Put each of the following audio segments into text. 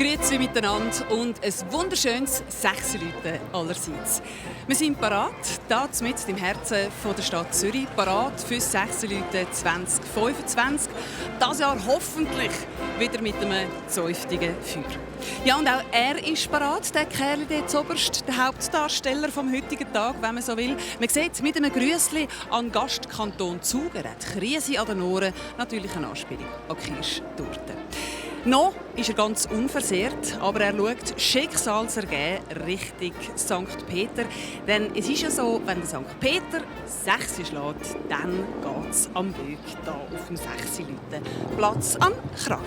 Grüezi miteinander und ein wunderschönes 6 Leute allerseits. Wir sind parat, hier mitten im Herzen der Stadt Zürich, parat für 6 Leute 2025. Dieses Jahr hoffentlich wieder mit einem zäuftigen Feuer. Ja, und auch er ist parat, der Kerl dort oberst, der Hauptdarsteller vom heutigen Tag, wenn man so will. Man sieht mit einem Grüssli an den Gastkanton Zug, er hat Krise an den Ohren, natürlich eine Anspielung an Kirschtorte. Noch ist er ganz unversehrt, aber er schaut schicksalsergeben Richtung St. Peter. Denn es ist ja so, wenn der St. Peter 6 schlägt, dann geht es am Weg hier auf dem 6 Platz am Kragen.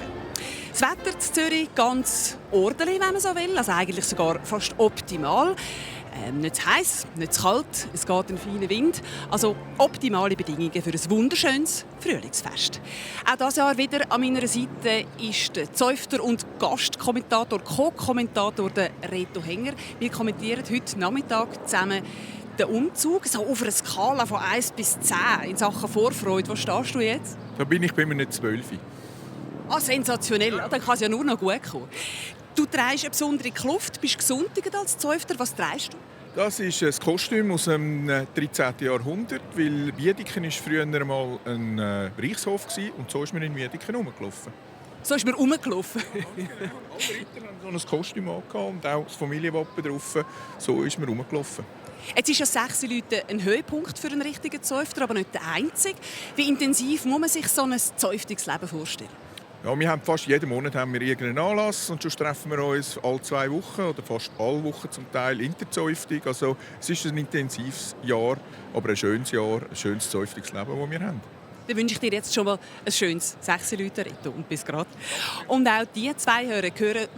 Das Wetter in Zürich ganz ordentlich, wenn man so will, also eigentlich sogar fast optimal. Nicht zu heiß, nicht zu kalt, es geht ein feiner Wind. Also optimale Bedingungen für ein wunderschönes Frühlingsfest. Auch dieses Jahr wieder an meiner Seite ist der Zäufter und Gastkommentator, Co-Kommentator Reto Henger. Wir kommentieren heute Nachmittag zusammen den Umzug, so auf einer Skala von 1 bis 10 in Sachen Vorfreude. Wo stehst du jetzt? Da bin ich bei mir nicht 12. Ah, sensationell, dann kann es ja nur noch gut kommen. Du trägst eine besondere Kluft, bist gesundert als Zäufter. Was trägst du? Das ist ein Kostüm aus dem 13. Jahrhundert, weil Wiedeken war früher einmal ein Reichshof und so ist man in Wiedeken rumgelaufen. So ist man rumgelaufen? Alle Ritter haben so ein Kostüm angehabt und auch das Familienwappen drauf. So ist man rumgelaufen. Jetzt ist ja 6 Leute ein Höhepunkt für einen richtigen Zäufter, aber nicht der einzige. Wie intensiv muss man sich so ein Zäuftungsleben vorstellen? Ja, wir haben fast jeden Monat haben wir irgendeinen Anlass und sonst treffen wir uns alle 2 Wochen oder fast alle Wochen zum Teil in der Zäuftung. Also es ist ein intensives Jahr, aber ein schönes Jahr, ein schönes Zäuftungsleben, das wir haben. Dann wünsche ich dir jetzt schon mal ein schönes 6 Leute Reto und bis grad. Und auch die 2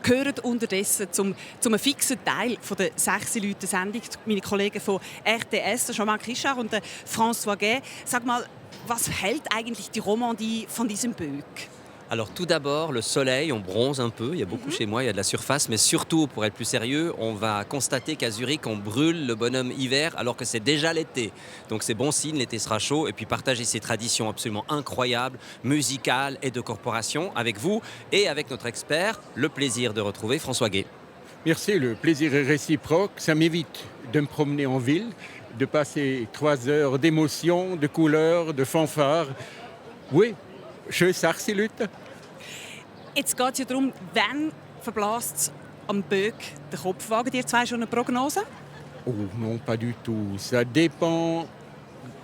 gehören unterdessen zum fixen Teil der 6 Leute Sendung. Meine Kollegen von RTS, Jean-Marc Richard und François Gay. Sag mal, was hält eigentlich die Romandie von diesem Böck? Alors tout d'abord, le soleil, on bronze un peu, il y a beaucoup chez moi, il y a de la surface, mais surtout, pour être plus sérieux, on va constater qu'à Zurich, on brûle le bonhomme hiver alors que c'est déjà l'été. Donc c'est bon signe, l'été sera chaud, et puis partager ces traditions absolument incroyables, musicales et de corporation avec vous et avec notre expert, le plaisir de retrouver François Gay. Merci, le plaisir est réciproque, ça m'évite de me promener en ville, de passer 3 heures d'émotion, de couleurs, de fanfares. Oui. Schön 6 Leute. Jetzt geht es ja darum, wann verblasst es am Böck den Kopf. Wagen ihr 2 schon eine Prognose? Oh non, pas du tout. Ça dépend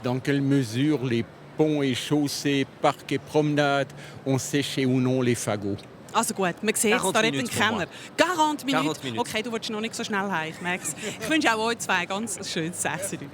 dans quelle mesure les ponts et chaussées, parcs et promenades ont séché ou non les fagots. Also gut, man sieht es, da redet ein Kenner. 40 Minuten? 40 Minuten. Okay, du willst noch nicht so schnell heim, ich merke es. Ich wünsche auch euch 2 ganz schönes 6 Leute.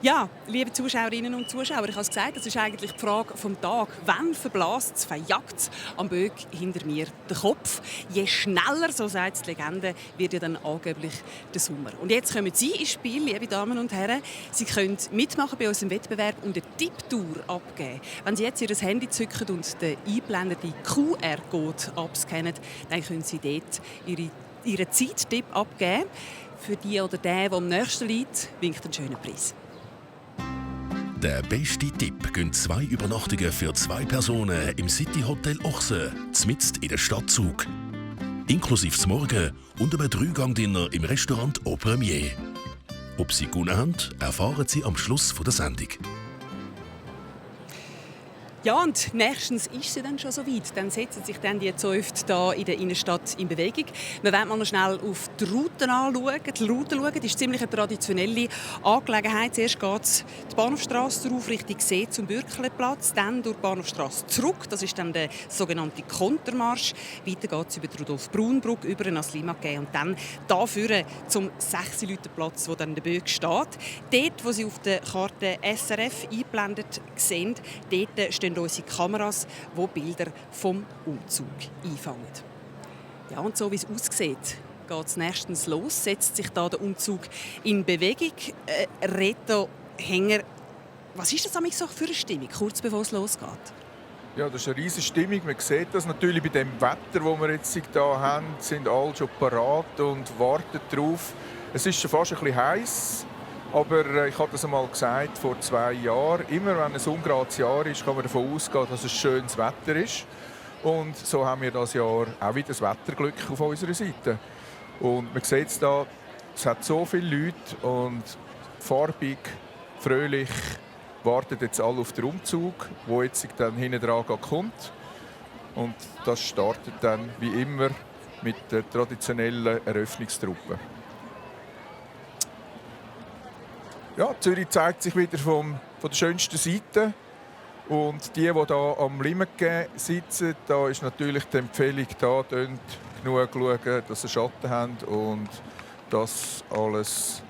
Ja, liebe Zuschauerinnen und Zuschauer, ich habe es gesagt, das ist eigentlich die Frage vom Tag. Wann verblasst es, verjagt es am Böck hinter mir den Kopf? Je schneller, so sagt die Legende, wird ja dann angeblich der Sommer. Und jetzt kommen Sie ins Spiel, liebe Damen und Herren. Sie können mitmachen bei unserem Wettbewerb und eine Tipptour abgeben. Wenn Sie jetzt Ihr Handy zücken und den einblendenden QR-Code abscannen, dann können Sie dort Ihren Zeittipp abgeben. Für die oder den, der am nächsten liegt, winkt ein schöner Preis. Der beste Tipp gönnt 2 Übernachtungen für 2 Personen im City Hotel Ochse, mitten in der Stadt Zug. Inklusive zum Morgen und einem 3-Gang-Dinner im Restaurant Au Premier. Ob Sie gewonnen haben, erfahren Sie am Schluss der Sendung. Ja, und nächstens ist sie dann schon so weit. Dann setzen sich dann die Zäufte hier in der Innenstadt in Bewegung. Wir wollen mal noch schnell auf die Routen anschauen. Die Route schauen, das ist ziemlich eine traditionelle Angelegenheit. Zuerst geht es die Bahnhofstrasse rauf Richtung See zum Bürkleplatz, dann durch die Bahnhofstrasse zurück. Das ist dann der sogenannte Kontermarsch. Weiter geht es über die Rudolf-Bruun-Brücke, über den Aslimaquai und dann hier zum 6-Leute-Platz, wo dann der Böck steht. Dort, wo Sie auf der Karte SRF eingeblendet sehen, dort stehen unsere Kameras, die Bilder vom Umzug einfangen. Ja, und so wie es aussieht, geht es nächstens los, setzt sich da der Umzug in Bewegung. Reto Henger, was ist das eigentlich so für eine Stimmung, kurz bevor es losgeht? Ja, das ist eine riesige Stimmung. Man sieht das natürlich bei dem Wetter, das wir jetzt hier haben. Sind alle schon parat und warten darauf. Es ist schon fast ein bisschen heiß. Aber ich habe das einmal gesagt, vor 2 Jahren. Immer wenn ein ungerades Jahr ist, kann man davon ausgehen, dass es schönes Wetter ist. Und so haben wir dieses Jahr auch wieder das Wetterglück auf unserer Seite. Und man sieht es da, es hat so viele Leute und farbig, fröhlich, warten jetzt alle auf den Umzug, der jetzt dann hinten dran kommt. Und das startet dann wie immer mit der traditionellen Eröffnungstruppe. Ja, Zürich zeigt sich wieder von der schönsten Seite. Und die hier am Limmatgä sitzen, da ist natürlich die Empfehlung, da genug schauen, dass sie Schatten haben und dass alles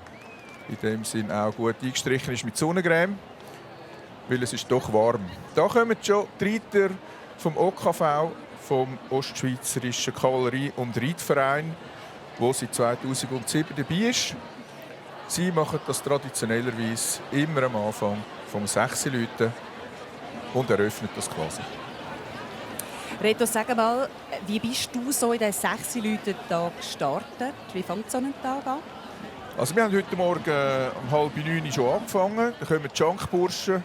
in dem Sinn auch gut eingestrichen ist mit Sonnencreme, weil es ist doch warm. Da kommen schon die Reiter vom OKV, vom Ostschweizerischen Kavallerie- und Reitverein, der seit 2007 dabei ist. Sie machen das traditionellerweise immer am Anfang vom 6 Leuten und eröffnet das quasi. Reto, sag mal, wie bist du so in den 6 Leuten Tag gestartet? Wie fängt so ein Tag an? Also wir haben heute Morgen um 8:30 schon angefangen. Da kommen die Schankburschen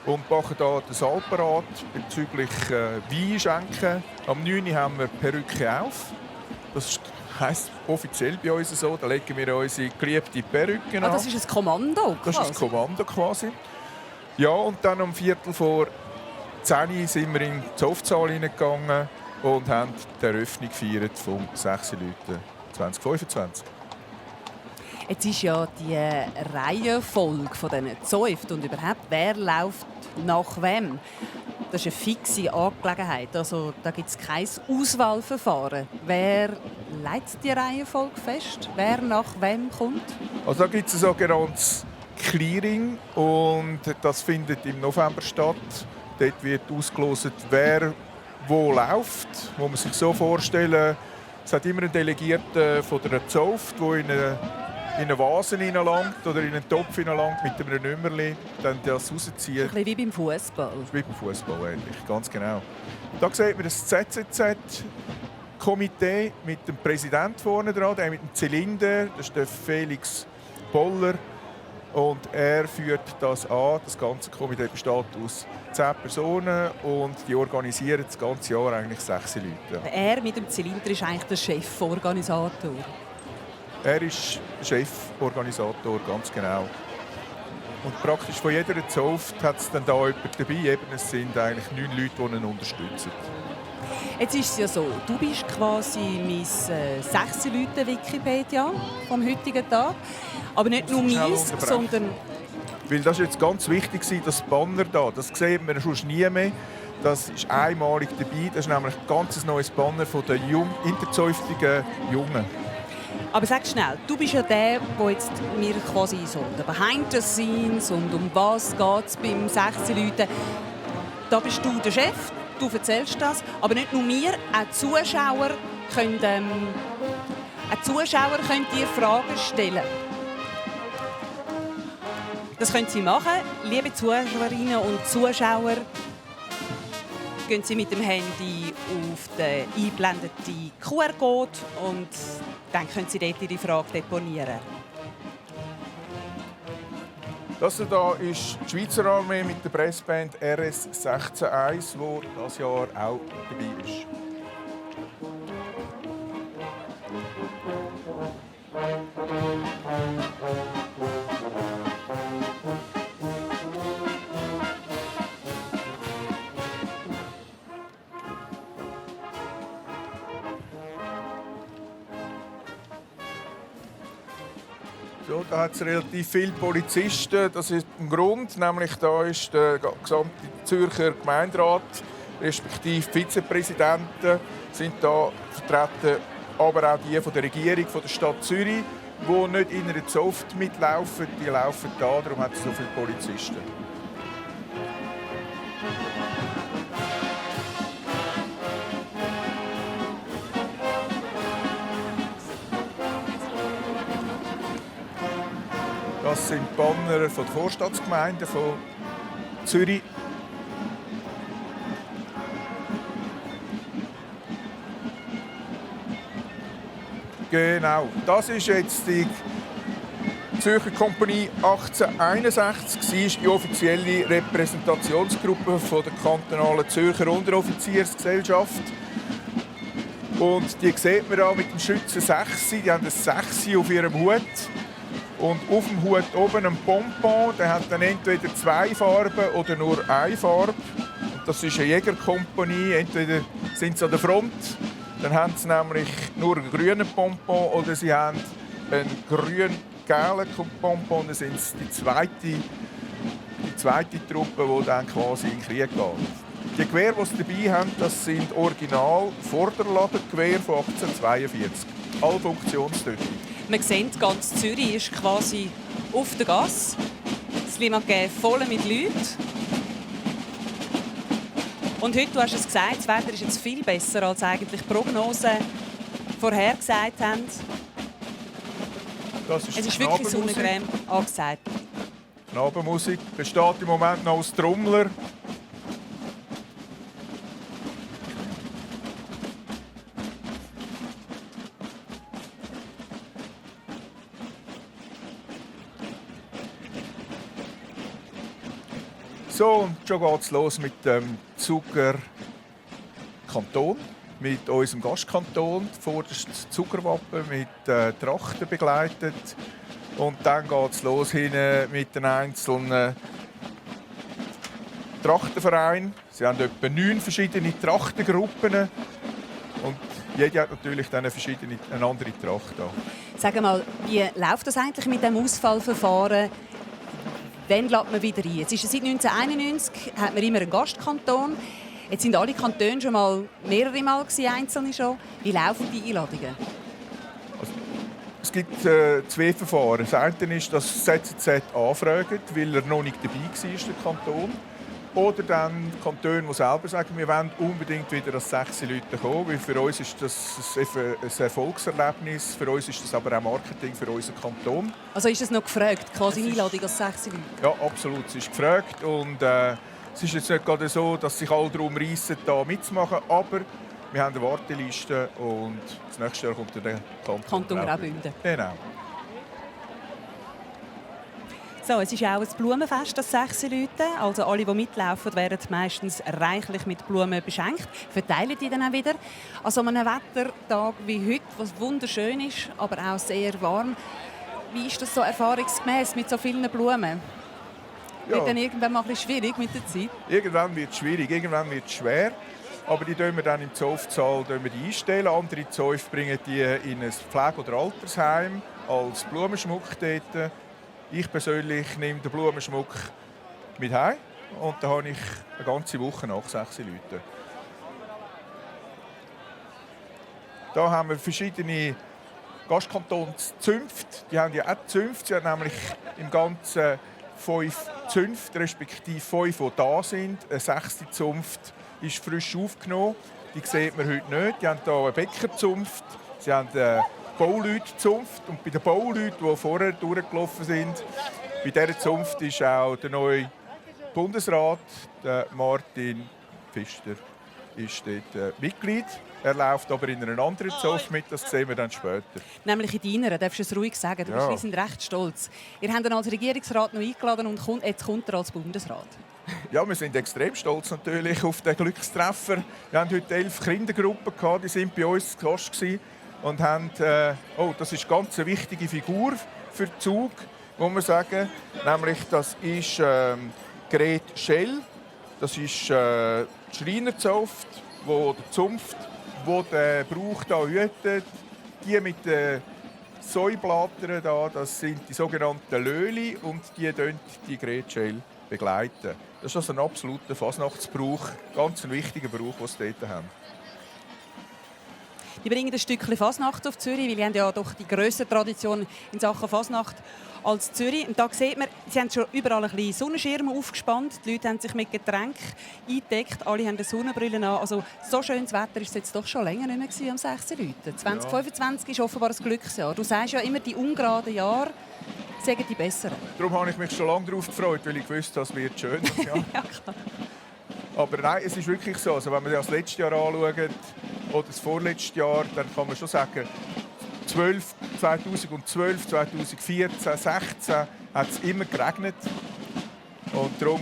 und machen hier den Saal parat bezüglich Wein schenken. Am 9 Uhr haben wir die Perücke auf. Das heisst offiziell bei uns so. Da legen wir unsere geliebte Perücke an. Das ist ein Kommando quasi? Das ist ein Kommando quasi. Ja, und dann um 9:45 sind wir in die Zofsaal hineingegangen und haben die Eröffnung gefeiert vom 6 Leuten 2025. Jetzt ist ja die Reihenfolge von diesen Zäuften und überhaupt, wer läuft nach wem. Das ist eine fixe Angelegenheit. Also, da gibt es kein Auswahlverfahren. Wer legt die Reihenfolge fest? Wer nach wem kommt? Also da gibt es ein sogenanntes Clearing und das findet im November statt. Dort wird ausgelost, wer wo läuft. Muss man sich so vorstellen, es hat immer einen Delegierten von der Zunft, der in eine Vase hineinlangt oder in einen Topf hineinlangt mit einem Nummerli, dann das rauszieht. Ein bisschen wie beim Fußball. Wie beim Fußball ähnlich, ganz genau. Da sieht man das ZZZ-Komitee mit dem Präsidenten vorne dran, der mit dem Zylinder, das ist der Felix Boller. Und er führt das an. Das ganze Komitee besteht aus 10 Personen und die organisieren das ganze Jahr eigentlich 6 Leute. Er mit dem Zylinder ist eigentlich der Cheforganisator. Er ist der Cheforganisator, ganz genau. Und praktisch von jeder Zunft hat es dann da jemand dabei. Eben, es sind eigentlich 9 Leute, die ihn unterstützen. Jetzt ist es ja so, du bist quasi mein 6 Leute Wikipedia vom heutigen Tag. Aber nicht nur meins, sondern... Weil das ist jetzt ganz wichtig, das Banner da, das sieht man sonst nie mehr. Das ist einmalig dabei. Das ist nämlich ein ganz neues Banner von den interzäuftigen Jungen. Aber sag schnell, du bist ja der jetzt mir quasi so der Behind the Scenes und um was geht es beim 16 Leuten. Da bist du der Chef, du erzählst das. Aber nicht nur mir, auch Zuschauer können dir Fragen stellen. Das können Sie machen. Liebe Zuschauerinnen und Zuschauer, gehen Sie mit dem Handy auf den eingeblendeten QR-Code und dann können Sie dort Ihre Frage deponieren. Das hier ist die Schweizer Armee mit der Brassband RS 16-1, die dieses Jahr auch dabei ist. So, da hat es relativ viele Polizisten. Das ist ein Grund, nämlich da ist der gesamte Zürcher Gemeinderat respektive Vizepräsidenten sind da vertreten, aber auch die von der Regierung von der Stadt Zürich, die nicht in einer Zunft mitlaufen, die laufen da, darum hat es so viele Polizisten. Das sind die Banner von der Vorstadtsgemeinde von Zürich. Genau, das ist jetzt die Zürcher Kompanie 1861 war die offizielle Repräsentationsgruppe von der kantonalen Zürcher Unteroffiziersgesellschaft. Und die sieht man auch mit dem Schützen 6. Die haben ein 6 auf ihrem Hut. Und auf dem Hut oben ein Pompon, der hat dann entweder 2 Farben oder nur eine Farbe. Und das ist eine Jägerkompanie. Entweder sind sie an der Front, dann haben sie nämlich nur einen grünen Pompon, oder sie haben einen grün-gelben Pompon. Dann sind es die zweite Truppe, die dann quasi in den Krieg geht. Die Gewehre, die sie dabei haben, das sind original Vorderladengewehre von 1842. Alle funktionstüchtig. Man sieht, ganz Zürich ist quasi auf der Gasse. Das Limagé voll mit Leuten. Und heute, du hast es gesagt, das Wetter ist jetzt viel besser, als eigentlich die Prognosen vorhergesagt haben. Es ist wirklich Sonnencreme angesagt. Knabenmusik besteht im Moment noch aus Trommler. So, und schon geht es los mit dem Zuger Kanton, mit unserem Gastkanton, vorderst das Zuckerwappen mit Trachten begleitet. Und dann geht es los mit den einzelnen Trachtenvereinen. Sie haben etwa 9 verschiedene Trachtengruppen. Und jede hat natürlich dann eine andere Tracht. Sag mal, wie läuft das eigentlich mit dem Ausfallverfahren? Wann lädt man wieder ein? Jetzt ist es seit 1991 hat man immer einen Gastkanton. Jetzt sind alle Kantone schon mal mehrere Mal gewesen, einzelne schon. Wie laufen die Einladungen? Also, es gibt 2 Verfahren. Das eine ist, dass das ZZZ anfragt, weil er noch nicht dabei war, der Kanton. Oder dann die Kantone, die selber sagen, wir wollen unbedingt wieder als 6 Leute kommen. Weil für uns ist das ein Erfolgserlebnis, für uns ist das aber auch Marketing für unseren Kanton. Also ist es noch gefragt, quasi eine Einladung als 6 Leute? Ja, absolut. Es ist gefragt. Und es ist jetzt nicht gerade so, dass sich alle darum reissen, da mitzumachen. Aber wir haben eine Warteliste und das nächste Jahr kommt der Kanton Graubünden. Genau. So, es ist auch ein Blumenfest, das 6 Leute. Also alle, die mitlaufen, werden meistens reichlich mit Blumen beschenkt. Verteilen die dann auch wieder. An so einem Wettertag wie heute, was wunderschön ist, aber auch sehr warm. Wie ist das so erfahrungsgemäß mit so vielen Blumen? Ja. Wird dann irgendwann mal ein bisschen schwierig mit der Zeit? Irgendwann wird es schwierig, irgendwann wird es schwer. Aber die stellen wir dann im Zoofsaal einstellen. Andere Zoff bringen die in ein Pflege- oder Altersheim als Blumenschmuck dort. Ich persönlich nehme den Blumenschmuck mit heim und da habe ich eine ganze Woche nach 6 Leuten. Da haben wir verschiedene Gastkantons-Zünfte. Die haben ja auch Zünfte. Sie haben nämlich im Ganzen 5 Zünfte, respektive 5, die da sind. Eine 6. Zunft ist frisch aufgenommen. Die sieht man heute nicht. Die haben hier eine Bäckerzunft. Sie haben eine Bauleute-Zunft. Und bei den Bauleuten, die vorher durchgelaufen sind, bei dieser Zunft ist auch der neue Bundesrat, der Martin Pfister, ist dort Mitglied. Er läuft aber in einer anderen Zunft mit, das sehen wir dann später. Nämlich in deiner, darfst du es ruhig sagen. Du bist, wir sind recht stolz. Ihr habt ihn als Regierungsrat noch eingeladen und jetzt kommt er als Bundesrat. Ja, wir sind extrem stolz natürlich auf den Glückstreffer. Wir haben heute 11 Kindergruppen gehabt, die waren bei uns zu Gast gewesen und haben, das ist ganz eine wichtige Figur für den Zug, muss man sagen. Nämlich, das ist Gret Schell, das ist die Schreinerzunft, wo der Zunft, wo der Brauch da hütet. Die mit den Säublättern da, das sind die sogenannten Löli und die Gret Schell begleiten. Das ist also ein absoluter Fasnachtsbrauch, ganz ein wichtiger Brauch, den sie dort haben. Die bringen ein Stückchen Fasnacht auf Zürich, weil sie haben ja doch die grösste Tradition in Sachen Fasnacht als Zürich. Und da sieht man, sie haben schon überall ein bisschen Sonnenschirme aufgespannt. Die Leute haben sich mit Getränken eingedeckt, alle haben eine Sonnenbrille an. Also so schönes Wetter war es jetzt doch schon länger nicht mehr am 6. Leuten. 2025 ist offenbar ein Glücksjahr. Du sagst ja immer, die ungeraden Jahre sagen die besseren. Darum habe ich mich schon lange darauf gefreut, weil ich wusste, das wird schön. Ja. Ja, klar. Aber nein, es ist wirklich so. Also, wenn man das letzte Jahr anschaut oder das vorletzte Jahr, dann kann man schon sagen, 2012, 2014, 2016 hat es immer geregnet. Und darum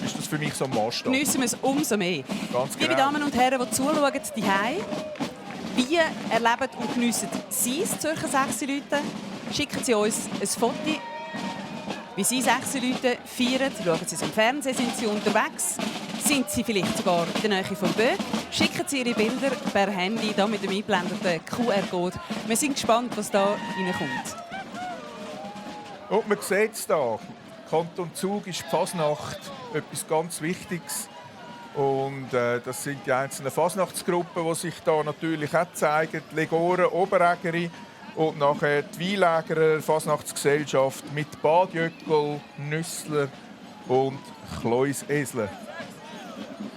ist das für mich so ein Maßstab. Geniessen wir es umso mehr. Ganz genau. Liebe Damen und Herren, die zuschauen, zu Hause, wie erleben und geniessen Sie es, Zürcher Sechsi-Leute? Schicken Sie uns ein Foto, wie Sie Sechsi-Leute feiern. Schauen Sie es im Fernsehen, sind Sie unterwegs? Sind Sie vielleicht sogar in der Nähe von Böck? Schicken Sie Ihre Bilder per Handy da mit dem eingeblendeten QR-Code. Wir sind gespannt, was da reinkommt. Und man sieht es hier. Kanton Zug ist die Fasnacht etwas ganz Wichtiges. Und das sind die einzelnen Fasnachtsgruppen, die sich hier natürlich auch zeigen. Die Legoren, Oberägeri und nachher die Weinlägerer Fasnachtsgesellschaft mit Badjöckel, Nüssler und Kleusesler.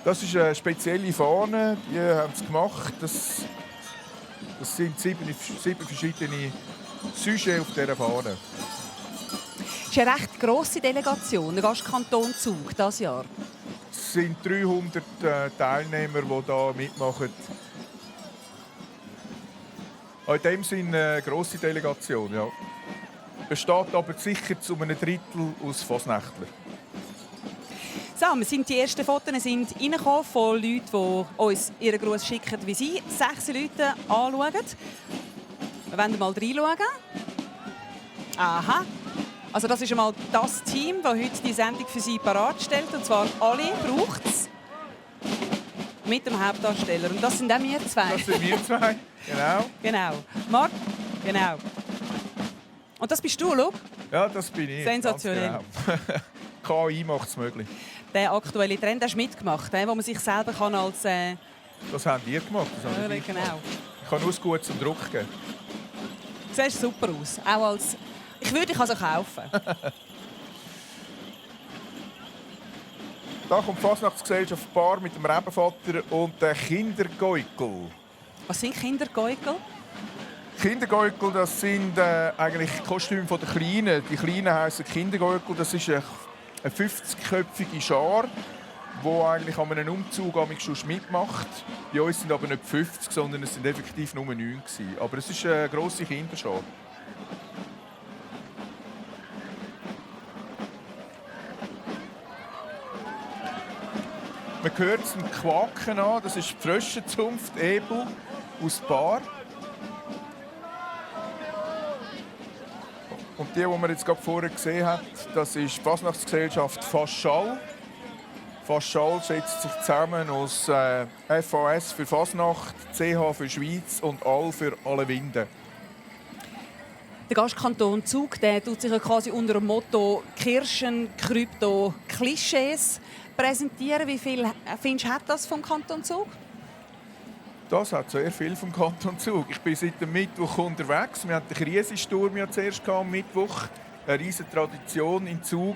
Das ist eine spezielle Fahne, die haben sie gemacht. Das sind 7 verschiedene Sujets auf dieser Fahne. Das ist eine recht grosse Delegation, der Gastkanton Zug dieses Jahr. Es sind 300 Teilnehmer, die hier mitmachen. In dem Sinne eine grosse Delegation, ja. Besteht aber sicher zu einem Drittel aus Fasnächtlern. So, die ersten Fotos sind reingekommen von Leuten, die uns ihren Gruß schicken, wie sie 6 Leute anschauen. Wir wollen mal reinschauen. Aha. Also das ist einmal das Team, das heute die Sendung für Sie parat stellt. Und zwar alle braucht es. Mit dem Hauptdarsteller. Und das sind auch wir zwei. Das sind wir zwei, genau. Genau. Marc, genau. Und das bist du, schau. Ja, das bin ich. Sensationell. Genau. KI macht es möglich. Der aktuelle Trend hast du mitgemacht, wo man sich selber kann als... Das haben ihr gemacht. Das habe ich genau. Ich kann nur gut zum Druck geben. Du siehst super aus. Auch als... Ich würde dich also kaufen. Da kommt die Fasnachtsgesellschaft Bar mit dem Rebenvater und den Kindergäukel. Was sind Kindergäukel? Kindergäukel, das sind eigentlich Kostüme der Kleinen. Die Kleinen heissen Kindergäukel. Das ist eine 50-köpfige Schar, die eigentlich an einem Umzug schon mitmacht. Bei uns sind aber nicht 50, sondern es sind effektiv nur 9 gewesen. Aber es ist eine grosse Kinderschar. Man hört es im Quaken an. Das ist die Fröschenzunft Ebel aus Bar. Und die man jetzt gerade vorher gesehen hat, das ist die Fasnachtsgesellschaft Faschall. Faschall setzt sich zusammen aus FAS für Fasnacht, CH für Schweiz und ALL für alle Winde. Der Gastkanton Zug tut sich ja quasi unter dem Motto Kirschen, Krypto, Klischees präsentieren. Wie viel findest du, hat das vom Kanton Zug? Das hat sehr viel vom Kanton Zug. Ich bin seit dem Mittwoch unterwegs. Wir hatten den Krisensturm ja zuerst am Mittwoch. Eine riesige Tradition in Zug.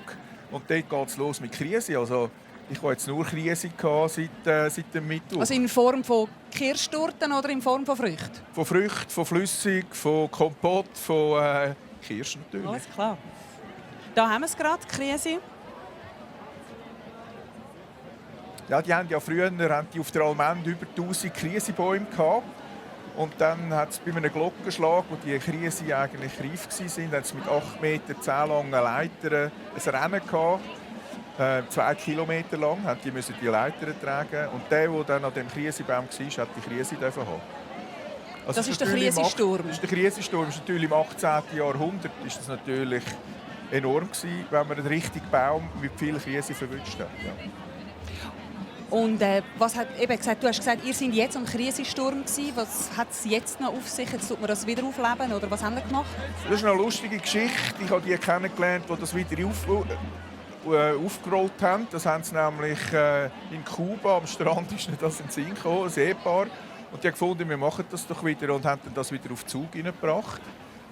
Und dort geht es los mit Krise. Also, ich hatte jetzt nur Krise seit dem Mittwoch. Also in Form von Kirschtorten oder in Form von Früchten? Von Früchten, von Flüssig, von Kompott, von Kirschen natürlich. Alles klar. Da haben wir es gerade, Krise. Ja, die haben ja früher auf der Allmende über 1000 Krisebäume gehabt. Und dann hat es bei einem Glockenschlag, wo die Krise eigentlich reif waren, hat es mit 8 Meter 10 langen Leitern ein Rennen gehabt. 2 Kilometer lang mussten die Leitern tragen. Und der dann an dem Krisebaum war, hat die Krise haben. Also das ist der Krisensturm. Das ist der Krisensturm. Das ist natürlich im 18. Jahrhundert ist das natürlich enorm gewesen, wenn man einen richtigen Baum mit viel Krise verwünscht hat. Ja. Und was hat eben gesagt? Du hast gesagt, ihr seid jetzt am Krisensturm gewesen. Was hat es jetzt noch auf sich? Jetzt tut man das wieder aufleben oder was haben wir gemacht? Das ist eine lustige Geschichte. Ich habe die kennengelernt, die das wieder aufgerollt haben. Das haben sie nämlich in Kuba am Strand ist das in den Sinn gekommen, ein Ehepaar. Und die haben gefunden, wir machen das doch wieder und haben das wieder auf Zug hineingebracht.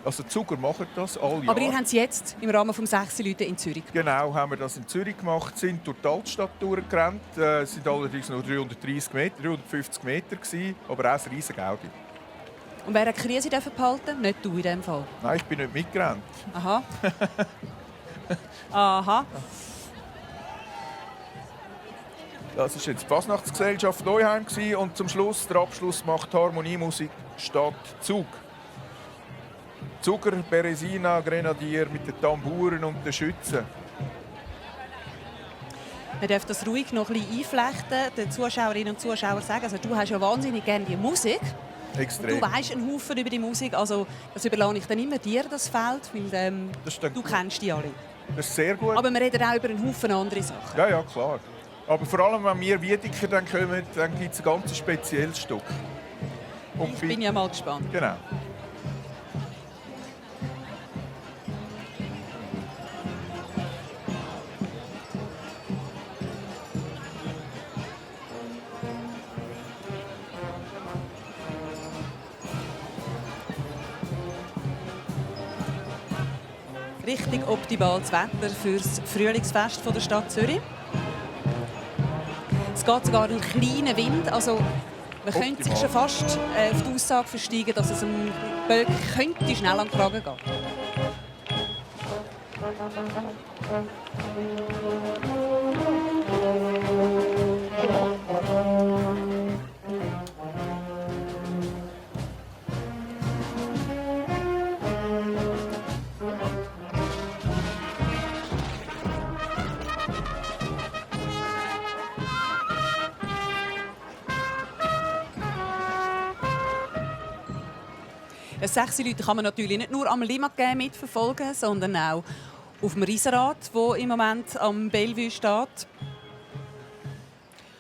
Also die Zuger machen das alle Jahre. Aber ihr habt es jetzt im Rahmen des 6 Leute in Zürich gemacht? Genau, haben wir das in Zürich gemacht, sind durch die Altstadt durchgerannt. Es waren allerdings nur 350 Meter gewesen, aber auch ein riesiges Gaudi. Und wer hat die Krise behalten? Nicht du in diesem Fall? Nein, ich bin nicht mitgerannt. Aha. Aha. Das war jetzt die Fasnachtsgesellschaft Neuheim und zum Schluss, der Abschluss macht Harmoniemusik Stadt Zug. Zuger, Beresina, Grenadier mit den Tamburen und den Schützen. Man darf das ruhig noch ein bisschen einflechten, den Zuschauerinnen und Zuschauern sagen. Also, du hast ja wahnsinnig gerne die Musik. Extrem. Du weisst einen Haufen über die Musik. Also, das überlasse ich dann immer dir, das Feld, weil du kennst die alle. Das ist sehr gut. Aber wir reden auch über einen Haufen andere Sachen. Ja, ja, klar. Aber vor allem, wenn wir Wiedeker dann kommen, dann gibt es ein ganz spezielles Stück. Und Ich bin ja mal gespannt. Genau. Richtig optimales Wetter für das Frühlingsfest der Stadt Zürich. Es geht sogar einen kleinen Wind, also man könnte sich schon fast auf die Aussage versteigen, dass es einem Böck könnte schnell am Kragen gehen. Das 6 Leute kann man natürlich nicht nur am Limmat mitverfolgen, sondern auch auf dem Riesenrad, wo im Moment am Bellevue steht.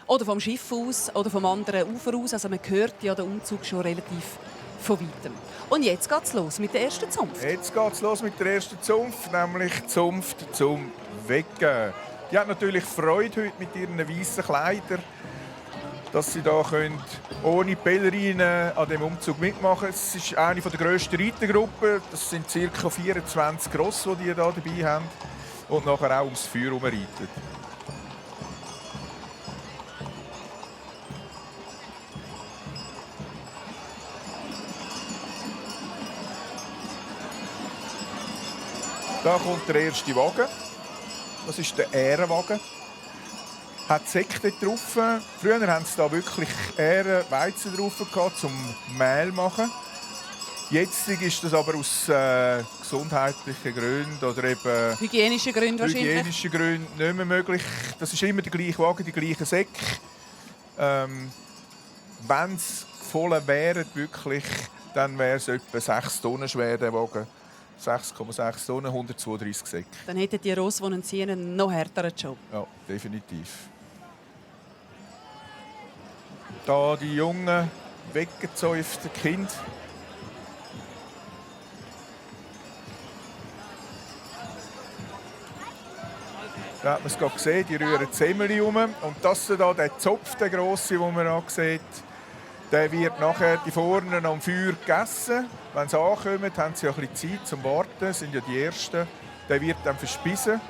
Oder vom Schiff aus oder vom anderen Ufer aus. Also man hört ja den Umzug schon relativ von weitem. Und jetzt geht es los mit der ersten Zunft. Jetzt geht es los mit der ersten Zunft, nämlich die Zunft zum Wecken. Die hat natürlich Freude heute mit ihren weißen Kleidern, dass sie da ohne Pellerinen an dem Umzug mitmachen können. Es ist eine der grössten Reitergruppen. Das sind ca. 24 Ross, die hier dabei haben. Und nachher auch ums Feuer herumreiten. Da kommt der erste Wagen. Das ist der Ehrenwagen. Hat Säcke drauf. Früher hatten sie da wirklich Weizen drauf gehabt, zum Mehl machen. Jetzt ist das aber aus gesundheitlichen Gründen oder eben Hygienischen Gründen wahrscheinlich. hygienischen Gründen nicht mehr möglich. Das ist immer der gleiche Wagen, die gleichen Säcke. Wenn es voll wäre, wirklich, dann wäre es etwa 6 Tonnen schwer, der Wagen. 6,6 Tonnen, 132 Säcke. Dann hätten die Ross, die einen ziehen, einen noch härteren Job. Ja, definitiv. Da die jungen, weggezäuften Kinder. Da hat man es gerade gesehen, die rühren Zemmeli um. Und das da, der Zopf, der grosse, den man hier sieht, der wird nachher die vorne am Feuer gegessen. Wenn sie ankommen, haben sie ja ein bisschen Zeit zum Warten. Das sind ja die Ersten. Der wird dann verspeisen.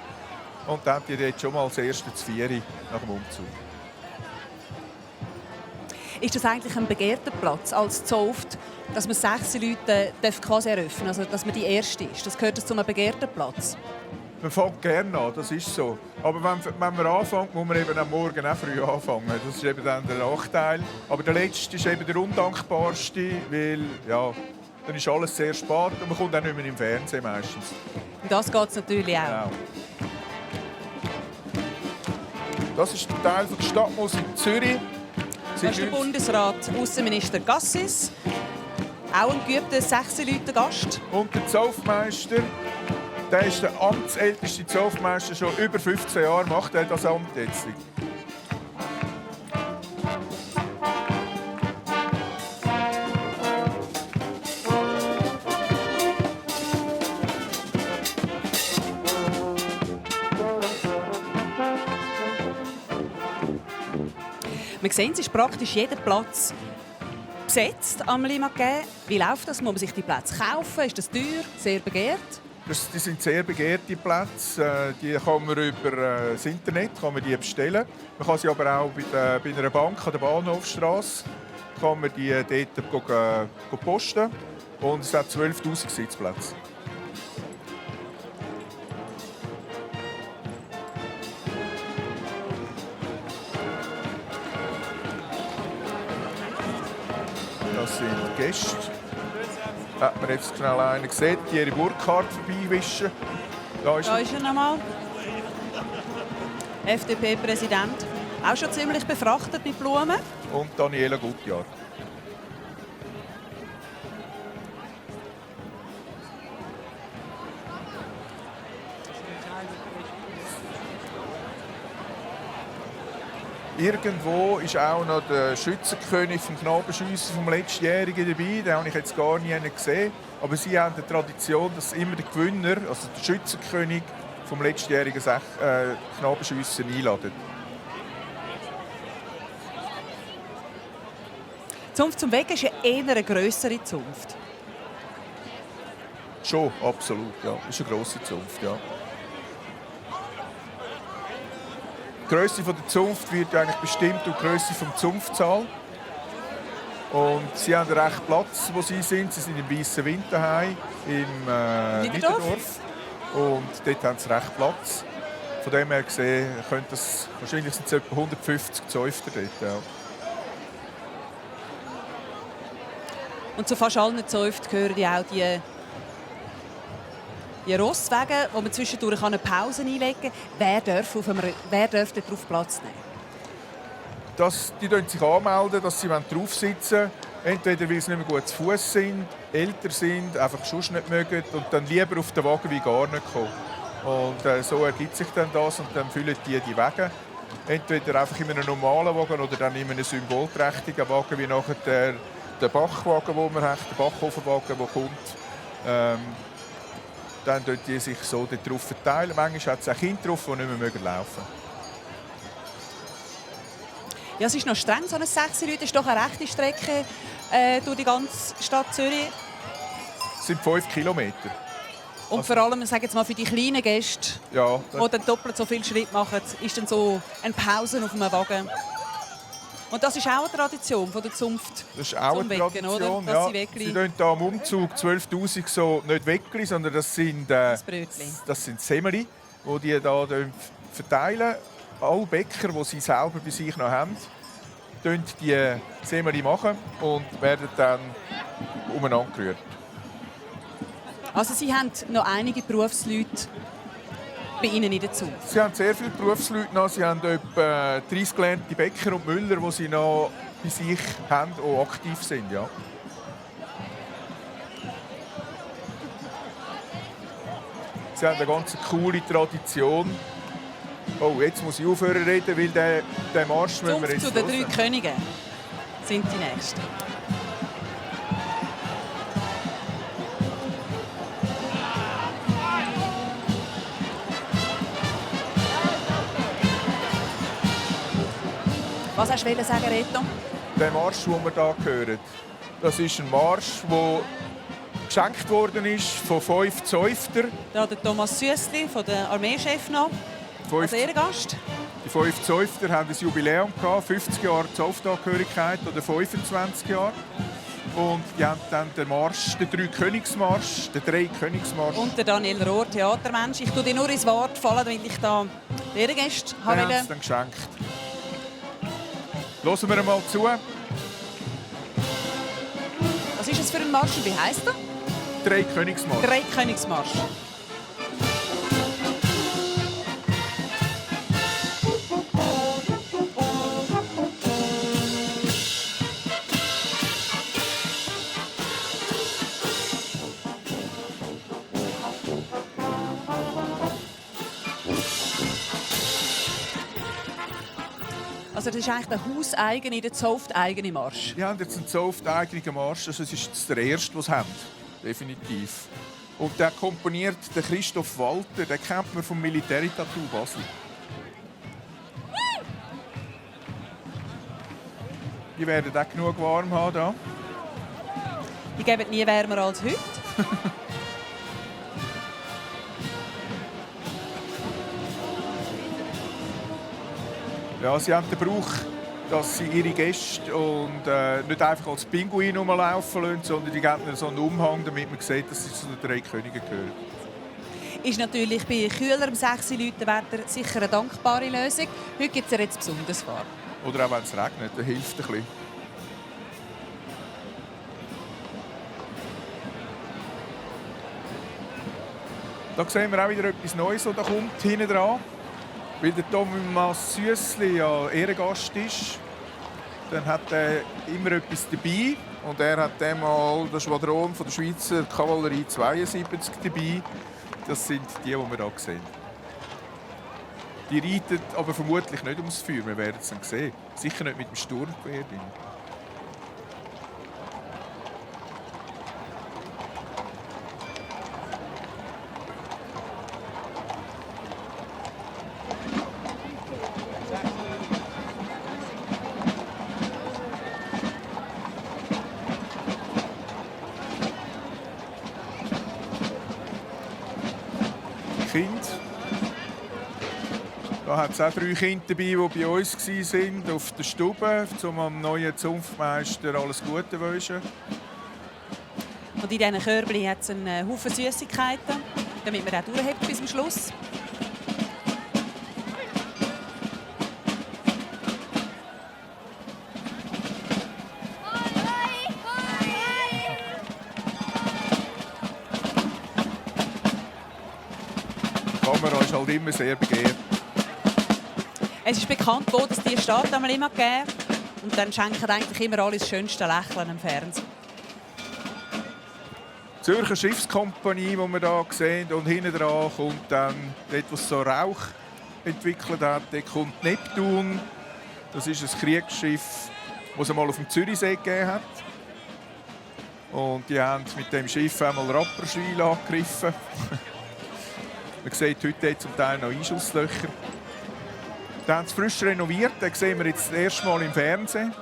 Und dann habt ihr dort schon mal als Erste zu 4 nach dem Umzug. Ist das eigentlich ein begehrter Platz als Zunft, dass man 6 Leute quasi eröffnen darf, also dass man die Erste ist? Das gehört zu einem begehrten Platz? Man fängt gerne an, das ist so. Aber wenn man anfängt, muss man eben am Morgen auch früh anfangen. Das ist eben dann der Nachteil. Aber der letzte ist eben der undankbarste, weil ja, dann ist alles sehr spät und man kommt auch nicht mehr im Fernsehen meistens. Und das geht es natürlich auch. Genau. Das ist der Teil der Stadtmusik Zürich. Das ist der Bundesrat Aussenminister Gassis, auch ein geübter 6 Leute Gast. Und der Zofmeister, der ist der amtsälteste Zofmeister, schon über 15 Jahre macht er das Amt jetzt. Wir sehen, es ist praktisch jeder Platz besetzt am Limmat. Wie läuft das? Muss man sich die Plätze kaufen? Ist das teuer? Sehr begehrt? Die sind sehr begehrte Plätze. Die kann man über das Internet die bestellen. Man kann sie aber auch bei einer Bank an der Bahnhofstrasse kann man die dort posten. Und es hat 12'000 Sitzplätze. Das sind Gäste. Hat man jetzt schnell einen gesehen, Thierry Burkhardt vorbeiwischen. Da ist Da er. ist er nochmal. FDP-Präsident. Auch schon ziemlich befrachtet mit Blumen. Und Daniela Gutjahr. Irgendwo ist auch noch der Schützenkönig vom Knabenschiessen vom letztjährigen dabei. Den habe ich jetzt gar nie gesehen. Aber sie haben die Tradition, dass immer der Gewinner, also der Schützenkönig vom letztjährigen Knabenschiessen einladen. Die Zunft zum Weg ist ja eher eine grössere Zunft. Schon, absolut. Ja. Das ist eine grosse Zunft. Ja. Die Grösse der Zunft wird eigentlich bestimmt durch die Grösse des Zunftsaal. Und sie haben recht Platz, wo sie sind. Sie sind im Weissen Winterheim, im Niederdorf. Und dort haben sie recht Platz. Von dem her gesehen, könnte das, wahrscheinlich sind es etwa 150 Zäufter dort. Ja. Und zu fast allen Zäuften gehören ja auch die Rosswege, wo man zwischendurch eine Pause einlegen kann. Wer darf darauf Platz nehmen? Die melden sich anmelden, dass sie drauf sitzen wollen. Entweder weil sie nicht mehr gut zu Fuß sind, älter sind, einfach schon nicht mögen und dann lieber auf den Wagen wie gar nicht kommen. Und so ergibt sich dann das und dann füllen die Wege. Entweder einfach in einem normalen Wagen oder dann in einem symbolträchtigen Wagen, wie nachher der Bachwagen, den man hat, der Bachhofenwagen, der kommt. Dann verteilen die sich so darauf verteilen. Manchmal hat es auch Kinder drauf, die nicht mehr laufen mögen. Ja, es ist noch streng, so eine 6 Leute. Das ist doch eine rechte Strecke durch die ganze Stadt Zürich. Es sind 5 Kilometer. Und vor allem, sagen jetzt mal, für die kleinen Gäste, Ja, die dann doppelt so viel Schritt machen, ist dann so eine Pause auf einem Wagen. Und das ist auch eine Tradition von der Zunft. Das ist auch eine Wecken, Tradition. oder? Dass sie Weckli- Sie tun hier am Umzug 12'000 so nicht Weckli, sondern das sind Semmeli, die die hier verteilen. Alle Bäcker, die sie selber bei sich noch haben, machen die Semmeli und werden dann umeinander gerührt. Also Sie haben noch einige Berufsleute bei Ihnen in der Zunft? Sie haben sehr viele Berufsleute noch. Sie haben etwa 30 gelernte Bäcker und Müller, die sie noch bei sich haben und aktiv sind. Ja. Sie haben eine ganz coole Tradition. Oh, jetzt muss ich aufhören reden, weil der Marsch müssen wir Zunft jetzt zu den 3 hören. Königen sind die Nächsten. Was hast du sagen, Reto? Der Marsch, den wir hier hören, das ist ein Marsch, der geschenkt worden ist von 5 Zäuftern. Da der Thomas Süssli, der Armeechef noch, als Ehrengast. Die 5 Zäufter haben ein Jubiläum gehabt, 50 Jahre Zauftangehörigkeit oder 25 Jahre. Und die haben dann den Marsch, den 3-Königsmarsch, den 3-Königsmarsch. Und der Daniel Rohr, Theatermensch. Ich tue dir nur ins Wort fallen, weil ich da die Ehrengäste haben habe. sie dann geschenkt. Hören wir mal zu. Was ist es für ein Marsch und wie heisst er? 3-Königsmarsch. 3-Königsmarsch. Also das ist eigentlich der hauseigene, der zofteigene Marsch. Die haben jetzt einen zofteigenen Marsch. Also es ist jetzt der erste, den sie haben. Definitiv. Und der komponiert der Christoph Walter, den kennt man vom Militäritattoo Basel. Die werden auch genug warm haben hier. Die geben nie wärmer als heute. Ja, sie haben den Brauch, dass sie ihre Gäste und, nicht einfach als Pinguin rumlaufen lassen, sondern die geben ihnen so einen Umhang, damit man sieht, dass sie zu den 3 Königen gehören. Ist natürlich bei kühlerem 6 Leuten Wetter sicher eine dankbare Lösung. Heute gibt es jetzt besonders warm. Oder auch wenn es regnet, dann hilft es ein bisschen. Da sehen wir auch wieder etwas Neues, das da kommt, hinten dran. Weil der Thomas Süssli ja Ehrengast ist, dann hat er immer etwas dabei. Und er hat einmal das Schwadron von der Schweizer Kavallerie 72 dabei. Das sind die wir hier sehen. Die reiten aber vermutlich nicht ums Feuer, wir werden es dann sehen. Sicher nicht mit dem Sturmgewehr drin. Kind. Da hat es auch 3 Kinder dabei, die bei uns waren, auf der Stube, um am neuen Zunftmeister alles Gute zu wünschen. Und in diesen Körbchen hat es einen Haufen Süßigkeiten, damit man auch durchhält bis zum Schluss. Die Kamera ist halt immer sehr begehrt. Es ist bekannt, wo das Tier steht am Limmatgär. Und dann schenken eigentlich immer alle das schönste Lächeln im Fernsehen. Die Zürcher Schiffskompanie, die wir hier sehen, und hinten dran kommt dann dort, was so Rauch entwickelt hat. Dort kommt Neptun. Das ist ein Kriegsschiff, das es einmal auf dem Zürichsee gegeben hat. Und die haben mit dem Schiff einmal Rapperschwil angegriffen. Man sieht heute zum Teil noch Einschusslöcher. Die haben es frisch renoviert, den sehen wir jetzt das erste Mal im Fernsehen.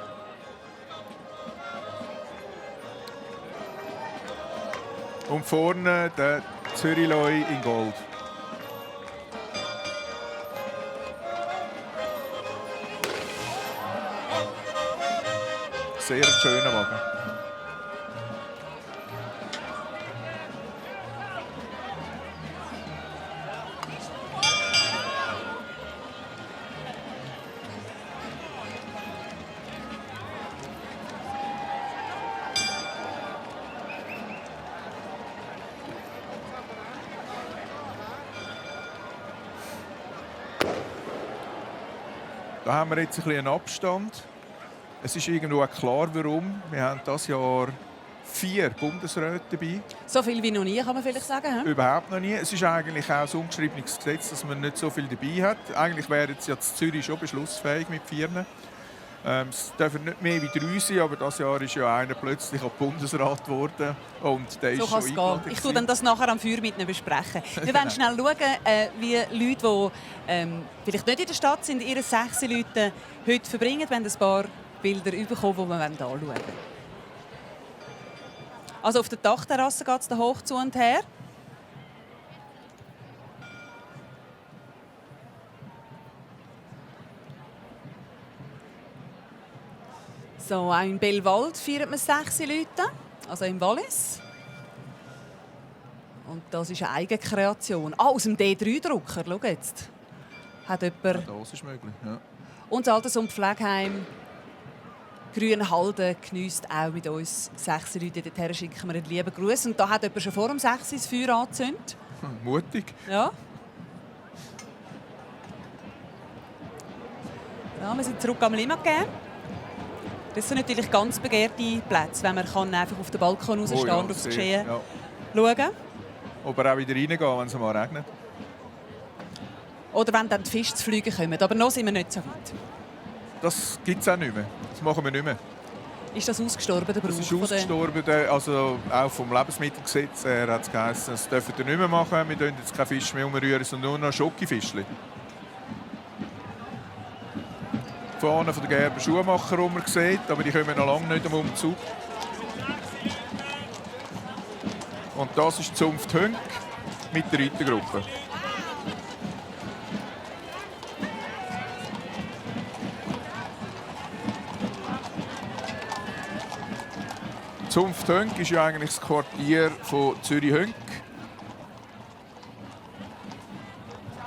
Und vorne der Zürichsee in Gold. Sehr schöner Wagen. Da haben wir jetzt ein bisschen Abstand. Es ist irgendwo auch klar, warum. Wir haben dieses Jahr 4 Bundesräte dabei. So viel wie noch nie, kann man vielleicht sagen. He? Überhaupt noch nie. Es ist eigentlich auch ein ungeschriebenes Gesetz, dass man nicht so viel dabei hat. Eigentlich wäre jetzt ja in Zürich schon beschlussfähig mit 4. Es dürfen nicht mehr wie 3 sein, aber dieses Jahr ist ja einer plötzlich auch Bundesrat geworden. Und der So ist kann schon es gehen. Ich tue dann das nachher am Feuer mit ihnen besprechen. Wir wollen schnell schauen, wie Leute, die vielleicht nicht in der Stadt sind, ihre 6 Leute heute verbringen, wenn ein paar Bilder bekommen, die wir anschauen wollen. Also auf der Dachterrasse geht es da hoch zu und her. So, auch in Belwald feiert man 6 Leute, also im Wallis. Und das ist eine Eigenkreation. Ah, aus dem D3-Drucker, schau jetzt. Hat jemand... Ja, das ist möglich, ja. Und das Alters- und Pflegeheim Grünhalden geniesst auch mit uns 6 Leute. Dorthin schicken wir einen lieben Gruß. Und da hat jemand schon vor dem 6 das Feuer angezündet. Mutig. Ja. Ja, wir sind zurück am Limmatgär. Das sind natürlich ganz begehrte Plätze, wenn man kann einfach auf den Balkon rausstehen und aufs Geschehen schauen. Aber auch wieder reingehen, wenn es mal regnet. Oder wenn dann die Fische zu fliegen kommen. Aber noch sind wir nicht so weit. Das gibt es auch nicht mehr. Das machen wir nicht mehr. Ist das ausgestorben, der Brauch? Das ist ausgestorben, also auch vom Lebensmittelgesetz her hat es geheißen, das dürfen wir nicht mehr machen. Wir rühren jetzt keinen Fisch mehr umrühren, sondern nur noch Schokifischchen. Vorne von der Gerber Schuhmacher, die man sieht, aber die kommen noch lange nicht am Umzug. Und das ist die Zunft Hönk mit der Reitergruppe. Die Zunft Hönk ist ja eigentlich das Quartier von Zürich-Hönk.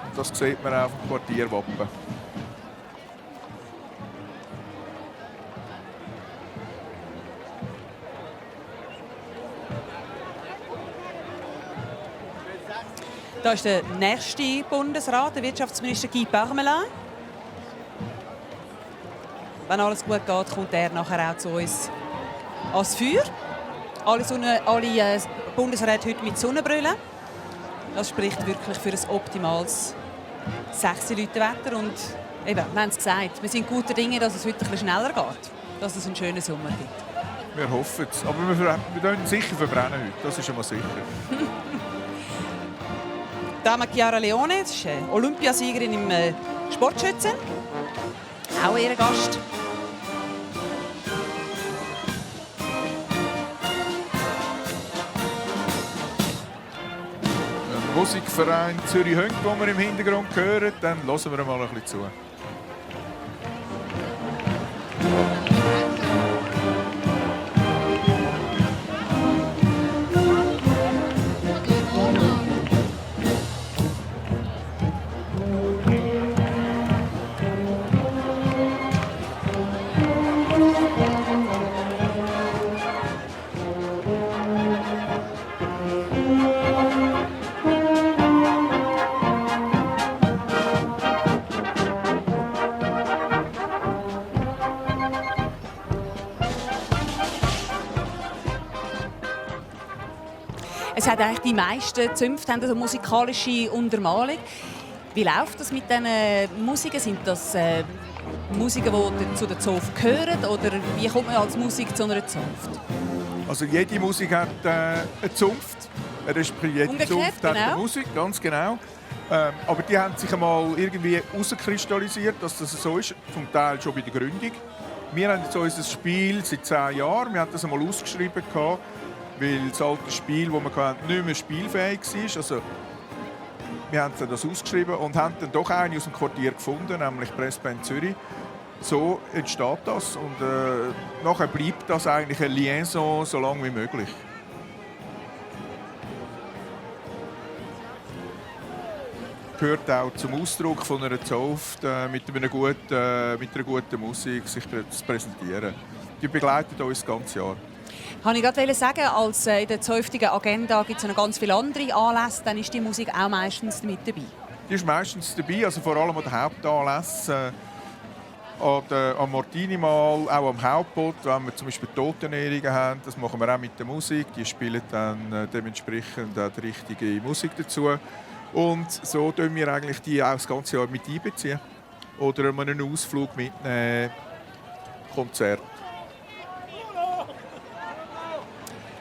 Und das sieht man auch auf dem Quartierwappen. Da ist der nächste Bundesrat, der Wirtschaftsminister Guy Parmelin. Wenn alles gut geht, kommt er nachher auch zu uns ans Feuer. Alle Bundesräte heute mit Sonnenbrillen. Das spricht wirklich für ein optimales 6-Leute-Wetter. Und eben, wir haben es gesagt, wir sind guter Dinge, dass es heute ein bisschen schneller geht. Dass es einen schönen Sommer gibt. Wir hoffen es. Aber wir können sicher verbrennen heute. Das ist schon mal sicher. Dama Chiara Leone, das ist eine Olympiasiegerin im Sportschützen. Auch ihr Gast. Der Musikverein Zürich Hönk, den wir im Hintergrund hören, dann hören wir mal ein bisschen zu. Es hat eigentlich die meisten Zünfte haben eine musikalische Untermalung. Wie läuft das mit diesen Musiken? Sind das Musiken, die zu der Zunft gehören? Oder wie kommt man als Musik zu einer Zunft? Also jede Musik hat eine Zunft. Jede Zunft hat eine Musik, ganz genau. Aber die haben sich einmal irgendwie herauskristallisiert, dass das so ist, zum Teil schon bei der Gründung. Wir haben jetzt unser Spiel seit 10 Jahren. Wir haben das einmal ausgeschrieben, weil das alte Spiel, das wir hatten, nicht mehr spielfähig war. Also, wir haben das ausgeschrieben und haben dann doch eine aus dem Quartier gefunden, nämlich Pressband Zürich. So entsteht das und nachher bleibt das eigentlich eine Liaison so lange wie möglich. Gehört auch zum Ausdruck von einer Zunft, mit einer guten Musik sich zu präsentieren. Die begleitet uns das ganze Jahr. Kann ich gerade sagen, als in der zünftigen Agenda gibt es noch ganz viele andere Anlässe, dann ist die Musik auch meistens mit dabei. Die ist meistens dabei, also vor allem an den Hauptanlässen, am Martini-Mal, auch am Hauptboot, wenn wir zum Beispiel Totenehrungen haben, das machen wir auch mit der Musik, die spielen dann dementsprechend auch die richtige Musik dazu. Und so tun wir eigentlich die auch das ganze Jahr mit einbeziehen. Oder einen Ausflug mitnehmen, Konzert.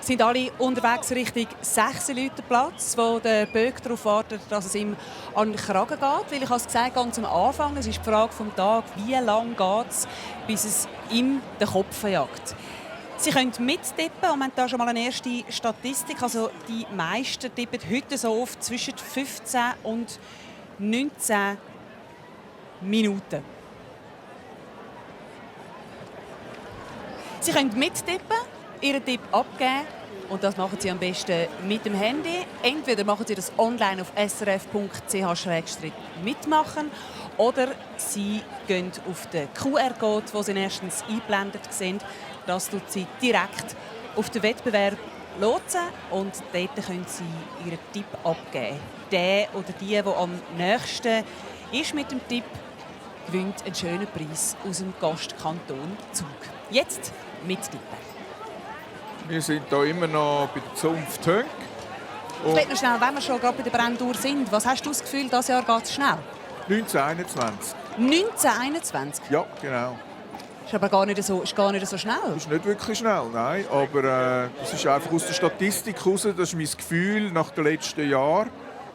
Sind alle unterwegs Richtung 6-Leute-Platz, wo der Böck darauf wartet, dass es ihm an den Kragen geht. Weil ich habe es gesagt, ganz am Anfang, es ist die Frage des Tages, wie lange geht es, bis es ihm den Kopf jagt. Sie können mittippen und wir haben da schon mal eine erste Statistik. Also die meisten tippen heute so oft zwischen 15 und 19 Minuten. Sie können mittippen, Ihren Tipp abgeben und das machen Sie am besten mit dem Handy. Entweder machen Sie das online auf srf.ch/mitmachen oder Sie gehen auf den QR-Code, den Sie erstens eingeblendet sehen. Das tut Sie direkt auf den Wettbewerb lotsen und dort können Sie Ihren Tipp abgeben. Der oder die am nächsten ist mit dem Tipp, gewinnt einen schönen Preis aus dem Gastkanton Zug. Jetzt mittippen. Wir sind hier immer noch bei der Zunft Hönk. Vielleicht noch schnell, wenn wir schon gerade bei der Brennuhr sind. Was hast du das Gefühl, dieses Jahr geht es schnell? 1921. 1921? Ja, genau. Ist aber gar nicht so schnell. Das ist nicht wirklich schnell, nein. Aber das ist einfach aus der Statistik heraus. Das ist mein Gefühl nach den letzten Jahren.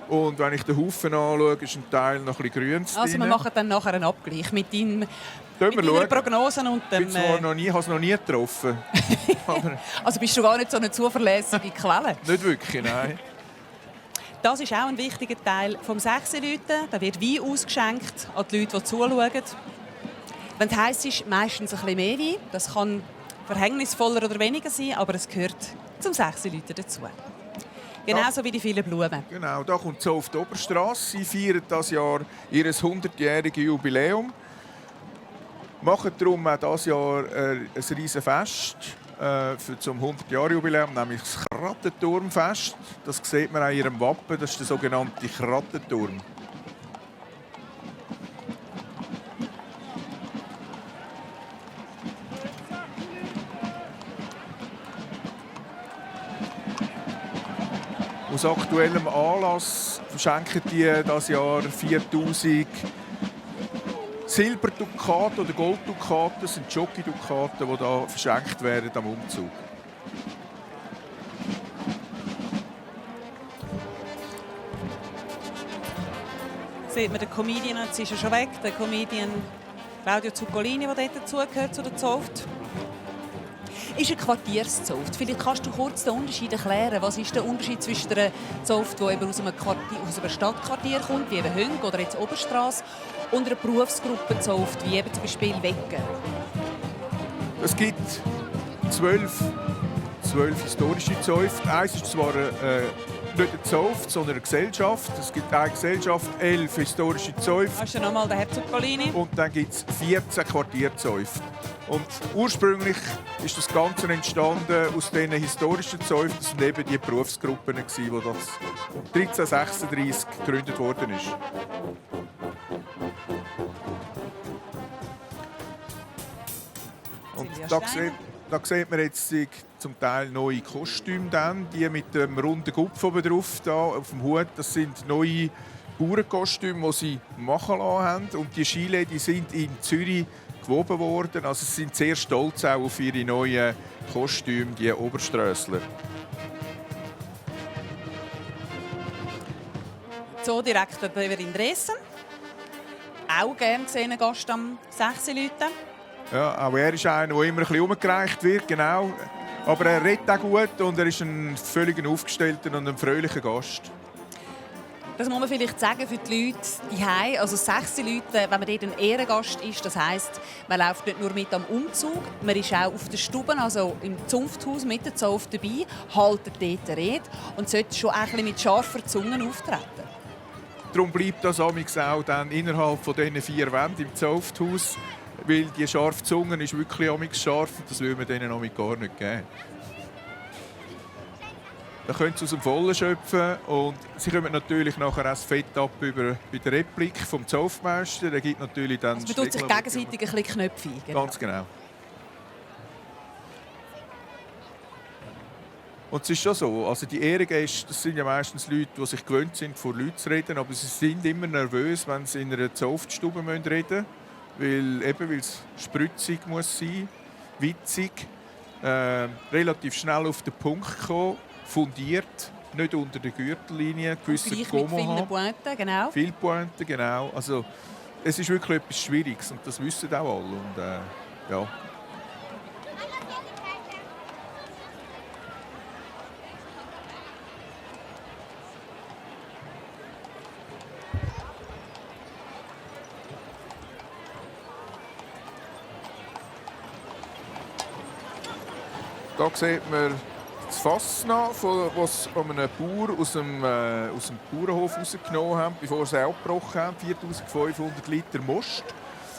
Und wenn ich den Haufen anschaue, ist ein Teil noch ein bisschen grün. Also wir machen dann nachher einen Abgleich mit deinen Prognosen und dem... Ich habe es noch nie getroffen. Also bist du gar nicht so eine zuverlässige Quelle? Nicht wirklich, nein. Das ist auch ein wichtiger Teil vom 6-Leuten. Da wird Wein ausgeschenkt an die Leute, die zuschauen. Wenn es heiß ist, meistens ein bisschen mehr Wein. Das kann verhängnisvoller oder weniger sein, aber es gehört zum 6-Leuten dazu. Genauso wie die vielen Blumen. Genau, da kommt so auf die Oberstrasse. Sie feiern dieses Jahr ihr 100-jähriges Jubiläum. Machen darum auch dieses Jahr ein riesiges Fest. zum 100-Jahre-Jubiläum, nämlich das Krattenturmfest. Das sieht man auch in ihrem Wappen, das ist der sogenannte Krattenturm. Aus aktuellem Anlass verschenken die dieses Jahr 4000 Silberdukaten oder Golddukaten, das sind Jockey-Dukaten, die hier verschenkt werden am Umzug. Sieht man den Comedian, jetzt ist er schon weg, der Comedian Claudio Zuccolini, der dort dazugehört zu der Zunft. Ist eine Quartierszunft. Vielleicht kannst du kurz den Unterschied erklären. Was ist der Unterschied zwischen einer Zunft, die eben aus einem Stadtquartier kommt, wie eben Hünk oder jetzt Oberstrasse, und einer Berufsgruppenzunft, wie eben zum Beispiel Wecken? Es gibt 12 historische Zunften. Eins ist zwar nicht eine Zunft, sondern eine Gesellschaft. Es gibt eine Gesellschaft, 11 historische Zunften. Hast du nochmal den Herr Zuccolini? Und dann gibt es 14 Quartierzunften. Und ursprünglich ist das Ganze entstanden aus diesen historischen Zunften. Das waren eben die Berufsgruppen, die das 1336 gegründet worden ist. Und da sieht man jetzt zum Teil neue Kostüme, die mit dem runden Kopf oben drauf da, auf dem Hut. Das sind neue Bauernkostüme, die sie machen lassen haben. Und die Skilets, die sind in Zürich gewoben worden. Also sie sind sehr stolz auch auf ihre neuen Kostüme, die Oberströssler. So Direktor Severin Dressen. Auch gern gesehenen Gast am 6 Leuten. Ja, auch er ist einer, der immer ein bisschen umgereicht wird, genau. Aber er redet auch gut und er ist ein völlig aufgestellter und ein fröhlicher Gast. Das muss man vielleicht sagen für die Leute die also 6 Leute, wenn man dort ein Ehrengast ist. Das heisst, man läuft nicht nur mit am Umzug, man ist auch auf den Stuben, also im Zunfthaus mit der Zunft dabei, haltet dort eine Rede und sollte schon ein bisschen mit scharfer Zunge auftreten. Darum bleibt das auch dann innerhalb von diesen 4 Wänden im Zunfthaus, weil die scharfe Zunge ist wirklich scharf und das will man denen gar nicht geben. Da können sie aus dem Vollen schöpfen und sie kommen natürlich nachher auch das Fett ab bei der Replik vom Zunftmeister. Der gibt natürlich dann... Also man tut sich gegenseitig ein bisschen Knöpfe ein. Genau. Ganz genau. Und es ist schon so, also die Ehrengäste, das sind ja meistens Leute, die sich gewöhnt sind, vor Leuten zu reden, aber sie sind immer nervös, wenn sie in einer Zunftstube reden müssen, weil es spritzig muss sein, witzig, relativ schnell auf den Punkt kommen, fundiert, nicht unter der Gürtellinie, gewisse Como haben. Viele Pointen, genau. Viele Pointen, genau. Also, es ist wirklich etwas Schwieriges und das wissen auch alle. Und, ja. Da sieht man das Fass noch, das einem Bauer aus dem Bauernhof rausgenommen haben, bevor sie abgebrochen haben. 4500 Liter Most.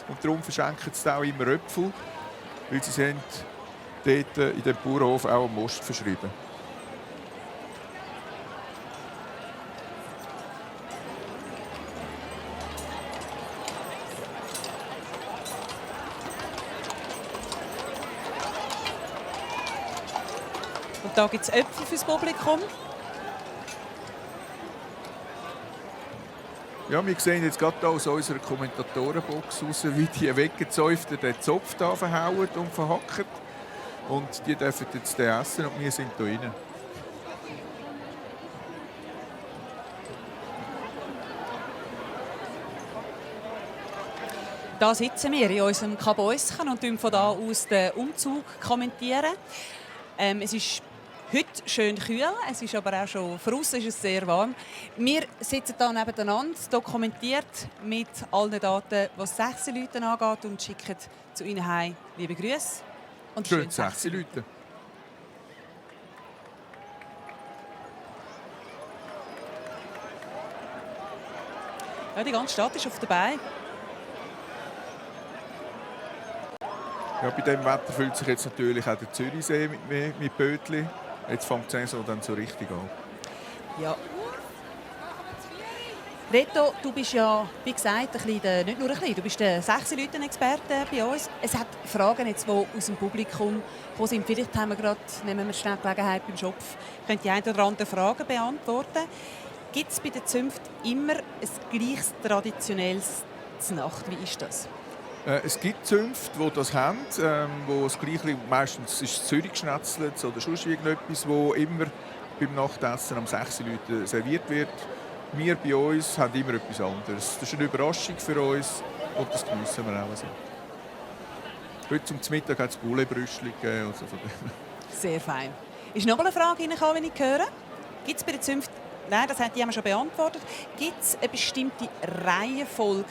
Und darum verschenken sie auch immer Äpfel, weil sie sind dort in dem Bauernhof auch am Most verschrieben. Und da gibt es Äpfel fürs Publikum. Ja, wir sehen jetzt gerade aus unserer Kommentatorenbox raus, wie die Weggezäuften den Zopf da verhauen und verhacken. Und die dürfen jetzt den essen und wir sind hier drin. Da sitzen wir in unserem Kabäuschen und von da aus den Umzug kommentieren. Es ist heute schön kühl, es ist aber auch schon draussen ist es sehr warm. Wir sitzen hier nebeneinander, dokumentiert mit allen Daten, was 6 Leute angeht und schicken zu Ihnen heim liebe Grüße. Und schön 6 Leute. Ja, die ganze Stadt ist auf der Beine. Ja, bei diesem Wetter füllt sich jetzt natürlich auch der Zürichsee mit Bötli. Jetzt fängt die Saison dann so richtig an. Ja. Reto, du bist ja, wie gesagt, nicht nur ein bisschen, du bist der 6-Leuten-Experte bei uns. Es hat Fragen, jetzt, die aus dem Publikum gekommen sind. Vielleicht haben wir gerade, nehmen wir schnell Gelegenheit beim Schopf, könnt die eine oder andere Fragen beantworten. Gibt es bei der Zunft immer ein gleiches traditionelles Znacht? Wie ist das? Es gibt Zünfte, die das haben, wo das Gleiche, meistens ist es Zürich geschnetzelt oder sonst irgendetwas, wo immer beim Nachtessen am 6 Leuten serviert wird. Wir bei uns haben immer etwas anderes. Das ist eine Überraschung für uns und das geniessen wir auch so. Heute zum Mittag hat es Boulet-Brüschli gegeben. Und so von dem. Sehr fein. Ist noch mal eine Frage reingekommen, wenn ich höre? Gibt es bei der Zunft, nein, das haben wir schon beantwortet, gibt es eine bestimmte Reihenfolge,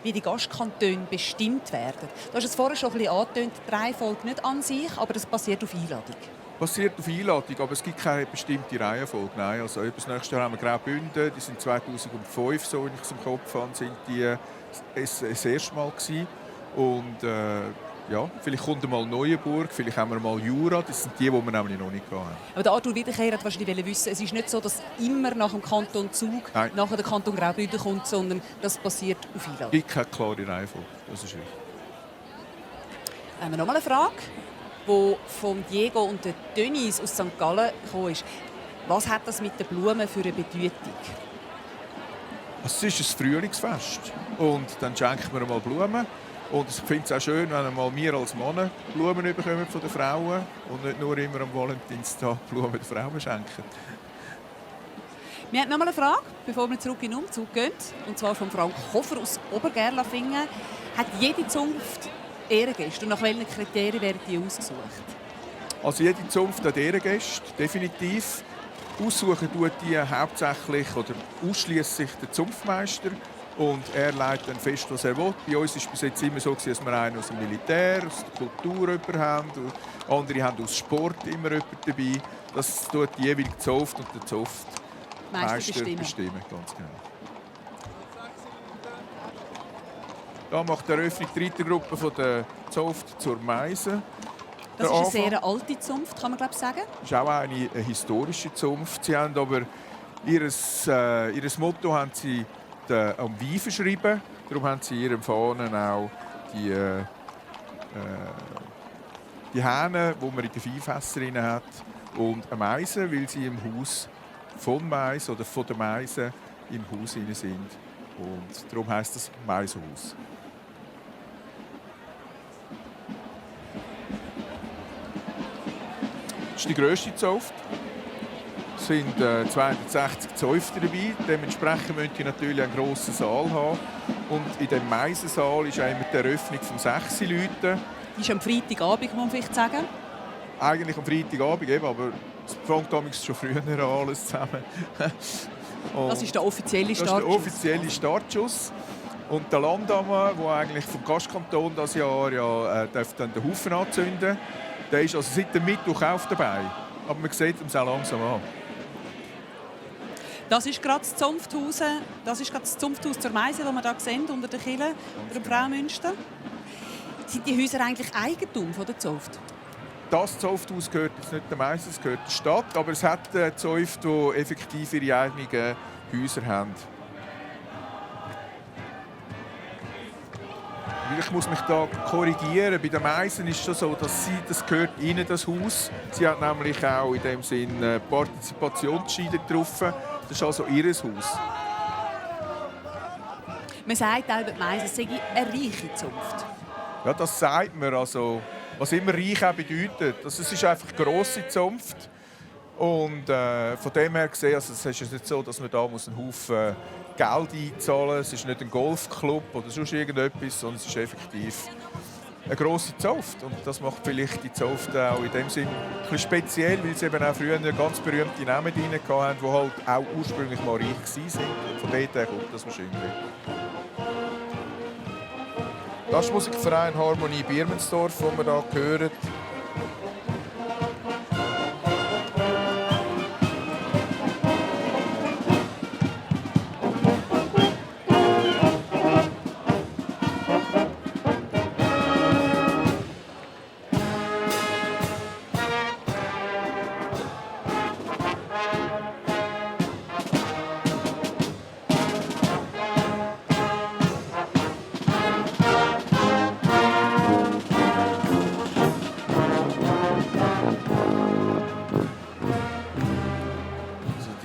wie die Gastkantone bestimmt werden? Du hast es vorher schon ein bisschen angetönt, die Reihenfolge nicht an sich, aber das basiert auf Einladung. Basiert auf Einladung, aber es gibt keine bestimmte Reihenfolge. Nein, also das nächste Jahr haben wir Graubünden, die sind 2005, so wie ich es im Kopf habe, sind die das erste Mal gewesen. Und ja, vielleicht kommt einmal Neuenburg, vielleicht haben wir mal Jura, das sind die wir nämlich noch nicht hatten. Aber der Arthur Wiederkehr hat wahrscheinlich wissen, es ist nicht so, dass immer nach dem Kanton Zug nachher der Kanton Graubünden kommt, sondern das basiert auf Einladung. Es gibt keine klare Reihenfolge, das ist richtig. Haben wir noch mal eine Frage, die von Diego und Denise aus St. Gallen gekommen ist. Was hat das mit den Blumen für eine Bedeutung? Es ist ein Frühlingsfest und dann schenkt man mal Blumen. Und ich finde es auch schön, wenn einmal wir als Männer Blumen bekommen von den Frauen und nicht nur immer am Valentinstag Blumen den Frauen schenken. Wir haben noch mal eine Frage, bevor wir zurück in den Umzug gehen. Und zwar von Frank Hofer aus Obergerlafingen. Hat jede Zunft Ehrengäste und nach welchen Kriterien werden die ausgesucht? Also jede Zunft hat Ehrengäste, definitiv. Aussuchen tut die hauptsächlich oder ausschließlich der Zunftmeister. Und er leitet dann fest, was er will. Bei uns war es bis jetzt immer so, dass wir einen aus dem Militär, aus der Kultur haben. Andere haben aus Sport immer jemanden dabei. Das tut die jeweilige Zunft und der Zunftmeister bestimmen. Ganz genau. Da macht die Eröffnung die Reitergruppe von der Zunft zur Meise. Das ist eine sehr alte Zunft, kann man glaube ich sagen. Das ist auch eine historische Zunft. Sie haben aber ihres Motto haben sie am Wein verschrieben. Darum haben sie in ihrem Fahnen auch die Hähne, die man in den Weinfässern hat, und eine Meise, weil sie im Haus von Mais oder von der Meise im Haus sind. Und darum heisst das Maisenhaus. Das ist die grösste Zunft. Es sind 260 Zäufter dabei. Dementsprechend müssen die natürlich einen grossen Saal haben. Und in dem Meisensaal ist immer die Eröffnung von 6 Leuten. Die ist am Freitagabend, muss man vielleicht sagen. Eigentlich am Freitagabend, eben, aber es fängt damals schon früher an, alles zusammen. Das ist der offizielle Startschuss. Das ist der offizielle Startschuss. Und der Landammer, der eigentlich vom Gastkanton dieses Jahr darf dann den Haufen anzünden, der ist also seit dem Mittwoch auf dabei. Aber man sieht ihn sehr langsam an. Das ist gerade das Zunfthaus. Das ist gerade das Zunfthaus zur Meise, das wir hier sehen, unter der Kille, unter dem Fraumünster. Sind die Häuser eigentlich Eigentum von der Zunft? Das Zunfthaus gehört jetzt nicht der Meise, es gehört der Stadt. Aber es hat Zunft, die effektiv ihre eigenen Häuser haben. Ich muss mich da korrigieren. Bei den Meisen ist es so, dass das gehört ihnen, das Haus. Sie hat nämlich auch in dem Sinn Partizipationsscheide getroffen. Das ist also ihr Haus. Man sagt auch, die Meisen sei eine reiche Zunft. Ja, das sagt man. Also, was immer reich auch bedeutet. Das ist einfach eine grosse Zunft. Und von dem her gesehen, also es ist nicht so, dass man da einen Haufen Geld einzahlen muss. Es ist nicht ein Golfclub oder sonst irgendetwas, sondern es ist effektiv eine grosse Zunft. Und das macht vielleicht die Zunft auch in dem Sinn ein bisschen speziell, weil sie eben auch früher ganz berühmte Namen drin hatten, die halt auch ursprünglich mal reich waren. Und von dort her kommt das wahrscheinlich. Das ist Musikverein Harmonie Biermensdorf, den wir hier hören.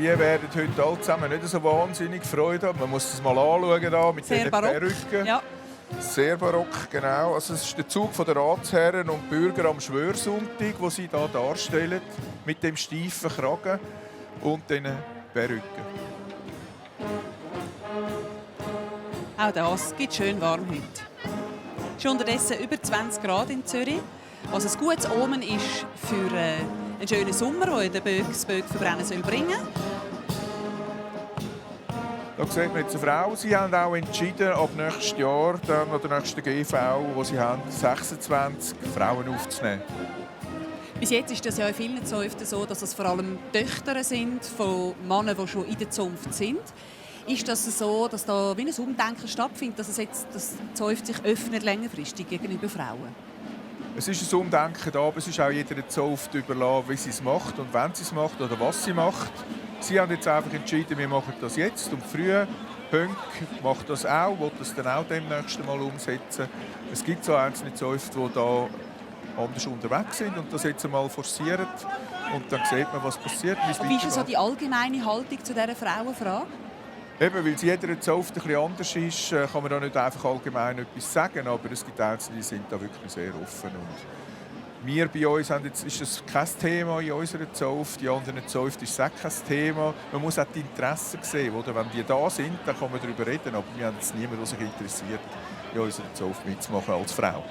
die werden heute alle zusammen nicht so wahnsinnig Freude haben. Man muss es mal anschauen da, mit Sehr diesen barock. Perücken. Ja. Sehr barock, genau. Also es ist der Zug der Ratsherren und Bürger am Schwörsonntag, den sie hier darstellen, mit dem steifen Kragen und den Perücken. Auch das gibt schön warm heute. Es ist unterdessen über 20 Grad in Zürich, was ein gutes Omen ist für einen schönen Sommer, den der das Böckverbrennen bringen soll. Da sieht man jetzt eine Frau. Sie haben auch entschieden, ab nächstes Jahr, dann an der nächsten GV, wo sie haben, 26 Frauen aufzunehmen. Bis jetzt ist das ja in vielen Zunften so, dass es vor allem Töchter sind von Männern, die schon in der Zunft sind. Ist das so, dass da wie ein Umdenken stattfindet, dass die Zunft sich öffnet längerfristig gegenüber Frauen? Es ist ein Umdenken da, aber es ist auch jeder Zunft überlassen, wie sie es macht und wenn sie es macht oder was sie macht. Sie haben jetzt einfach entschieden, wir machen das jetzt und früh. Pönk macht das auch, will das dann auch demnächst mal umsetzen. Es gibt so einzelne Zunfte, die da anders unterwegs sind und das jetzt einmal forcieren. Und dann sieht man, was passiert. Wie ist so die allgemeine Haltung zu dieser Frauenfrage? Eben, weil es jeder Zunft ein bisschen anders ist, kann man da nicht einfach allgemein etwas sagen, aber es gibt Einzelne, die sind da wirklich sehr offen. Und wir bei uns haben jetzt, ist das kein Thema in unserer Zunft, in anderen Zunften ist es auch kein Thema. Man muss auch die Interessen sehen, oder? Wenn die da sind, dann kann man darüber reden, aber wir haben jetzt niemanden, der sich interessiert, in unserer Zunft mitzumachen als Frau.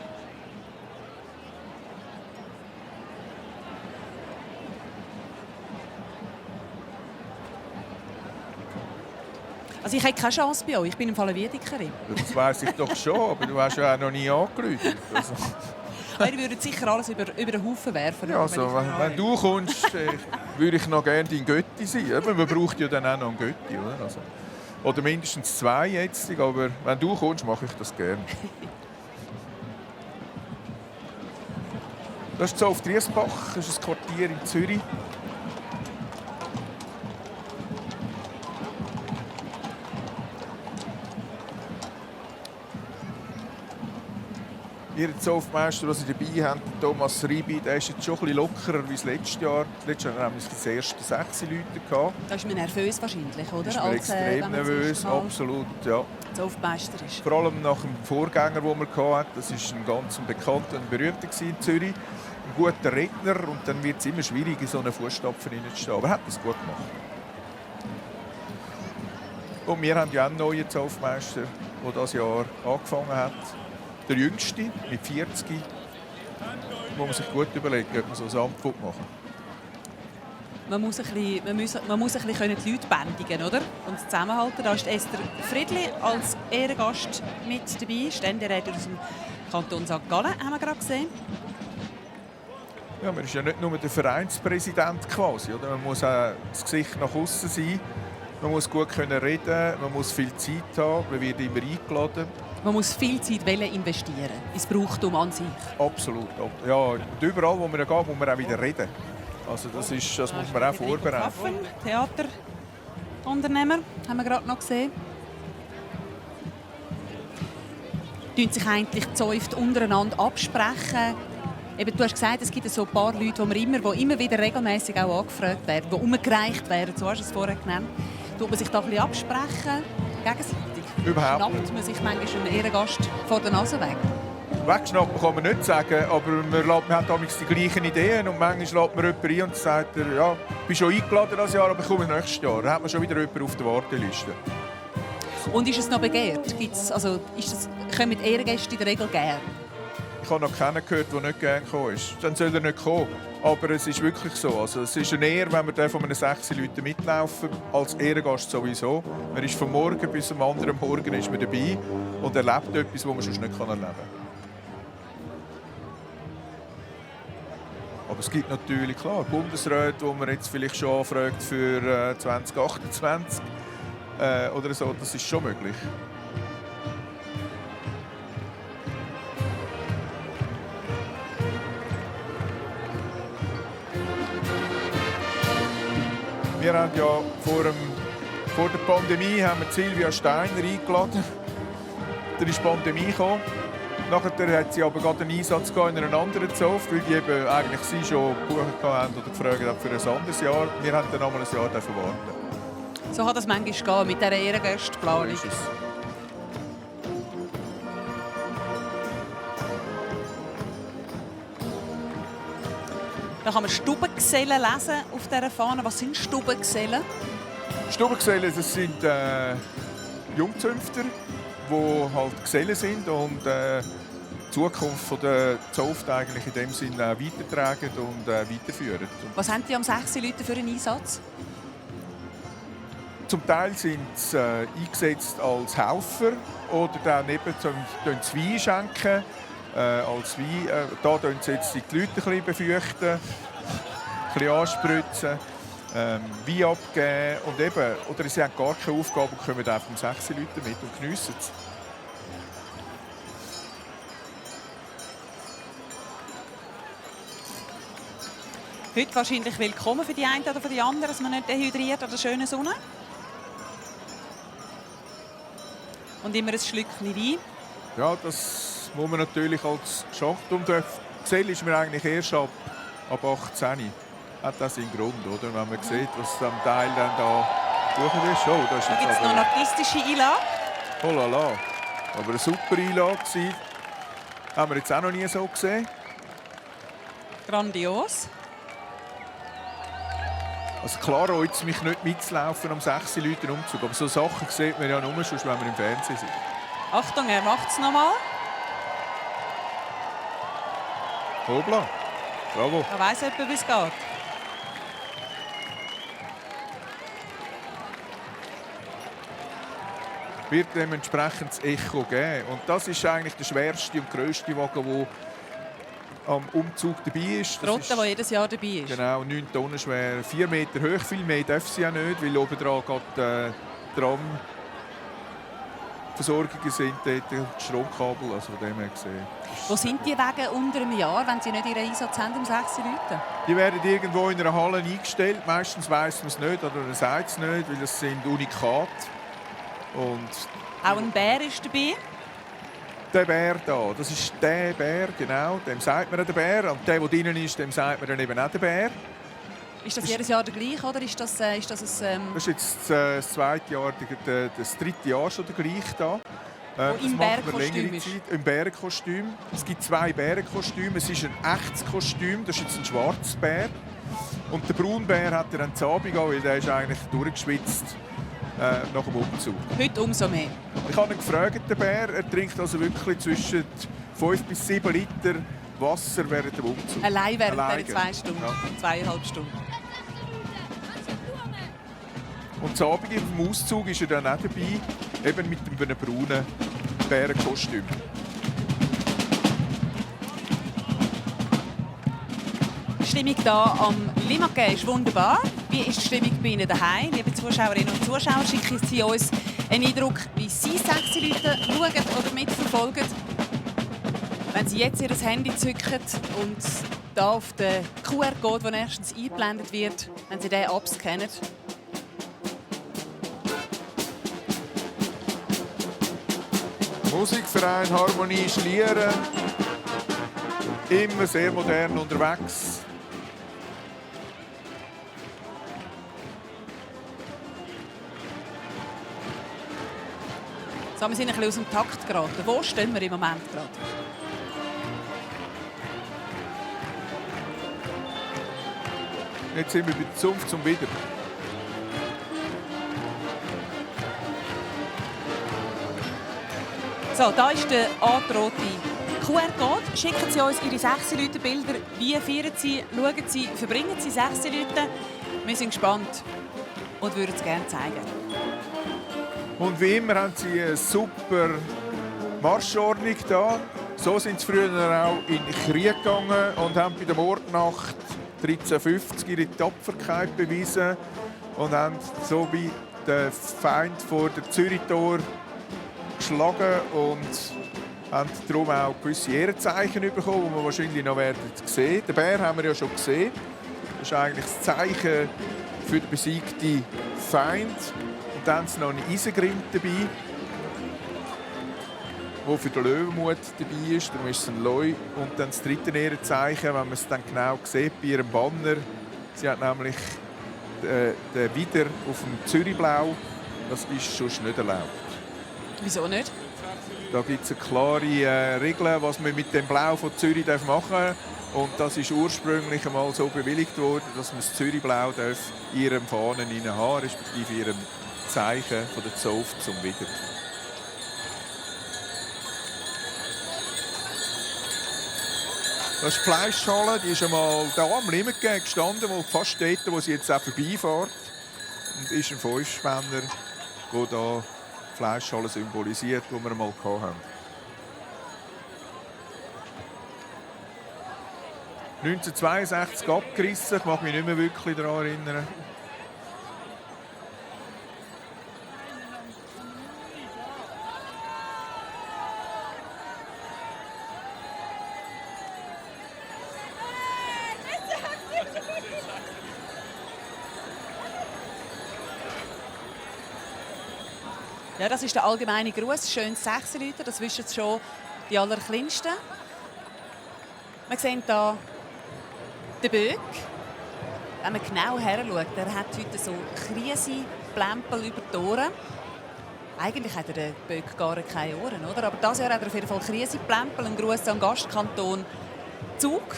Also ich habe keine Chance bei euch, ich bin im Fall eine Wiedekerin. Das weiss ich doch schon, aber du hast ja auch noch nie angerufen. Also. Ihr würdet sicher alles über den Haufen werfen. Ja, also, wenn du kommst, würde ich noch gerne dein Götti sein. Man braucht ja dann auch noch einen Götti, oder? Also, oder mindestens 2 jetzt, aber wenn du kommst, mache ich das gerne. Das ist so auf Triesbach, das ist ein Quartier in Zürich. Ihr Zunftmeister, den sie dabei haben, Thomas Ribi, der ist jetzt schon ein bisschen lockerer als letztes Jahr. Letztes Jahr haben wir das erste 6 Leute gehabt. Da ist man nervös wahrscheinlich, oder? Da ist man extrem nervös, absolut, ja. Zunftmeister ist. Vor allem nach dem Vorgänger, den wir hatten. Das war ein ganz bekannter und berühmter in Zürich. Ein guter Redner und dann wird es immer schwierig, in so einen Fußstapfen hineinzustehen. Aber er hat das gut gemacht. Und wir haben ja auch einen neuen Zunftmeister, der dieses Jahr angefangen hat. Der Jüngste, mit 40, wo man sich gut überlegt, ob man so ein Amt machen will. Man muss ein bisschen die Leute bändigen, oder? Und zusammenhalten. Da ist Esther Friedli als Ehrengast mit dabei, Ständerätin aus dem Kanton St. Gallen, haben wir gerade gesehen. Ja, man ist ja nicht nur der Vereinspräsident quasi, oder? Man muss auch das Gesicht nach außen sein, man muss gut reden, man muss viel Zeit haben, man wird immer eingeladen. Man muss viel Zeit investieren ins Brauchtum an sich. Absolut. Ja, und überall, wo wir gehen, muss man auch wieder reden. Also das muss man auch vorbereiten. Theaterunternehmer, haben wir gerade noch gesehen. Tun sich eigentlich die Zunft untereinander absprechen? Eben, du hast gesagt, es gibt so ein paar Leute, die immer wieder regelmäßig auch angefragt werden, die umgereicht werden, so hast du es vorher genannt. Tut man sich da ein bisschen absprechen, gegenseitig? Überhaupt nicht. Schnappt man sich manchmal einen Ehrengast vor der Nase weg? Wegschnappen kann man nicht sagen, aber man hat damals die gleichen Ideen und manchmal lädt man jemanden ein und sagt, ja, ich bin schon eingeladen dieses Jahr, aber ich komme nächstes Jahr. Dann hat man schon wieder jemanden auf der Warteliste. Und ist es noch begehrt? Kommen Ehrengäste in der Regel gern? Ich habe noch keinen gehört, der nicht gerne gekommen ist. Dann soll er nicht kommen. Aber es ist wirklich so. Also, es ist eine Ehre, wenn wir von einem 6 Leuten mitlaufen, als Ehrengast sowieso. Man ist von morgen bis am anderen Morgen ist man dabei und erlebt etwas, was man sonst nicht erleben kann. Aber es gibt natürlich, klar, Bundesräte, die man jetzt vielleicht schon anfragt für 2028 oder so. Das ist schon möglich. Wir haben ja vor der Pandemie haben wir Silvia Steiner eingeladen. Dann ist die Pandemie gekommen. Nachher hat sie aber gerade einen Einsatz in einer anderen Zunft, weil die eben eigentlich sie schon gebucht haben oder gefragt haben für ein anderes Jahr. Wir haben dann noch mal ein Jahr warten. So kann das manchmal gehen mit dieser Ehrengästeplanung. So ist es. Da kann man Stubengesellen lesen auf dieser Fahne. Was sind Stubengesellen? Stubengesellen, das sind Jungzünfter, die halt Gesellen sind und die Zukunft der Zunft eigentlich in dem Sinne weitertragen und weiterführen. Was haben die am 6 Leute für einen Einsatz? Zum Teil sind sie eingesetzt als Helfer oder dann eben zum Wein schenken. Als Wein, da tun sie jetzt die Leute ein bisschen befürchten, ein bisschen anspritzen, Wein abgeben und eben, oder sie haben gar keine Aufgabe und kommen einfach um 6 Leute mit und geniessen es. Heute wahrscheinlich willkommen für die einen oder für die anderen, dass man nicht dehydriert an der schönen Sonne. Und immer ein Schlückchen Wein. Ja, das muss man natürlich als Schacht. Und der Gesell ist mir eigentlich erst ab 18. Hat das seinen Grund, oder? Wenn man sieht, was am Teil dann da durch ist. Oh, da gibt es noch eine artistische Einlage. Oh la la. Aber eine super Einlage gewesen. Haben wir jetzt auch noch nie so gesehen. Grandios. Also klar reut es mich nicht mitzulaufen am 6 Leuten Umzug. Aber so Sachen sieht man ja nur, wenn wir im Fernsehen sind. Achtung, er macht es nochmal. Hobla. Bravo. Er weiss etwa, wie es geht. Wird dementsprechend das Echo geben. Und das ist eigentlich der schwerste und grösste Wagen, der am Umzug dabei ist. Die Rotte, die jedes Jahr dabei ist. Genau, 9 Tonnen schwer, 4 Meter hoch. Viel mehr darf sie ja nicht, weil oben dran geht Tramversorgungen sind, dort die Stromkabel. Also von dem her gesehen. Wo sind die Wege unter einem Jahr, wenn sie nicht ihren Einsatz haben, um 6 Leute? Die werden irgendwo in einer Halle eingestellt. Meistens weiss man es nicht oder man sagt es nicht, weil das sind Unikate. Und auch ein Bär ist dabei. Der Bär hier, das ist der Bär, genau. Dem sagt man den Bär. Und der drinnen ist, dem sagt man dann eben auch den Bär. Ist das jedes Jahr der gleiche oder ist das ein... Das ist jetzt das zweite Jahr, das dritte Jahr schon der gleiche da. Im Bärenkostüm ist? Im Bärenkostüm. Es gibt 2 Bärenkostüme. Es ist ein echtes Kostüm, das ist jetzt ein schwarzes Bär. Und der Braunbär hat er dann zu Abend an, weil der ist eigentlich durchgeschwitzt nach dem Umzug. Heute umso mehr. Ich habe ihn gefragt, den Bär. Er trinkt also wirklich zwischen 5 bis 7 Liter Wasser während dem Umzug. Allein während 2 Stunden, ja. 2,5 Stunden. Und zu Abend im Auszug ist er dann auch dabei, eben mit einem braunen Bärenkostüm. Die Stimmung hier am Limmatquai ist wunderbar. Wie ist die Stimmung bei Ihnen daheim? Liebe Zuschauerinnen und Zuschauer, schicken Sie uns einen Eindruck, wie Sie 6 Leute schauen oder mitverfolgen. Wenn Sie jetzt Ihr Handy zücken und hier auf den QR-Code, der erstens eingeblendet wird, wenn Sie den abscannen. Musikverein Harmonie Schlieren. Immer sehr modern unterwegs. So, wir sind ein bisschen aus dem Takt geraten. Wo stehen wir im Moment gerade? Jetzt sind wir bei der Zunft zum Wieder. So, da ist der angedrohte QR-Code. Schicken Sie uns Ihre 6 Leute Bilder. Wie feiern Sie, schauen Sie, verbringen Sie 6 Leute? Wir sind gespannt und würden es gerne zeigen. Und wie immer haben sie eine super Marschordnung da. So sind sie früher auch in den Krieg gegangen und haben bei der Mordnacht 1350 ihre Tapferkeit bewiesen und haben so wie den Feind vor der Zürichtor geschlagen und haben darum auch gewisse Ehrenzeichen bekommen, die wir wahrscheinlich noch werden sehen. Den Bär haben wir ja schon gesehen. Das ist eigentlich das Zeichen für den besiegten Feind. Und dann ist noch ein Eisengrind dabei. der für den Löwenmut dabei ist. Darum ist es ein Leu. Und dann das dritte Ehrenzeichen, wenn man es dann genau sieht, bei ihrem Banner. Sie hat nämlich den Widder auf dem Zürichblau. Das ist sonst nicht erlaubt. Wieso nicht? Da gibt es eine klare Regel, was man mit dem Blau von Zürich machen darf. Und das ist ursprünglich einmal so bewilligt worden, dass man das Zürichblau in ihrem Fahnen haben, respektive in ihrem Zeichen von der Zunft zum Widder. Das ist die Fleischschale, die ist einmal hier am Limmergäge gestanden, wo fast dort, wo sie jetzt auch vorbeifährt. Und ist ein Fünfspänner, der hier die Fleischschale symbolisiert, die wir einmal hatten. 1962 abgerissen, ich mag mich nicht mehr wirklich daran erinnern. Ja, das ist der allgemeine Gruß. Schönes Sechserläuten, das wissen schon die Allerkleinsten. Wir sehen hier den Böck. Wenn man genau heranschaut, er hat heute so Krise-Plempel über die Ohren. Eigentlich hat der Böck gar keine Ohren, oder? Aber dieses Jahr hat er auf jeden Fall Krise-Plempel, ein Gruß am Gastkanton Zug.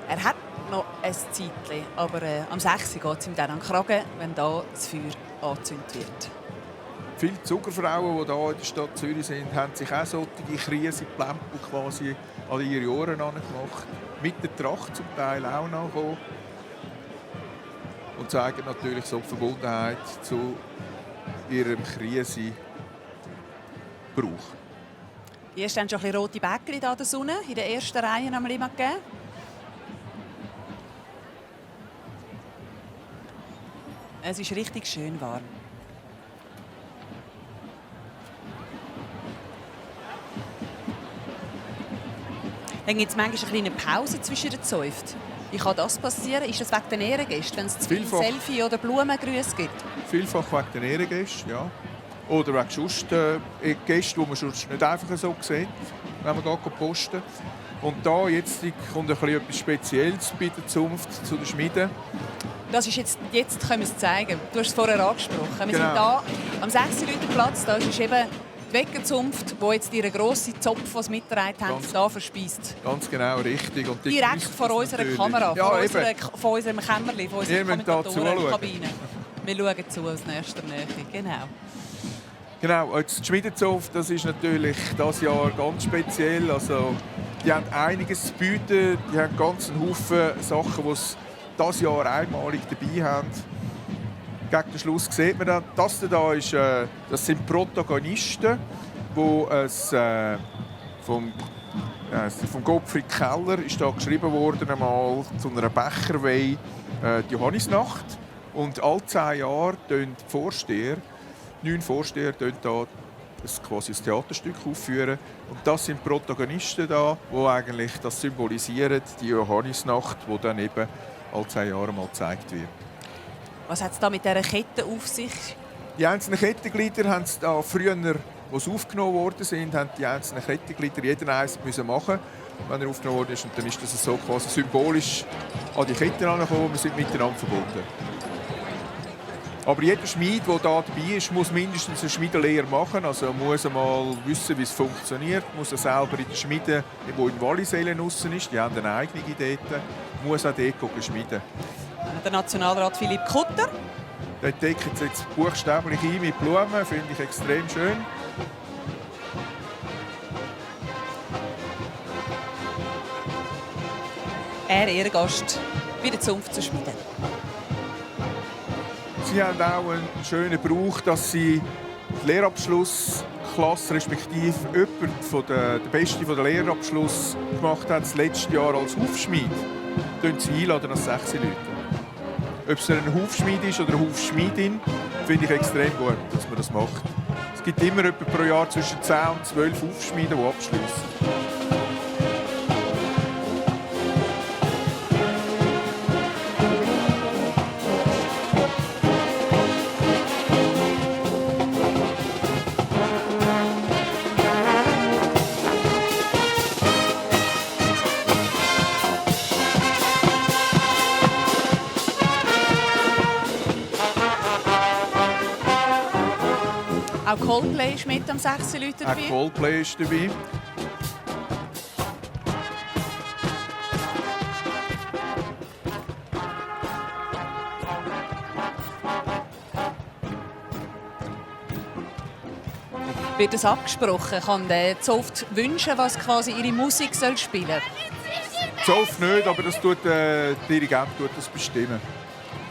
Er hat noch ein Zeitchen, aber am 6. geht es ihm dann an den Kragen, wenn da das Feuer angezündet wird. Viele Zuckerfrauen, die hier in der Stadt Zürich sind, haben sich auch solche Krisenplempel quasi an ihre Ohren gemacht. Mit der Tracht zum Teil auch noch. Und zeigen natürlich so die Verbundenheit zu ihrem Krisenbrauch. Hier stehen schon ein bisschen rote Bäckchen in der Sonne, in der ersten Reihe am Limmat gegeben. Es ist richtig schön warm. Dann gibt es manchmal eine kleine Pause zwischen den Zäuften. Wie kann das passieren? Ist das wegen den Ehrengästen, wenn es zu viel Selfie oder Blumengrüße gibt? Vielfach wegen den Ehrengästen, ja. Oder wegen sonst Gästen, die man sonst nicht einfach so sieht, wenn man posten. Und da jetzt kommt ein bisschen etwas Spezielles bei der Zunft zu den Schmieden. Das ist jetzt können wir es zeigen. Du hast es vorher angesprochen. Wir Genau. sind hier am 6-Leute-Platz. Da ist eben die Weckerzunft, die jetzt ihren grossen Zopf, den sie mitgetragen haben, hier verspeist. Ganz genau richtig. Und direkt vor unserer Kamera, ja, von unserem Kämmerchen, von unserer Kommentatorenkabine. Wir schauen zu aus nächster Nähe. Genau. Genau, jetzt die Schmiedenzunft, das ist natürlich dieses Jahr ganz speziell. Also, die haben einiges zu bieten, die haben ganz einen Haufen Sachen, die sie dieses Jahr einmalig dabei haben. Gegen den Schluss sieht man dann, das hier das sind Protagonisten, die vom Gottfried Keller ist da geschrieben worden einmal zu einer Becherweih die Johannisnacht. Und alle 10 Jahre tun die Vorsteher, 9 Vorsteher, hier quasi ein Theaterstück aufführen. Und das sind Protagonisten da, die eigentlich das symbolisieren, die Johannisnacht, die dann eben alle 10 Jahre mal gezeigt wird. Was hat es da mit dieser Kette auf sich? Die einzelnen Kettenglieder haben es da früher, als sie aufgenommen worden sind, haben die einzelnen Kettenglieder jeder eins müssen machen, wenn er aufgenommen worden ist. Und dann ist das so quasi symbolisch an die Kette herangekommen. Wir sind miteinander verbunden. Aber jeder Schmied, der hier dabei ist, muss mindestens eine Schmiedelehre machen. Also muss einmal wissen, wie es funktioniert. Muss er selber in der Schmiede, die in Wallisellen aussen ist, die haben eine eigene Idee, muss auch dort schmieden. Der Nationalrat Philipp Kutter. Der deckt jetzt buchstäblich ein mit Blumen, finde ich extrem schön. Er Ehrengast bei der Zunft zu schmieden. Sie haben auch einen schönen Brauch, dass sie die Lehrabschlussklasse, respektive jemand von der Beste von der Lehrabschluss gemacht hat, das letzte Jahr als Hufschmied, sie einladen als 6 Leute. Ob es ein Hufschmied ist oder eine Hufschmiedin, finde ich extrem gut, dass man das macht. Es gibt immer etwa pro Jahr zwischen 10 und 12 Hufschmieden, die abschließen. Coldplay ist mit am 6 Leuten dabei. Auch Coldplay ist dabei. Wird das abgesprochen? Kann der Zoft wünschen, was quasi ihre Musik soll spielen So oft nicht, aber das tut der Dirigent das bestimmen.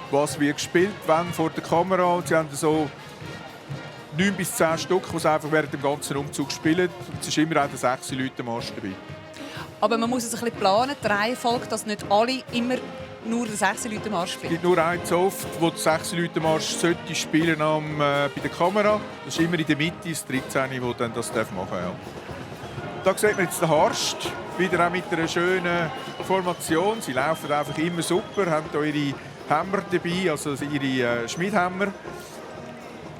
Was wird gespielt, wann vor der Kamera. Sie haben so 9 bis 10 Stück, die sie einfach während dem ganzen Umzug spielen. Und es ist immer auch der 6 Leute Marsch dabei. Aber man muss es ein bisschen planen, die Reihenfolge, dass nicht alle immer nur den 6 Leute Marsch Es spielen. gibt nur einen Zoft, der den 6 Leute Marsch sollte spielen bei der Kamera. Das ist immer in der Mitte, das 13, der dann das machen darf. Ja. Da sieht man jetzt den Harst, wieder auch mit einer schönen Formation. Sie laufen einfach immer super, haben hier ihre Hämmer dabei, also ihre Schmiedhämmer.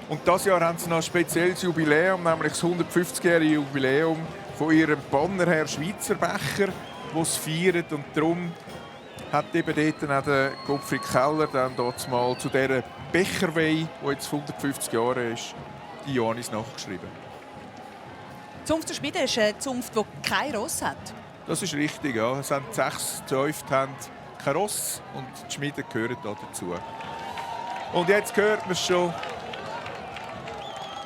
Und dieses Jahr haben sie noch ein spezielles Jubiläum, nämlich das 150-jährige Jubiläum von ihrem Bannerherr Schweizer Becher, das sie feiern. Und darum hat eben dort auch der Gottfried Keller dann dort mal zu dieser Becherweihe, die jetzt 150 Jahre ist, die Johannis nachgeschrieben. Die Zunft der Schmiede ist eine Zunft, die kein Ross hat. Das ist richtig, ja. Es sind 6 Zäufte, haben kein Ross und die Schmiede gehören da dazu. Und jetzt hört man es schon.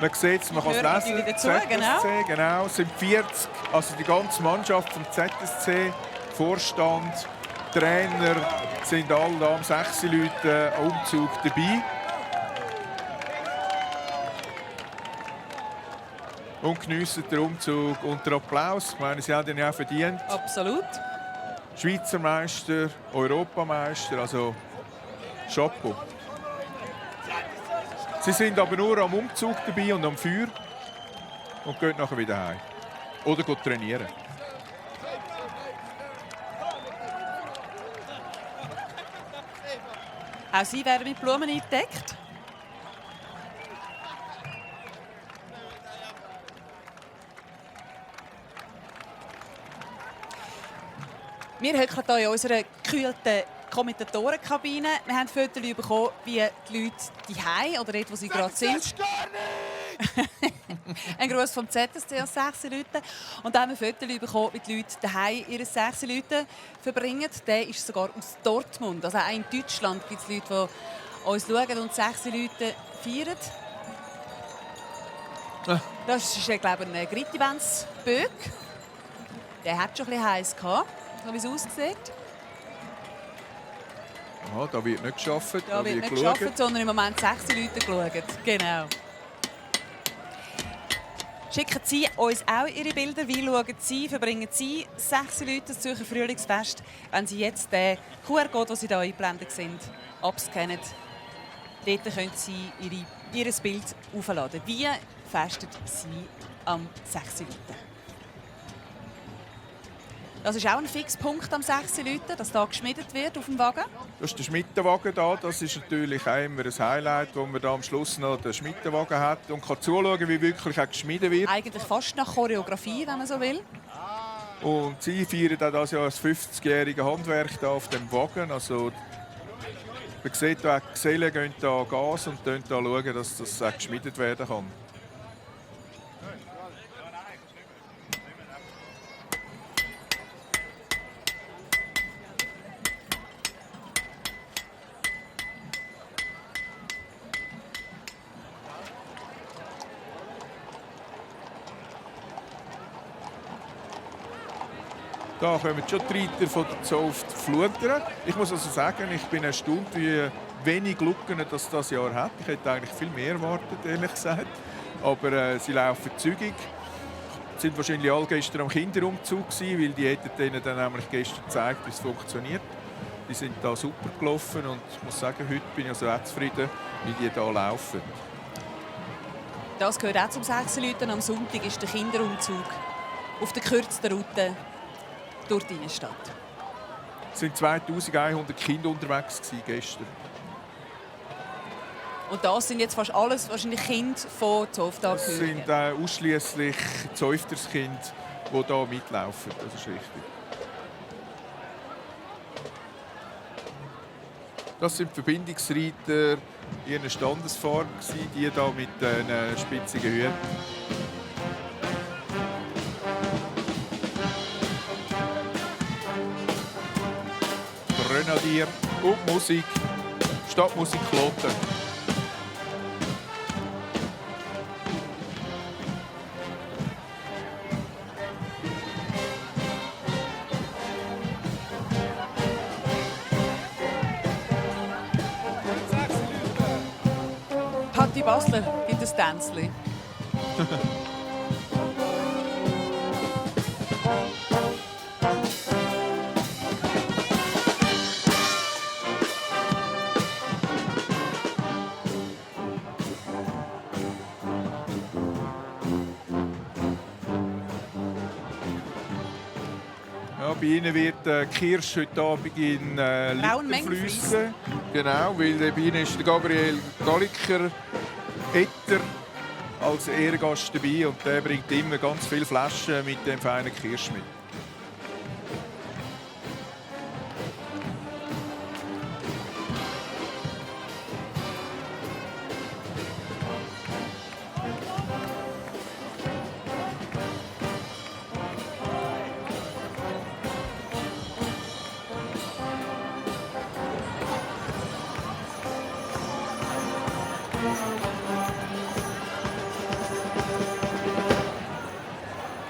Man sieht es, man kann es lesen. Dazu, ZSC, genau. Es sind 40, also die ganze Mannschaft vom ZSC, Vorstand, Trainer, sind alle da am 6 Leute Umzug dabei. Und geniessen den Umzug unter Applaus. Ich meine, sie haben ihn ja auch verdient. Absolut. Schweizer Meister, Europameister, also Chapeau. Sie sind aber nur am Umzug dabei und am Feuer und gehen nachher wieder heim. Oder gehen trainieren. Auch sie werden mit Blumen eingedeckt. Wir hocken hier in unserer gekühlten Kommentatorenkabine. Wir haben Fotos bekommen, wie die Leute daheim oder dort, wo sie gerade sind. Ein Gruß vom ZSC aus 6 Leuten. Und dann haben wir Fotos bekommen, wie die Leute daheim ihre 6 Leute verbringen. Der ist sogar aus Dortmund. Also auch in Deutschland gibt es Leute, die uns schauen und 6 Leute feiern. Das ist, glaube ich, ein Gritti-Benz-Böck. Der hat schon ein bisschen heiß gehabt, so wie es aussieht. Aha, da wird nicht gearbeitet. Da wird nicht gearbeitet, sondern im Moment 6 Leute geschaut. Genau. Schicken Sie uns auch Ihre Bilder. Wie schauen Sie, verbringen Sie 6 Leute das Zürcher Frühlingsfest, wenn Sie jetzt den QR-Code, den Sie hier eingeblendet sind, abscannen. Dort können Sie Ihr Bild aufladen. Wie festen Sie am 6 Leute? Das ist auch ein Fixpunkt am 6 Leuten, dass da geschmiedet wird auf dem Wagen. Das ist der Schmittenwagen da. Das ist natürlich auch immer ein Highlight, wo man da am Schluss noch den Schmittenwagen hat und kann zuschauen, wie wirklich auch geschmiedet wird. Eigentlich fast nach Choreografie, wenn man so will. Und sie feiern auch das Jahr das 50-jährige Handwerk da auf dem Wagen. Also, man sieht, auch die Gesellen gehen da Gas und schauen, dass das auch geschmiedet werden kann. Da kommen schon die Reiter von der Zoft flutern. Ich muss also sagen, ich bin erstaunt, wie wenig Lücken das Jahr hat. Ich hätte eigentlich viel mehr erwartet, ehrlich gesagt. Aber sie laufen zügig. Sie sind wahrscheinlich alle gestern am Kinderumzug gewesen, weil die hätten denen dann nämlich gestern gezeigt, wie es funktioniert. Die sind da super gelaufen und ich muss sagen, heute bin ich also auch zufrieden, wie die hier laufen. Das gehört auch zum 6 Leuten. Am Sonntag ist der Kinderumzug auf der kürzesten Route durch die Innenstadt. Es waren 2100 Kinder unterwegs gestern. Und das sind jetzt fast alles wahrscheinlich Kinder von Zofta. Es sind ausschließlich Zäufterskinder, die hier mitlaufen. Das ist richtig. Das sind die Verbindungsreiter in einer Standesform, die hier mit den spitzigen Hüten. Grenadier und Musik, Stadtmusik Kloten. Patti Basler gibt ein Tänzchen. Ja, bei Ihnen wird Kirsch heute Abend in Rauen Liter Mengen fließen. Genau, weil bei Ihnen ist der Gabriel Galliker Etter als Ehrgast dabei und der bringt immer ganz viele Flaschen mit dem feinen Kirsch mit.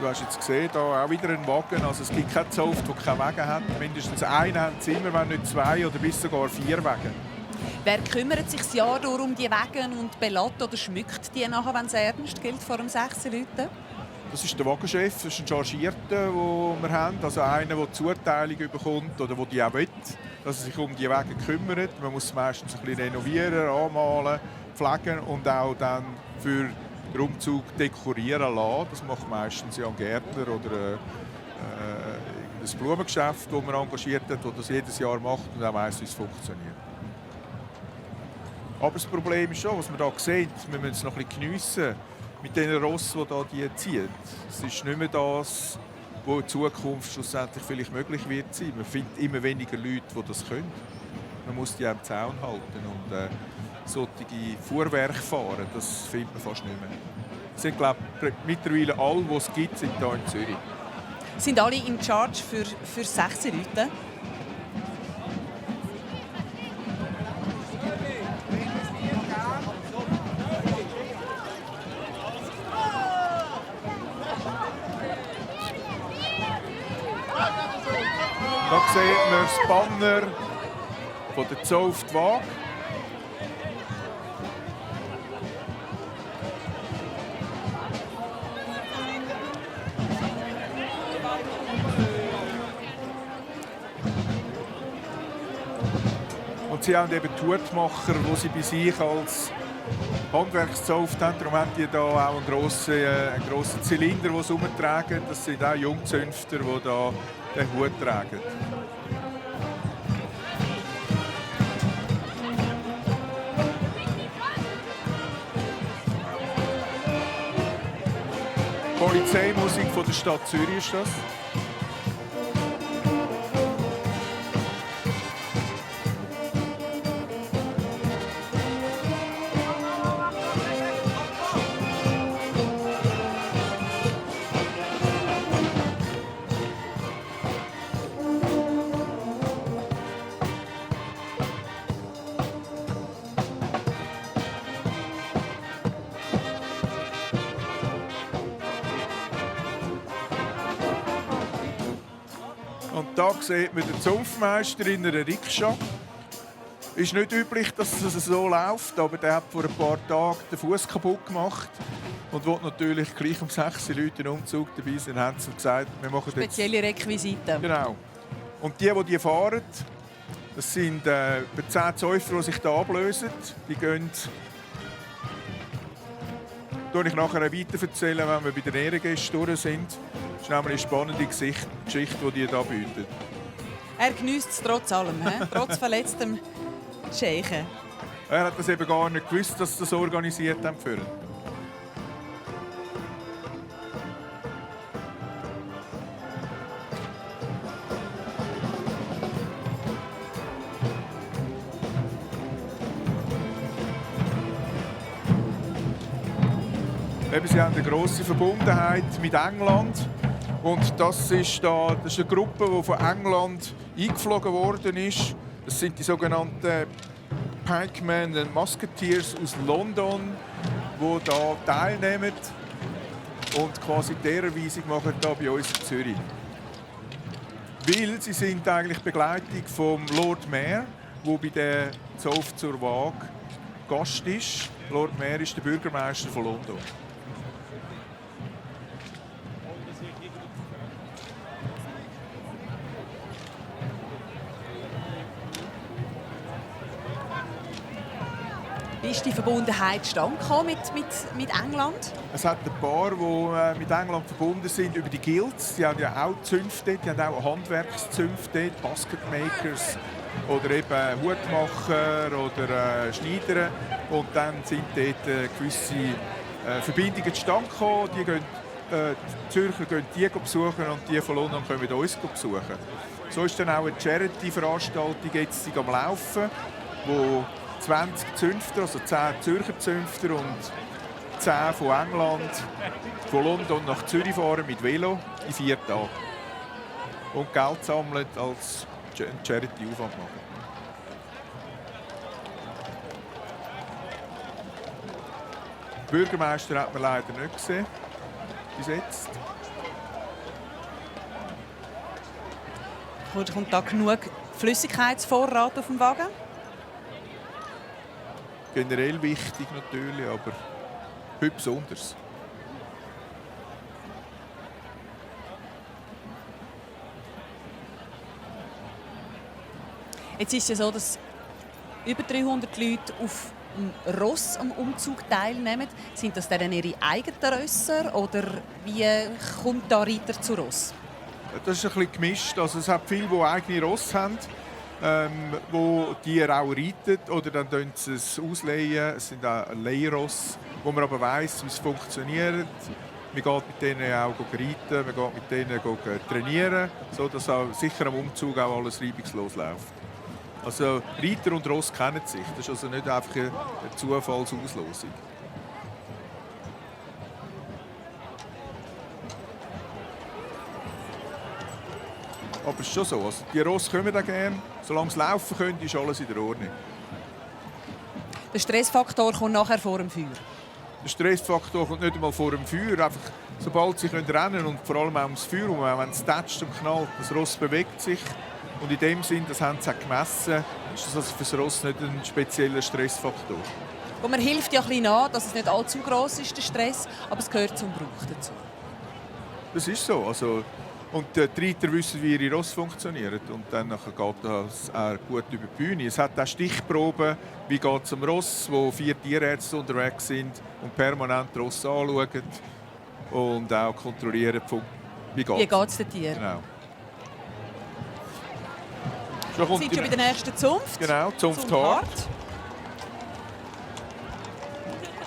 Du hast jetzt gesehen, da auch wieder ein Wagen. Also es gibt keinen Zoft, der keine Wagen hat. Mindestens einen haben sie immer, wenn nicht zwei oder bis sogar 4 Wagen. Wer kümmert sich das Jahr durch um die Wagen und belädt oder schmückt die nachher, wenn es ernst gilt, vor dem 6 Leuten? Das ist der Wagenchef, das ist ein Chargierter, den wir haben. Also einer, der die Zuteilung bekommt oder der die auch will, dass er sich um die Wagen kümmert. Man muss es meistens ein bisschen renovieren, anmalen, pflegen und auch dann für den Umzug dekorieren lassen. Das macht meistens ein Gärtner oder das Blumengeschäft, das man engagiert hat, das das jedes Jahr macht und auch weiss, wie es funktioniert. Aber das Problem ist schon, was man hier sieht, wir müssen es noch ein bisschen geniessen mit den Rossen, die hier ziehen. Es ist nicht mehr das, was in Zukunft schlussendlich vielleicht möglich wird sein. Man findet immer weniger Leute, die das können. Man muss die am Zaun halten und solche Fuhrwerke fahren, das findet man fast nicht mehr. Es sind, glaube ich, mittlerweile alle, die es gibt, sind hier in Zürich. Sind alle in Charge für 6 Leute? Da sieht man das Banner von der Zoftwaage. Und sie haben eben die Hutmacher, die sie bei sich als Handwerkszoft haben. Darum haben die hier auch einen grossen Zylinder, den sie umtragen. Das sind auch Jungzünfter, die hier den Hut tragen. Polizeimusik von der Stadt Zürich ist das. Und da sieht man den Zunftmeister in einer Rikscha. Es ist nicht üblich, dass es so läuft, aber der hat vor ein paar Tagen den Fuß kaputt gemacht und will natürlich gleich um 6 Leute im Umzug dabei sind, haben sie gesagt, wir machen jetzt... Spezielle Requisiten. Genau. Und die fahren, das sind etwa 10 Zäufer, die sich hier ablösen. Die gehen... Das werde ich nachher weiter erzählen, wenn wir bei den Ehrengästen durch sind. Das ist nämlich eine spannende Geschichte, die die hier bieten. Er geniesst es trotz allem, trotz verletztem Scheichen. Er hat das eben gar nicht gewusst, dass sie das organisiert haben. Eben, sie haben eine grosse Verbundenheit mit England. Und das ist eine Gruppe, die von England eingeflogen worden ist. Das sind die sogenannten Pikemen and Musketeers aus London, die hier teilnehmen und quasi die Ehrenweisung machen hier bei uns in Zürich. Weil sie sind eigentlich Begleitung vom Lord Mayor, der bei der Zoff zur Waage Gast ist. Lord Mayor ist der Bürgermeister von London. Wie ist die Verbundenheit zustande gekommen mit England? Es hat ein paar, die mit England verbunden sind über die Guilds. Die haben ja auch Zünfte dort, die haben auch Handwerkszünfte dort, Basketmakers oder eben Hutmacher oder Schneider. Und dann sind dort gewisse Verbindungen zustande gekommen. Die Zürcher gehen die besuchen und die von London kommen uns besuchen. So ist dann auch eine Charity-Veranstaltung jetzt am Laufen, wo 20 Zünfter, also 10 Zürcher Zünfter und 10 von England, von London nach Zürich fahren mit Velo in 4 Tagen. Und Geld sammeln als Charity-Aufwand machen. Den Bürgermeister hat man leider nicht gesehen, bis jetzt. Kommt da genug Flüssigkeitsvorrat auf dem Wagen? Generell wichtig natürlich, aber heute besonders. Jetzt ist es ja so, dass über 300 Leute auf dem Ross am Umzug teilnehmen. Sind das dann ihre eigenen Rösser oder wie kommt da Reiter zu Ross? Das ist ein bisschen gemischt. Also es hat viele, die eigene Ross haben, wo die auch reiten oder dann leihen sie es ausleihen. Es sind auch Leihross, wo man aber weiss, wie es funktioniert. Man geht mit denen auch reiten, man geht mit denen trainieren, sodass auch sicher am Umzug auch alles reibungslos läuft. Also Reiter und Ross kennen sich. Das ist also nicht einfach eine Zufallsauslosung. Aber es ist schon so. Also die Ross kommen da gerne. Solange sie laufen können, ist alles in der Ordnung. Der Stressfaktor kommt nachher vor dem Feuer. Der Stressfaktor kommt nicht einmal vor dem Feuer. Einfach, sobald sie rennen können und vor allem auch ums Feuer, wenn es tätscht und knallt, das Ross bewegt sich. Und in dem Sinn, das haben sie auch gemessen, ist das also für das Ross nicht ein spezieller Stressfaktor. Und man hilft ja ein bisschen an, dass es nicht allzu gross ist, der Stress, aber es gehört zum Brauch dazu. Das ist so. Also, und die Reiter wissen, wie ihre Ross funktionieren. Und dann geht das auch gut über die Bühne. Es hat auch Stichproben, wie geht es am Ross, wo 4 Tierärzte unterwegs sind und permanent Ross anschauen und auch kontrollieren, wie geht es den Tieren. Genau. Sind schon bei der nächsten Zunft? Genau, Zunft Hart.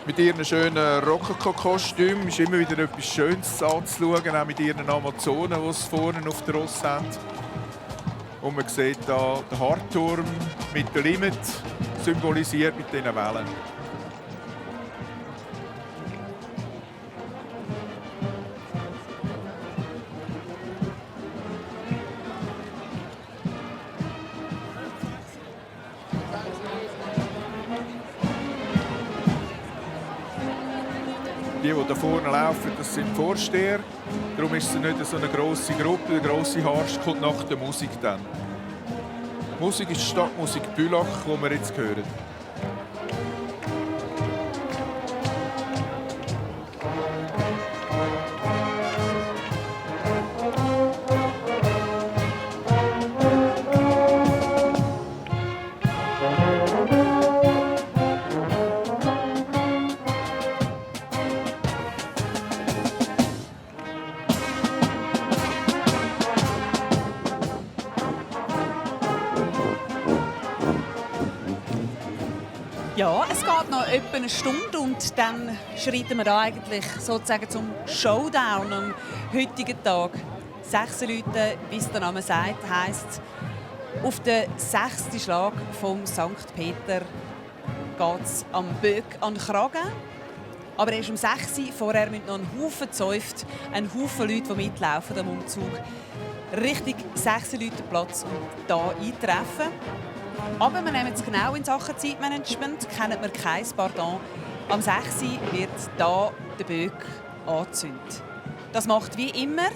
Mit ihren schönen Rokoko-Kostümen ist immer wieder etwas Schönes anzuschauen, auch mit ihren Amazonen, die sie vorne auf der Ross haben. Und man sieht hier den Hartturm mit dem Limit, symbolisiert mit diesen Wellen. Die da vorne laufen, das sind Vorsteher. Darum ist es nicht so eine grosse Gruppe. Der grosse Harsch kommt nach der Musik dann. Die Musik ist die Stadtmusik Bülach, die wir jetzt hören. Ja, es geht noch etwa eine Stunde und dann schreiten wir da eigentlich sozusagen zum Showdown am heutigen Tag. 6 Leute, wie es der Name sagt, heisst, auf den 6. Schlag vom St. Peter geht es am Böck an den Kragen. Aber erst um 6 Uhr, vorher müssen noch ein Haufen Zäuft, ein Haufen Leute, die mitlaufen am Umzug, richtig 6 Leute Platz und hier eintreffen. Aber wir nehmen es genau in Sachen Zeitmanagement, kennen wir kein Pardon. Am 6 Uhr wird hier der Böck angezündet. Das macht wie immer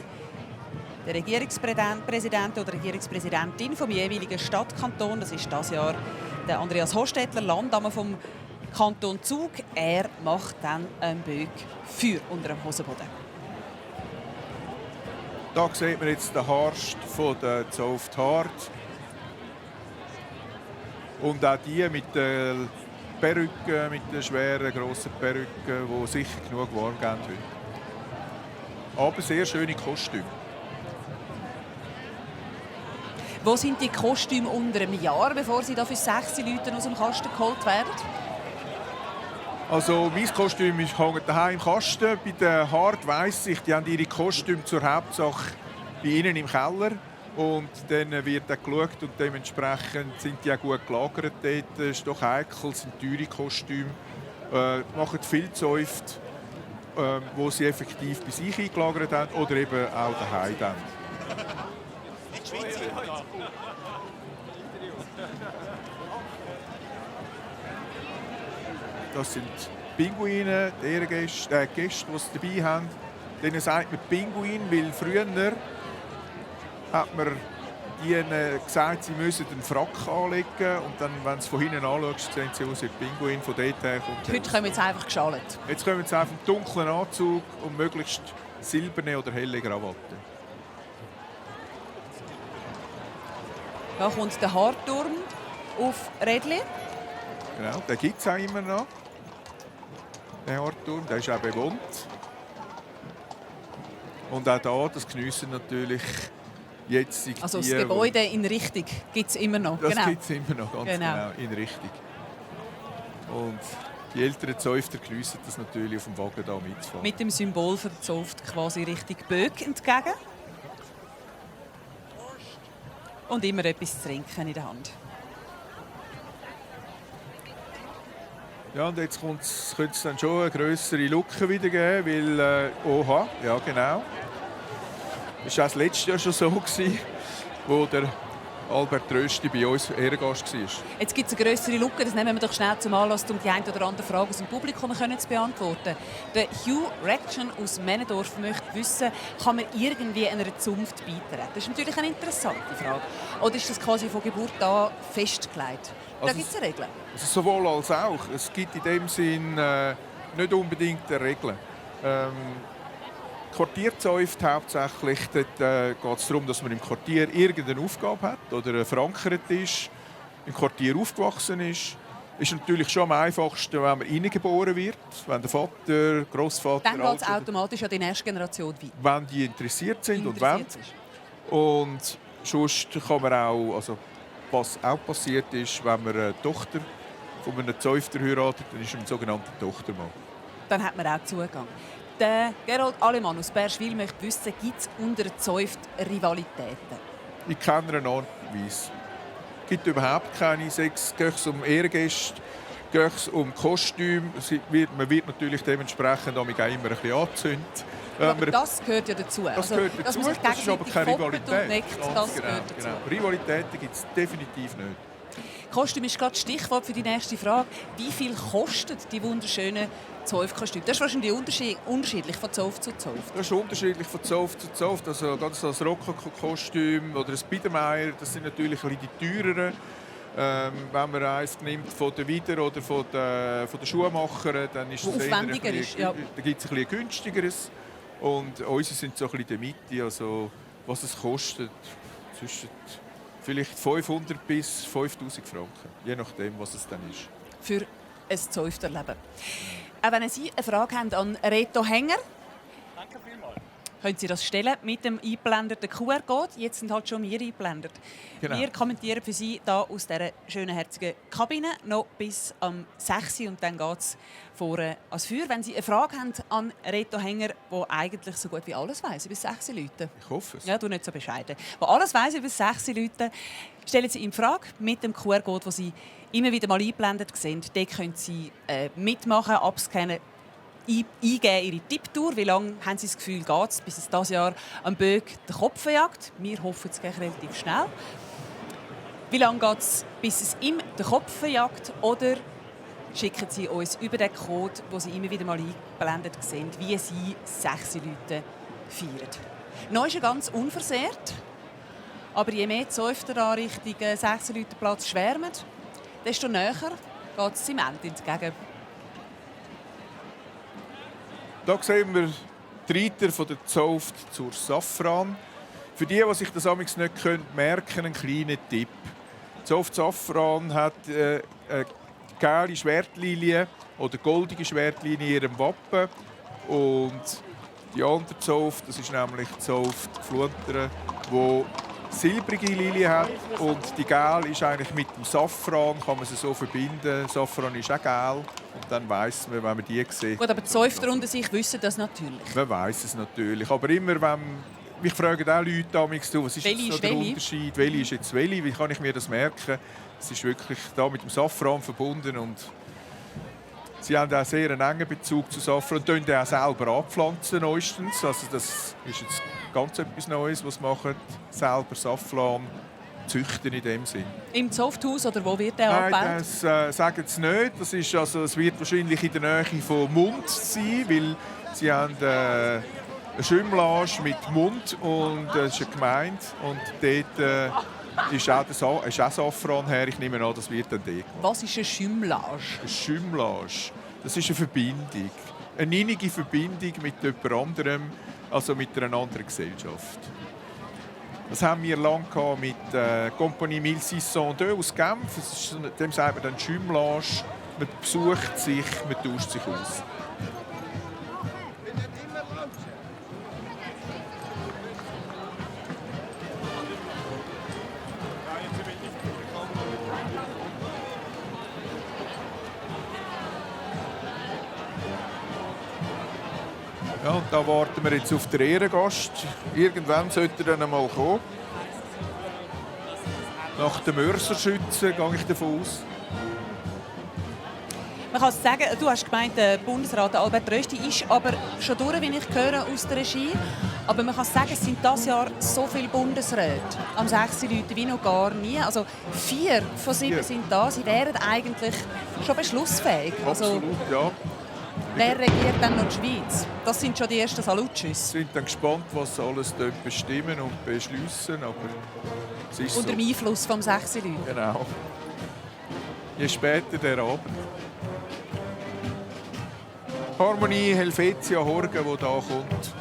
der Regierungspräsident oder Regierungspräsidentin vom jeweiligen Stadtkanton. Das ist dieses Jahr der Andreas Hostetler, Landdame vom Kanton Zug. Er macht dann ein Böck für unter dem Hosenboden. Da sieht man jetzt den Harst von der Zooft Hart. Und auch die mit den Perücken, mit den schweren, grossen Perücken, die sicher genug warm geben heute. Aber sehr schöne Kostüme. Wo sind die Kostüme unter einem Jahr, bevor sie da für 6 Leute aus dem Kasten geholt werden? Also mein Kostüm hängt daheim im Kasten. Bei der Hart weiss ich, die haben ihre Kostüme zur Hauptsache bei ihnen im Keller. Und dann wird auch geschaut und dementsprechend sind die auch gut gelagert dort. Das ist doch heikel, sind teure Kostüme. Machen viel Zäuft, wo sie effektiv bei sich eingelagert haben oder eben auch daheim dann. Das sind Pinguine, die Ehrengäste, Gäste, die sie dabei haben. Denen sagt man Pinguin, weil früher hat man ihnen gesagt, sie müssen einen Frack anlegen. Und dann, wenn du von hinten anschaust, sehen sie aus wie Pinguin. Von dort her kommt Heute kommen sie einfach geschallt. Jetzt kommen sie einfach im dunklen Anzug und möglichst silberne oder helle Krawatte. Da kommt der Haarturm auf Rädli. Genau, den gibt es auch immer noch. Der Haarturm, der ist auch bewohnt. Und auch hier, das geniessen natürlich jetzt also das Gebäude in Richtung gibt es immer noch. Das gibt es immer noch, ganz genau, in Richtung. Und die älteren Zäufter geniessen das natürlich auf dem Wagen da mitzufahren. Mit dem Symbol für die Zunft quasi Richtung Böck entgegen. Und immer etwas zu trinken in der Hand. Ja, und jetzt könnte es dann schon eine grössere Lücke wieder geben, weil, oha, ja genau. Das war auch das letzte Jahr schon so, wo der Albert Rösti bei uns Ehrengast war. Jetzt gibt es eine grössere Lücke, das nehmen wir doch schnell zum Anlass, um die eine oder andere Frage aus dem Publikum zu beantworten. Der Hugh Rection aus Männendorf möchte wissen, kann man irgendwie einer Zunft beitreten? Das ist natürlich eine interessante Frage. Oder ist das quasi von Geburt an festgelegt? Da gibt es Regeln. Also sowohl als auch. Es gibt in dem Sinn nicht unbedingt eine Regel. Quartierzäuft hauptsächlich, dort geht es darum, dass man im Quartier irgendeine Aufgabe hat oder verankert ist, im Quartier aufgewachsen ist. Ist natürlich schon am einfachsten, wenn man reingeboren wird, wenn der Vater, Großvater... Dann geht es automatisch an die nächste Generation weiter. Wenn die interessiert sind und wollen. Und sonst kann man auch, also was auch passiert ist, wenn man eine Tochter von einem Zäufter heiratet, dann ist er ein sogenannter Tochtermann. Dann hat man auch Zugang. Der Gerold Alemann aus Berschwil möchte wissen, gibt es unter Zäuft Rivalitäten? In keiner Art und Weise. Es gibt überhaupt keine. Geht es um Ehrengäste, geht es um Kostüme. Man wird natürlich dementsprechend auch immer ein bisschen angezündet. Aber das gehört ja dazu. Das gehört dazu, das ist aber keine Rivalität. Neckt, das gehört dazu. Genau. Rivalitäten gibt es definitiv nicht. Kostüm ist gerade das Stichwort für die nächste Frage. Wie viel kostet die wunderschönen Zäufkostüme? Das ist wahrscheinlich unterschiedlich von Zäuft zu Zäuft. Das ist unterschiedlich von Zäuft zu Zäuft. Also ganz das Rokoko-Kostüm oder ein Biedermeier, das sind natürlich ein bisschen die teureren. Wenn man eins nimmt von der Wider oder von der Schuhmacher, dann ist es aufwendiger ist, ja. Da gibt es ein bisschen günstigeres. Und unsere sind so ein bisschen in der Mitte, also was es kostet, zwischen vielleicht 500 bis 5000 Franken, je nachdem, was es dann ist. Für ein Zäufterleben. Auch wenn Sie eine Frage haben an Reto Hänger, danke vielmals. Können Sie das stellen mit dem eingeblendeten QR-Code? Jetzt sind halt schon wir eingeblendet. Genau. Wir kommentieren für Sie hier aus dieser schönen, herzigen Kabine noch bis am 6 Uhr und dann geht es vorne ans Feuer. Wenn Sie eine Frage haben an Reto Hänger, der eigentlich so gut wie alles weiss über 6 Leute. Ich hoffe es. Ja, du nicht so bescheiden. Der alles weiss über 6 Leute, stellen Sie ihm die Frage mit dem QR-Code, den Sie immer wieder mal eingeblendet sehen. Dort können Sie mitmachen, abscannen. eingeben ihre Tipptour. Wie lange haben Sie das Gefühl, geht es, bis es dieses Jahr am Böck den Kopf jagt? Wir hoffen, es geht relativ schnell. Wie lange geht es, bis es ihm den Kopf jagt? Oder schicken Sie uns über den Code, den Sie immer wieder mal eingeblendet sehen, wie Sie 6 Leute feiern. Noch ist er ganz unversehrt. Aber je mehr die Zäufter an Richtung 6 Leute Platz schwärmen, desto näher geht es seinem Ende entgegen. Hier sehen wir die Reiter von der Zauft zur Safran. Für die sich das amigs nicht merken können, einen kleinen Tipp. Die Zauft Safran hat eine gelbe Schwertlinie oder goldige Schwertlinie in ihrem Wappen. Und die andere Zauft, das ist nämlich die Zauft Flunteren, die silbrige Lilie hat. Und die gelbe ist eigentlich mit dem Safran, kann man sie so verbinden. Safran ist auch gelb. Und dann weiss man, wenn man die sieht. Gut, aber die Zäufter unter sich wissen das natürlich. Man weiss es natürlich. Aber immer, wenn mich fragen auch Leute damals, was ist welche jetzt der Unterschied? Welche ist jetzt welche? Wie kann ich mir das merken? Es ist wirklich da mit dem Safran verbunden und sie haben auch sehr einen engen Bezug zu Safran und pflanzen auch selber anpflanzen neuestens. Also das ist jetzt ganz etwas Neues, was sie machen. Selber Safran züchten in dem Sinn. Im Zofthaus oder wo wird der Nein, abgebaut? das sagen sie nicht. Das ist, also, es wird wahrscheinlich in der Nähe von Mund sein, weil sie haben eine Schümmelage mit Mund und das ist eine Gemeinde. Und dort ist auch Safran her. Ich nehme an, das wird dann dort. Was ist eine Schümmelage? Eine Schümmelage, das ist eine Verbindung. Eine innige Verbindung mit jemand anderem, also mit einer anderen Gesellschaft. Das haben wir lange mit der Compagnie 1602 aus Genf. Dem sagt man dann Schümmelage. Man besucht sich, man tauscht sich aus. Ja, und da warten wir jetzt auf den Ehrengast. Irgendwann sollte er dann einmal kommen. Nach den Mörserschützen gehe ich davon aus. Man kann sagen, du hast gemeint, der Bundesrat Albert Rösti ist aber schon durch, wie ich höre, aus der Regie. Aber man kann sagen, es sind dieses Jahr so viele Bundesräte am 6 Leute wie noch gar nie. Also 4 von 7 sind da. Sie wären eigentlich schon beschlussfähig. Absolut, ja. Wer regiert dann noch die Schweiz? Das sind schon die ersten Salutschüsse. Wir sind dann gespannt, was sie alles dort bestimmen und beschließen. Aber es ist Unter so. dem Einfluss vom 6 Leute. Genau. Je später der Abend. Harmonie Helvetia Horgen, die hier kommt.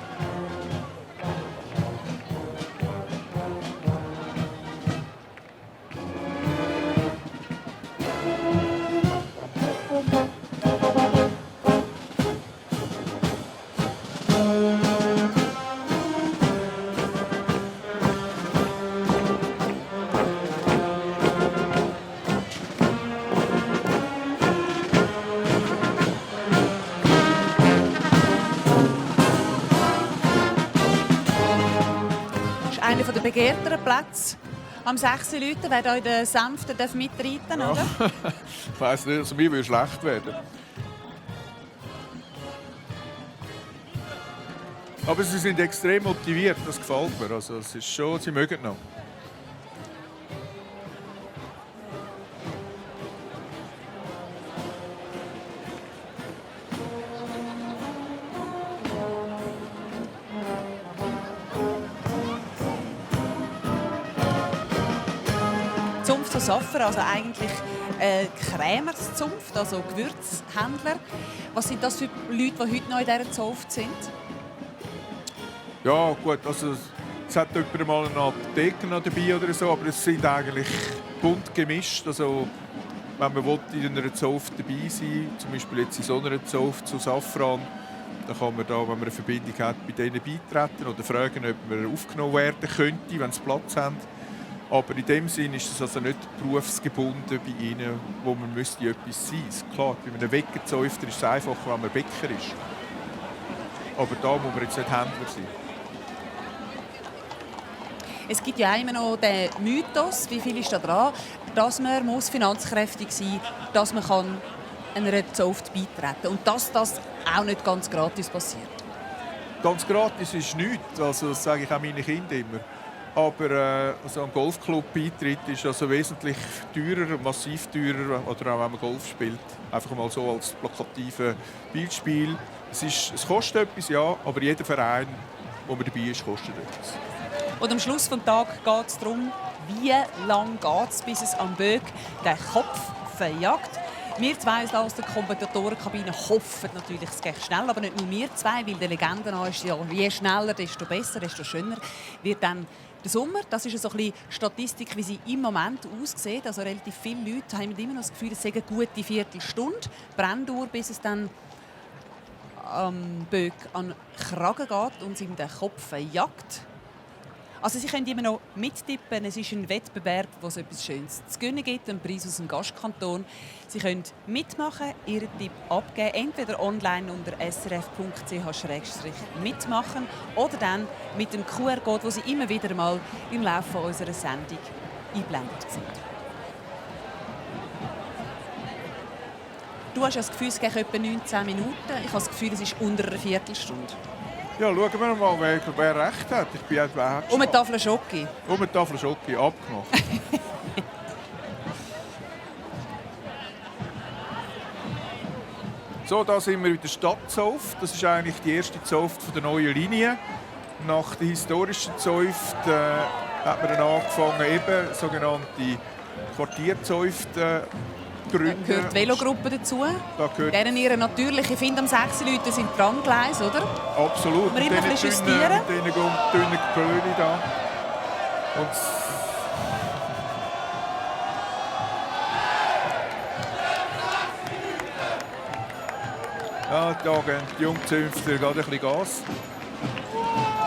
Einer der begehrteren Plätze am 6 Leute, wer hier in den Sänften mitreiten darf, oder? Ich weiss nicht, also mir würde schlecht werden. Aber sie sind extrem motiviert, das gefällt mir. Also, es ist schon, sie mögen noch. Zunft von Saffer, also eigentlich Krämerszunft, also Gewürzhändler. Was sind das für Leute, die heute noch in dieser Zunft sind? Ja, gut, also es hat jemand mal eine Apotheke noch dabei oder so, aber es sind eigentlich bunt gemischt. Also, wenn man will, in einer Zunft dabei sein, zum Beispiel jetzt in so einer Zunft zu Safran, dann kann man da, wenn man eine Verbindung hat, bei denen beitreten oder fragen, ob man aufgenommen werden könnte, wenn sie Platz haben. Aber in dem Sinn ist es also nicht berufsgebunden bei ihnen, wo man müsste etwas sein müsste. Klar, bei einem Weckerzäufter ist es einfacher, wenn man Bäcker ist. Aber da muss man jetzt nicht Händler sein. Es gibt ja immer noch den Mythos, wie viel ist da dran, dass man muss finanzkräftig sein muss, dass man kann einer Zunft beitreten. Und dass das auch nicht ganz gratis passiert. Ganz gratis ist nichts, also das sage ich auch meinen Kindern immer. Aber so ein Golfclub-Beitritt ist also wesentlich teurer, massiv teurer, oder auch wenn man Golf spielt. Einfach mal so als plakatives Beispiel. Es kostet etwas, ja, aber jeder Verein, wo man dabei ist, kostet etwas. Und am Schluss des Tages geht es darum, wie lange geht es, bis es am Böck den Kopf verjagt. Wir zwei aus der Kommentatorenkabine hoffen natürlich, es geht schnell, aber nicht nur wir zwei, weil der Legende nach ist ja, je schneller, desto besser, desto schöner wird dann der Sommer. Das ist so ein bisschen Statistik, wie sie im Moment aussieht. Also relativ viele Leute haben immer noch das Gefühl, es sei eine gute Viertelstunde Brenndauer, bis es dann am Böck an den Kragen geht und es ihm den Kopf jagt. Also Sie können immer noch mittippen. Es ist ein Wettbewerb, wo es etwas Schönes zu gewinnen gibt, einen Preis aus dem Gastkanton. Sie können mitmachen, Ihren Tipp abgeben, entweder online unter srf.ch/mitmachen oder dann mit dem QR-Code, den Sie immer wieder mal im Laufe unserer Sendung eingeblendet sind. Du hast ja das Gefühl, es geht etwa 19 Minuten. Ich habe das Gefühl, es ist unter einer Viertelstunde. Ja, schauen wir mal, wer recht hat. Ich bin auch Eine Tafel Schoki. Eine Tafel Schoki, abgemacht. So, da sind wir in der Stadtzunft. Das ist eigentlich die erste Zunft der neuen Linie. Nach der historischen Zunft hat man dann angefangen, eben sogenannte Quartierzunft gründen. Da gehört die Velogruppe dazu. Deren ihre natürliche Find am 6 Leute sind Tramgleis, oder? Absolut. Wir immer ein bisschen justieren. Mit diesen dünnen Krönen da. Und ja, da geben die Jungzünftler gerade ein bisschen Gas.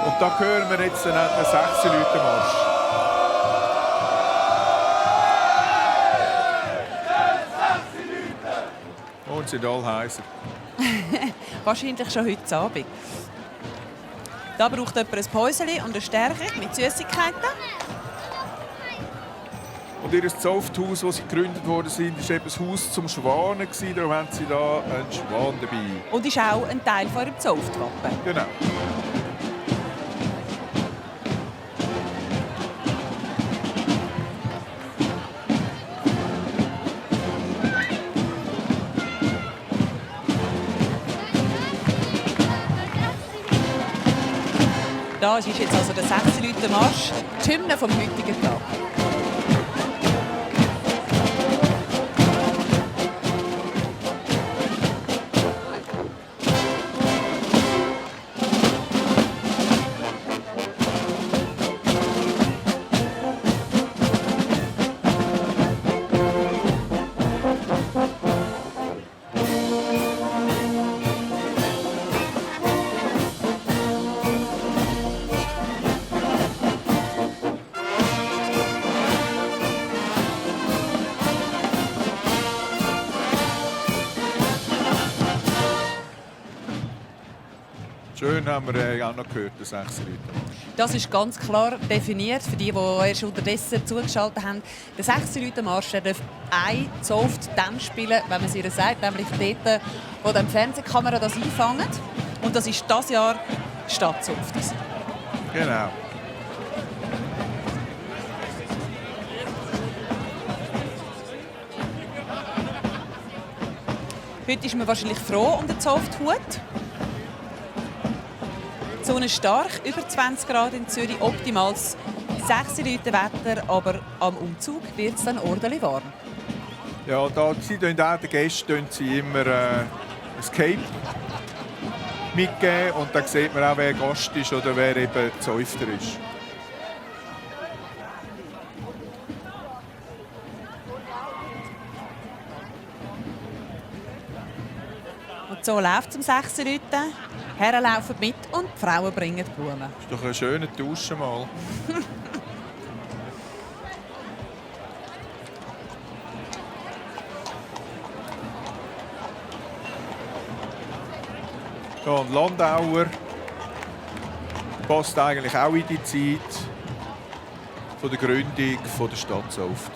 Und da hören wir jetzt den 6-Leute-Marsch. Und sind alle heiser. Wahrscheinlich schon heute Abend. Da braucht jemand ein Päuschen und eine Stärkung mit Süßigkeiten. Und ihr Zunfthaus, das sie gegründet worden sind, war eben das Haus zum Schwanen. Darum haben sie da einen Schwan dabei. Und ist auch ein Teil von ihrem Zunftwappen. Genau. Das ist jetzt also der 6-Leute-Marsch, die Hymne vom heutigen Tag. Schön haben wir auch noch gehört, den 6 Leute. Das ist ganz klar definiert für die erst unterdessen zugeschaltet haben. Der 6-Leute-Marsch darf eine Zunft dann spielen, wenn man es ihr sagt, nämlich dort, wo die Fernsehkamera das einfangen. Und das ist dieses Jahr Stadtzunft. Genau. Heute ist man wahrscheinlich froh um den Zunfthut. Die Sonne ist stark, über 20 Grad in Zürich, optimales 6-Leute-Wetter, aber am Umzug wird es dann ordentlich warm. Ja, da sie den Gästen sie immer ein Cape mitgeben und dann sieht man auch, wer Gast ist oder wer eben Zäufter ist. Und so läuft es um 6 Leute. Herren laufen mit und die Frauen bringen die Blumen. Das ist doch ein schöner Tausch mal. Ja, ein Landauer passt eigentlich auch in die Zeit von der Gründung der Stadt Zunft.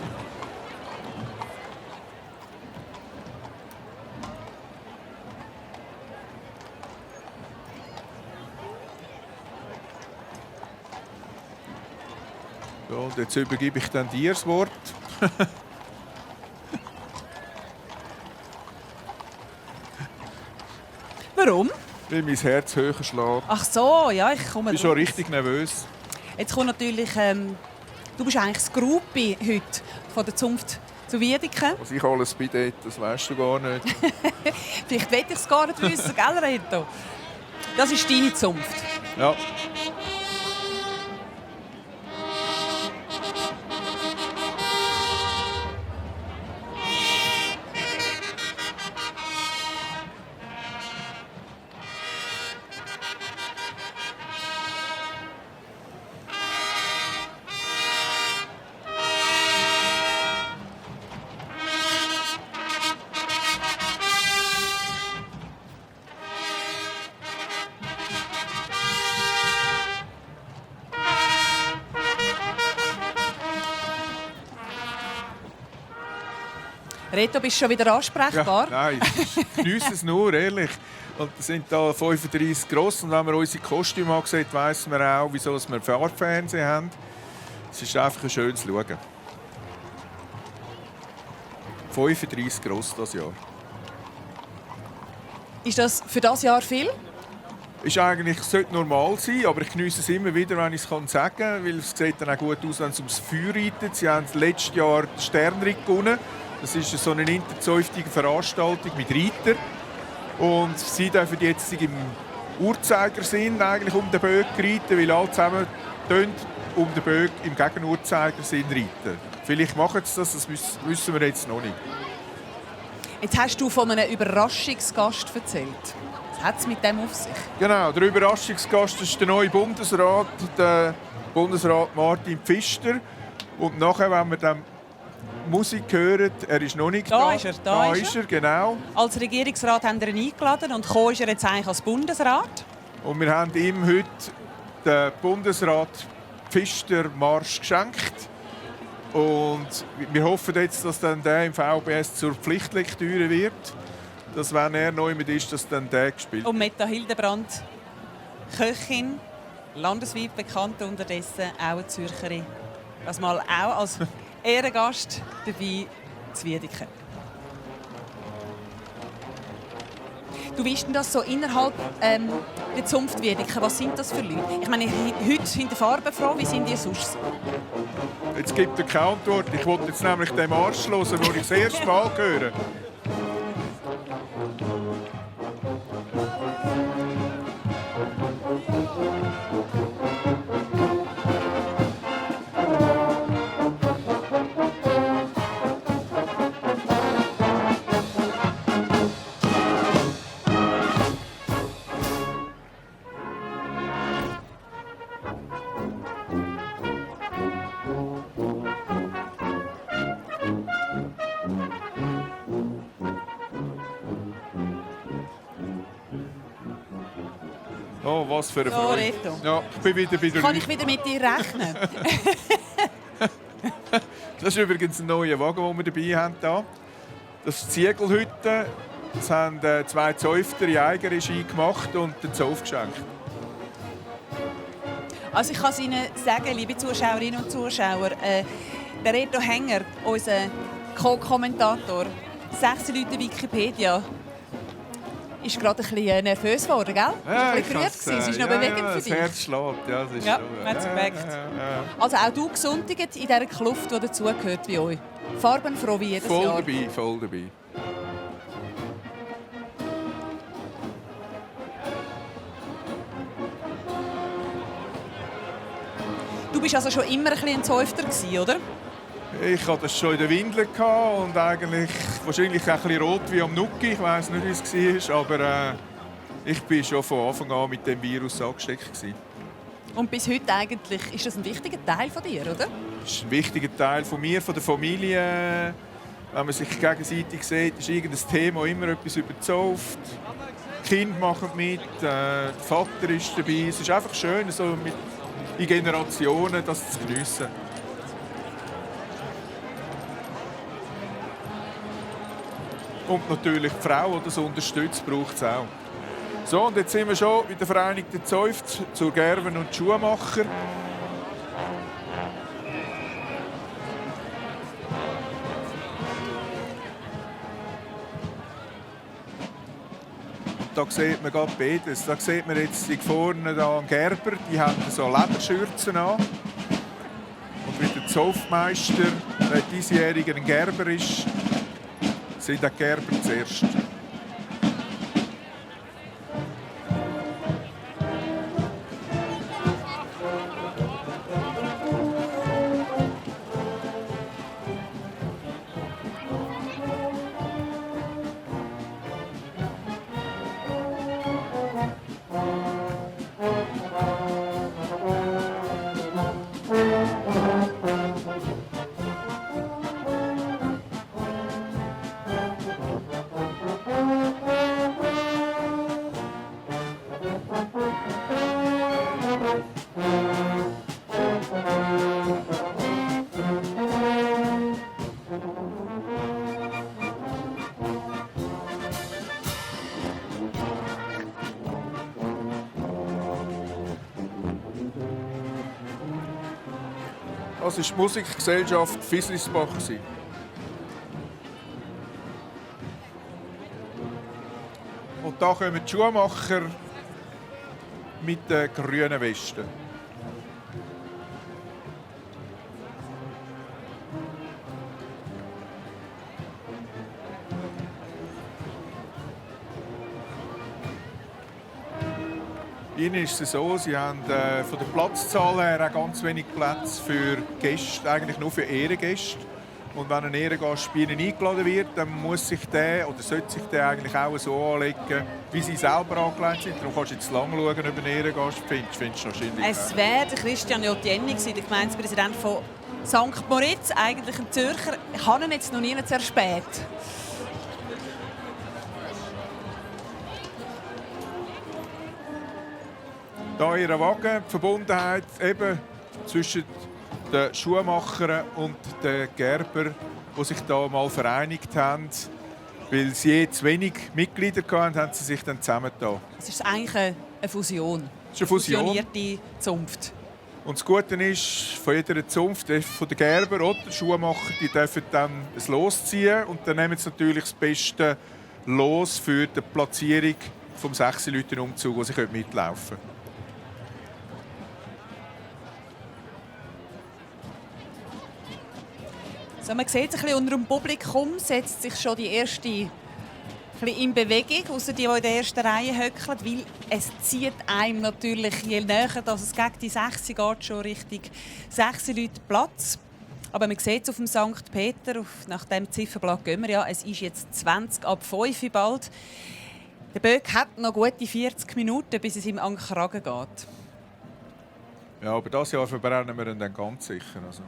So, und jetzt übergebe ich dann dir das Wort. Warum? Weil mein Herz höher schlägt. Ach so, ja, ich komme Ich bin schon drauf. richtig nervös. Jetzt kommt natürlich, du bist eigentlich das Gruppi heute von der Zunft zu Wiedeken. Was ich alles bin dort, das weißt du gar nicht. Vielleicht will ich es gar nicht wissen, gell, Reto? Das ist deine Zunft. Ja. Reto, bist du schon wieder ansprechbar? Ja, nein, ich geniesse es nur, ehrlich. Und es sind da 35 gross. Und wenn man unsere Kostüme ansieht, weiss man auch, wieso wir Farbfernsehen haben. Es ist einfach ein schönes Schauen. 35 gross dieses Jahr. Ist das für das Jahr viel? Ist eigentlich, sollte normal sein, aber ich geniesse es immer wieder, wenn ich es sagen kann, weil es sieht dann auch gut aus, wenn es ums Feuer reitet. Sie haben letztes Jahr den Sternritt gewonnen. Das ist so eine interzäuftige Veranstaltung mit Reitern. Und sie dürfen jetzt im Uhrzeigersinn eigentlich um den Böck reiten, weil alle zusammen um den Böck im Gegenuhrzeigersinn reiten. Vielleicht machen sie das wissen wir jetzt noch nicht. Jetzt hast du von einem Überraschungsgast erzählt. Was hat es mit dem auf sich? Genau, der Überraschungsgast ist der neue Bundesrat, der Bundesrat Martin Pfister. Und nachher, wenn wir dann Musik hören, er ist noch nicht da. Da ist er, da ist er. Genau. Als Regierungsrat haben wir ihn eingeladen und gekommen ist er jetzt eigentlich als Bundesrat. Und wir haben ihm heute den Bundesrat Pfister Marsch geschenkt. Und wir hoffen jetzt, dass dann der im VBS zur Pflichtlektüre wird. Dass, wenn er neu mit ist, dass dann der gespielt wird. Und Metta Hildebrand, Köchin, landesweit bekannt unterdessen, auch eine Zürcherin. Das mal auch als Ehrengast dabei zu Wiedeken. Du weißt denn das so innerhalb der Zunft Wiedeken? Was sind das für Leute? Ich meine, heute sind die farbenfroh. Wie sind die sonst? Jetzt gibt er keine Antwort. Ich wollte jetzt nämlich den Marsch hören, den ich das erste Mal höre. Oh, was für eine So, Freude. Reto. Ja, ich bin wieder bei der Kann ich wieder mit dir rechnen? Das ist übrigens ein neuer Wagen, den wir dabei haben. Hier. Das ist die Ziegelhütte. Das haben zwei Zäufter in Eigenregie gemacht und den Zoff geschenkt. Also ich kann es Ihnen sagen, liebe Zuschauerinnen und Zuschauer, der Reto Hänger, unser Co-Kommentator, 6 Leute Wikipedia, ist gerade ein bisschen nervös geworden, gell? Ja, Ist ein bisschen gerührt gewesen. Es ist noch bewegend für das dich. Herz schlägt. Ja, das ist Ja, schon, man hat's gemerkt. Ja. Also auch du gesündigt in dieser Kluft, die dazugehört wie euch. Farbenfroh wie jedes Voll Jahr. dabei, voll dabei. Du bist also schon immer ein bisschen ein Zäufter gewesen, oder? Ich hatte das schon in den Windeln und eigentlich wahrscheinlich auch ein bisschen rot wie am Nuki. Ich weiß nicht, wie es war, aber ich war schon von Anfang an mit dem Virus angesteckt gewesen. Und bis heute eigentlich ist das ein wichtiger Teil von dir, oder? Das ist ein wichtiger Teil von mir, von der Familie. Wenn man sich gegenseitig sieht, ist irgendein Thema immer etwas überzeugt. Die Kinder machen mit, der Vater ist dabei. Es ist einfach schön, so mit in Generationen das zu geniessen. Und natürlich die Frau, die das unterstützt, braucht es auch. So, und jetzt sind wir schon bei den Vereinigten Zäuft zur Gerven und Schuhmacher. da sieht man gerade beides. Da sieht man jetzt die vorne da einen Gerber, die haben so Lederschürzen an. Und wie der Zoffmeister, der diesjährige ein Gerber ist, sind die Gerber zuerst. Das war die Musikgesellschaft Fislisbach. Und da kommen die Schuhmacher mit den grünen Westen. Ihnen ist es so, sie haben von der Platzzahl her auch ganz wenig Platz für Gäste, eigentlich nur für Ehrengäste. Und wenn ein Ehrengast bei ihnen eingeladen wird, dann muss sich der oder sollte sich der eigentlich auch so anlegen, wie sie selber angelegt sind. Darum kannst du jetzt lang schauen, ob du einen Ehrengast findest du wahrscheinlich. Es wäre Christian Jotienni, der Gemeindepräsident von St. Moritz, eigentlich ein Zürcher. Ich habe ihn jetzt noch nie sehr spät. Da ihre Wagen, die Verbundenheit eben zwischen den Schuhmachern und den Gerbern, die sich da mal vereinigt haben, weil sie je zu wenig Mitglieder hatten, haben sie sich dann zusammengetan. Es ist eigentlich eine Fusion. Es ist eine Fusion. Fusionierte Zunft. Und das Gute ist, von jeder Zunft, von den Gerber oder den Schuhmacher, die dürfen dann ein Los ziehen und dann nehmen sie natürlich das beste Los für die Platzierung vom 6-Leuten-Umzug, wo sie mitlaufen können. So, man sieht es ein bisschen unter dem Publikum, setzt sich schon die erste ein bisschen in Bewegung, außer die in der ersten Reihe hockeln, weil es zieht einem natürlich, je näher dass es gegen die 6 geht, schon richtig 6 Leute Platz. Aber man sieht es auf dem St. Peter, nach dem Zifferblatt gehen wir ja, es ist jetzt 20 ab 5 bald. Der Böck hat noch gute 40 Minuten, bis es ihm an den Kragen geht. Ja, aber dieses Jahr verbrennen wir ihn dann ganz sicher. Also.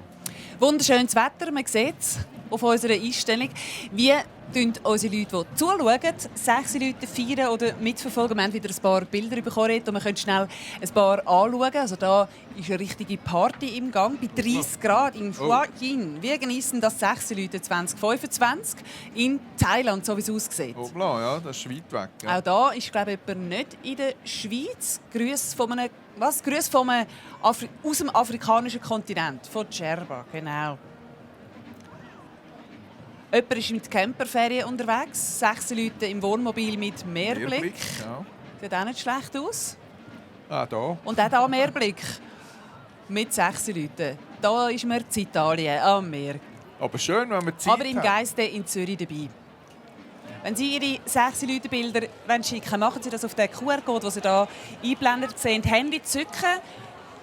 Wunderschönes Wetter, man sieht es auf unserer Einstellung. Wie tun unsere Leute, die zuschauen, 6 Leute feiern oder mitverfolgen? Wir haben wieder ein paar Bilder bekommen und wir können schnell ein paar anschauen. Also da ist eine richtige Party im Gang, bei 30 Grad in Hua Hin. Wir genießen das 6 Leute 2025 in Thailand, so wie es aussieht. Hoppla, ja, das ist weit weg. Ja. Auch da ist, glaube ich, jemand nicht in der Schweiz. Grüße von einem, Grüße von einem aus dem afrikanischen Kontinent, von Djerba, genau. Jemand ist mit Camperferien unterwegs, 6 Leute im Wohnmobil mit Meerblick. Ja. Sieht auch nicht schlecht aus. Ah, da. Und auch hier Meerblick mit 6 Leuten. Da ist man in Italien, am Meer. Aber schön, wenn wir Zeit Aber im haben. Geiste in Zürich dabei. Wenn Sie Ihre 6 Leute Bilder schicken wollen, machen Sie das auf den QR-Code, den Sie hier eingeblendet sehen. Handy zücken,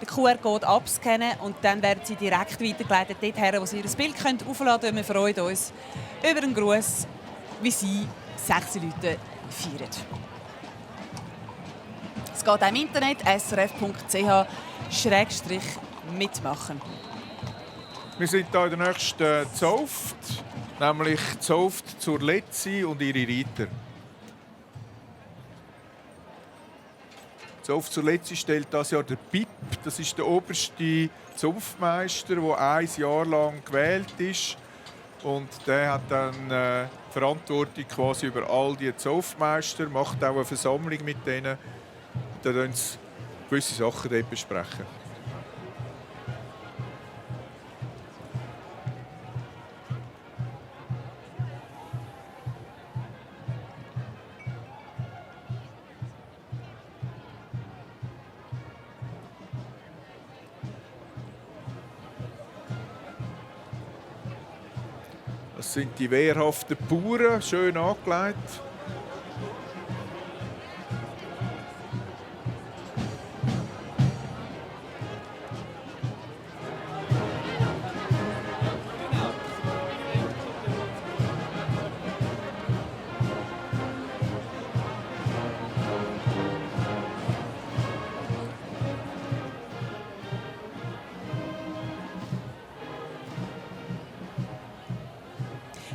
den QR-Code abscannen und dann werden Sie direkt weitergeleitet dorthin, wo Sie Ihr Bild aufladen können. Wir freuen uns über einen Gruß, wie Sie 6 Leute feiern. Es geht auch im Internet srf.ch/mitmachen. Wir sind hier in der nächsten Zunft, nämlich die Zunft zur Letzi und ihre Reiter. Die Zunft zur Letzi stellt das Jahr der Pip. Das ist der oberste Zunftmeister, der 1 Jahr lang gewählt ist. Und der hat dann Verantwortung quasi über all die Zunftmeister, macht auch eine Versammlung mit denen. Dann besprechen sie gewisse Sachen dort besprechen. Das sind die wehrhaften Bauern, schön angelegt.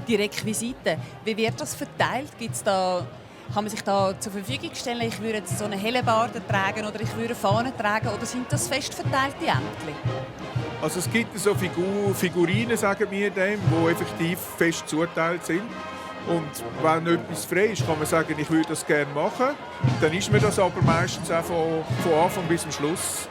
Die Requisiten, wie wird das verteilt? Kann man sich da zur Verfügung stellen, ich würde jetzt so eine Hellebarde tragen oder ich würde Fahnen tragen, oder sind das fest verteilte Ämter? Also es gibt so Figurinen, sagen wir dem, die effektiv fest zuteilt sind. Und wenn etwas frei ist, kann man sagen, ich würde das gerne machen. Dann ist mir das aber meistens auch von Anfang bis zum Schluss.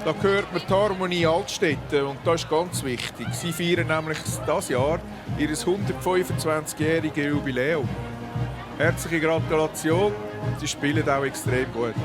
Da gehört mir die Harmonie Altstädte und das ist ganz wichtig. Sie feiern nämlich dieses Jahr ihr 125-jähriges Jubiläum. Herzliche Gratulation, sie spielen auch extrem gut.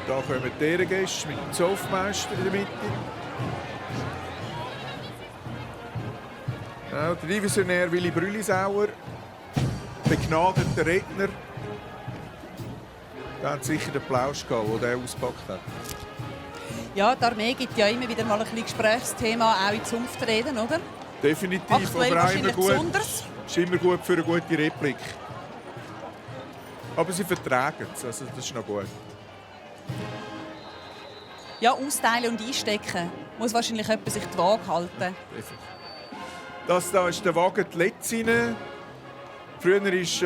Da kommen die Ehrengäste mit dem Zoffmeister in der Mitte. Ja, der Divisionär Willi Brüllisauer, begnadeter Redner. Da hat sicher den Plausch gehabt, den er ausgepackt hat. Ja, die Armee gibt ja immer wieder mal ein bisschen Gesprächsthema, auch in Zunftreden, oder? Definitiv, Aktuell aber auch immer wahrscheinlich gut. besonders. Ist immer gut für eine gute Replik. Aber sie vertragen es, also das ist noch gut. Ja, austeilen und einstecken muss wahrscheinlich jemand sich die Waage halten. Das hier ist der Wagen die Letzine. Früher ist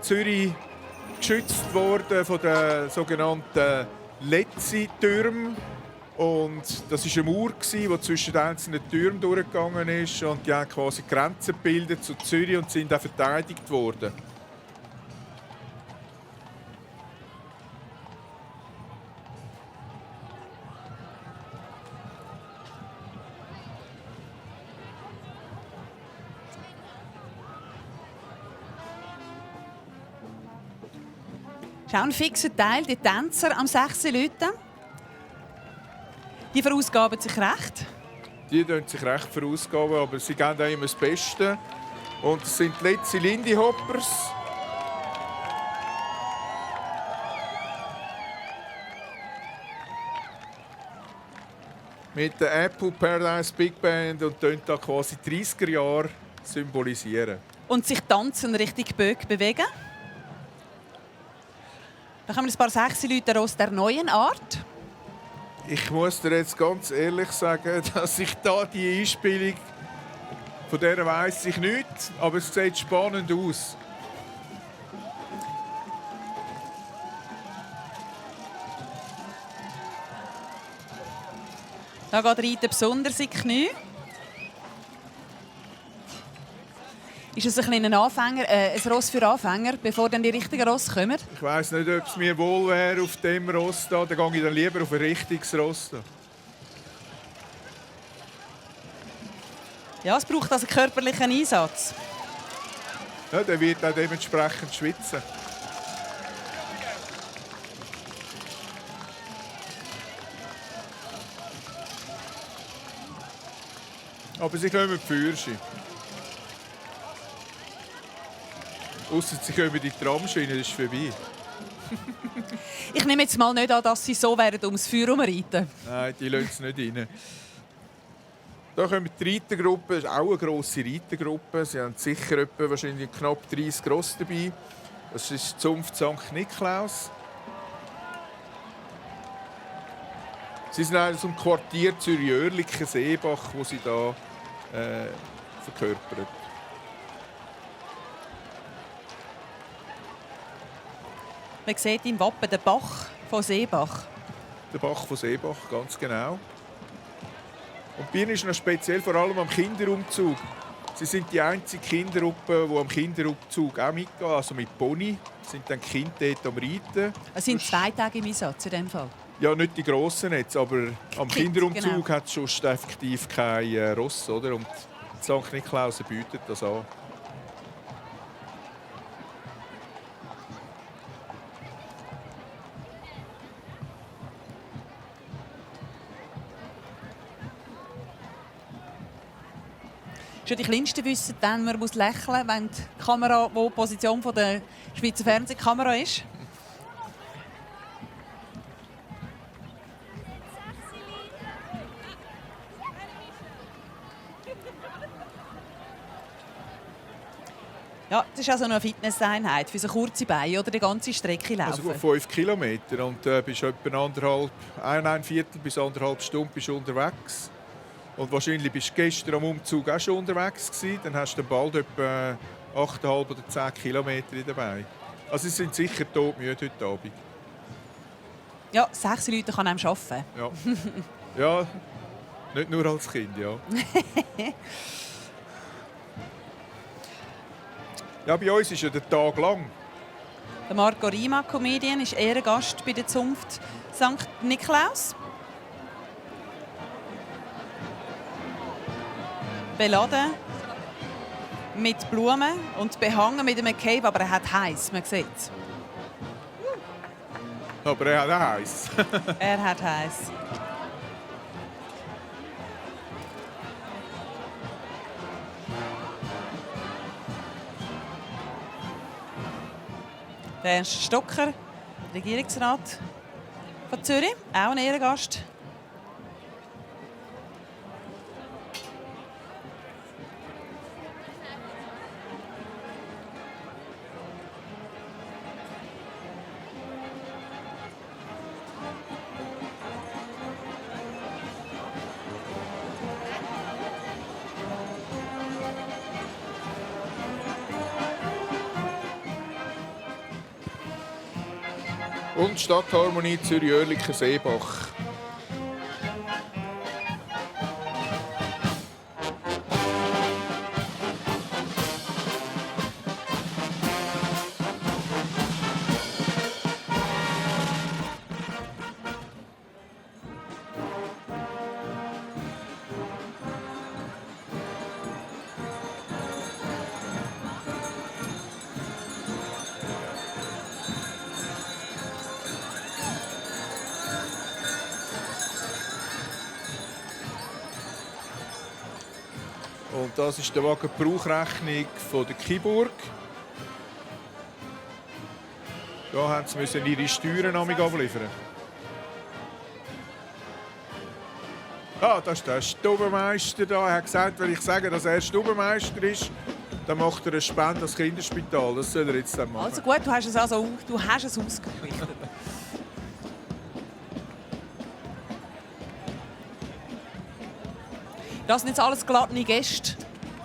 Zürich geschützt worden von den sogenannten Letzi-Türmen. Und das war eine Mauer, die zwischen den einzelnen Türmen durchgegangen ist. Und die haben quasi Grenzen gebildet zu Zürich und sind auch verteidigt worden. Das ist auch ein fixer Teil, die Tänzer am 6 Leuten. Die verausgaben sich recht. Die tun sich recht verausgaben, aber sie geben auch immer das Beste. Und das sind die letzten Lindy Hoppers. Mit der Apple Paradise Big Band und da quasi 30er Jahre symbolisieren. Und sich tanzen richtig Böck bewegen. Da kommen ein paar 6 Leute aus der neuen Art. Ich muss dir jetzt ganz ehrlich sagen, dass ich da die Einspielung von der weiss ich nicht, aber es sieht spannend aus. Da geht Reiten besonders in die Knie. Ist es ein Anfänger, ein Ross für Anfänger, bevor dann die richtigen Ross kommen? Ich weiss nicht, ob es mir wohl wäre auf dem Ross da. Dann gehe ich dann lieber auf ein richtiges Ross da. Ja, es braucht also körperlichen Einsatz. Ja, der wird auch dementsprechend schwitzen. Aber sie kommen Fürsche. Ausser sie kommen in die Tramschiene, das ist vorbei. Ich nehme jetzt mal nicht an, dass sie so werden ums Feuer herumreiten. Nein, die lassen es nicht rein. Da kommt die Reitergruppe, das ist auch eine grosse Reitergruppe. Sie haben sicher etwa wahrscheinlich knapp 30 Ross dabei. Das ist die Zunft St. Niklaus. Sie sind aus dem Quartier Zürich-Oerlikon-Seebach, wo sie hier verkörpern. Man sieht im Wappen den Bach von Seebach. Der Bach von Seebach, ganz genau. Und Bienen ist noch speziell, vor allem am Kinderumzug. Sie sind die einzige Kindergruppe, die am Kinderumzug auch mitgehen, also mit Pony. Sind dann die Kinder dort am Reiten. Es sind 2 Tage im Einsatz in diesem Fall. Ja, nicht die grossen jetzt, aber am Kind, Kinderumzug genau. hat es sonst effektiv kein Ross, oder? Und St. Niklausen bietet das an. Schon die Kleinsten wissen dann, man muss lächeln, wenn die Kamera, wo die Position der Schweizer Fernsehkamera ist. Ja, das ist also noch eine Fitnesseinheit für so kurze Beine oder die ganze Strecke laufen. Also 5 Kilometer und bist etwa ein Viertel bis 1,5 Stunden bist unterwegs. Und wahrscheinlich bist du gestern am Umzug auch schon unterwegs gewesen. Dann hast du bald etwa 8,5 oder 10 Kilometer dabei. Also sie sind sicher todmüde heute Abend. Ja, 6 Leute kann einem arbeiten. Ja. Ja, nicht nur als Kind, ja. Ja, bei uns ist ja der Tag lang. Der Marco Rima, Comedian, ist Ehrengast bei der Zunft St. Niklaus. Beladen mit Blumen und behangen mit einem Cape, aber er hat heiß, man sieht es. Aber er hat auch heiß. Er hat heiß. Der Ernst Stocker, Regierungsrat von Zürich, auch ein Ehrengast. Und Stadtharmonie Zürich-Oerlikon-Seebach. Und das ist der Wagen Brauchrechnung von der Kiburg. Da müssen sie ihre Steuern abliefern. Ah, das ist der Stubenmeister da. Er hat gesagt, wenn ich sage, dass er Stubenmeister ist, dann macht er eine Spende an das Kinderspital. Das soll er jetzt dann machen. Also gut, du hast es ausgerichtet. Das sind jetzt alles glatte Gäste.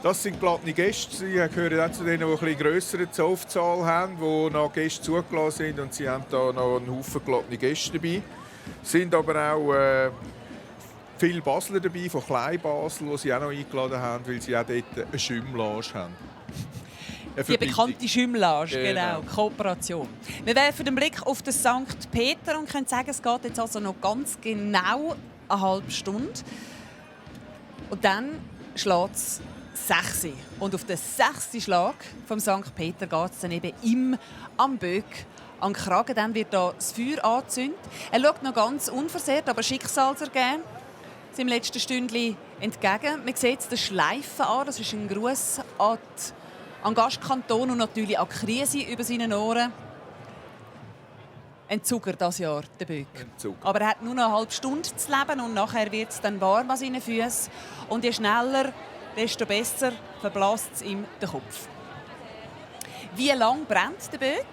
Das sind glatte Gäste. Sie gehören auch zu denen, die eine etwas grössere Zollzahl haben, die noch Gäste zugelassen sind. Und sie haben da noch einen Haufen glatte Gäste dabei. Es sind aber auch viele Basler dabei, von Klein-Basel, die sie auch noch eingeladen haben, weil sie auch dort eine Schümmlage haben. Die bekannte Schümmlage, genau, Kooperation. Wir werfen den Blick auf den St. Peter und können sagen, es geht jetzt also noch ganz genau eine halbe Stunde. Und dann schlägt es 6 Uhr. Und auf den 6. Schlag vom St. Peter geht es dann eben ihm am Böck an den Kragen. Dann wird da das Feuer angezündet. Er schaut noch ganz unversehrt, aber schicksalsergeben seinem letzten Stündchen entgegen. Man sieht den Schleifen an. Das ist ein Gruß an den Gastkanton und natürlich an die Krise über seinen Ohren. Ein Zuger dieses Jahr, der Böck. Aber er hat nur noch eine halbe Stunde zu leben und nachher wird es dann warm an seinen Füßen. Und je schneller, desto besser verblasst es ihm den Kopf. Wie lange brennt der Böck?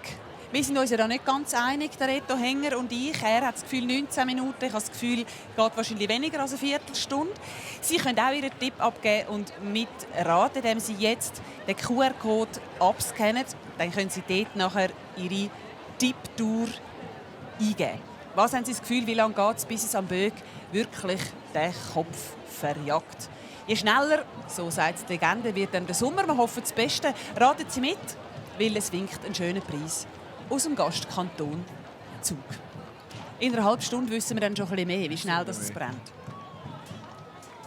Wir sind uns ja da nicht ganz einig, der Reto Hänger und ich. Er hat das Gefühl 19 Minuten, ich habe das Gefühl, es geht wahrscheinlich weniger als eine Viertelstunde. Sie können auch Ihren Tipp abgeben und mitraten, indem Sie jetzt den QR-Code abscannen. Dann können Sie dort nachher Ihre Tipptour eingeben. Was haben Sie das Gefühl, wie lange geht es, bis es am Böck wirklich den Kopf verjagt? Je schneller, so sagt die Legende, wird dann der Sommer. Wir hoffen das Beste. Raten Sie mit, weil es winkt einen schönen Preis aus dem Gastkanton Zug. In einer halben Stunde wissen wir dann schon ein bisschen mehr, wie schnell das brennt.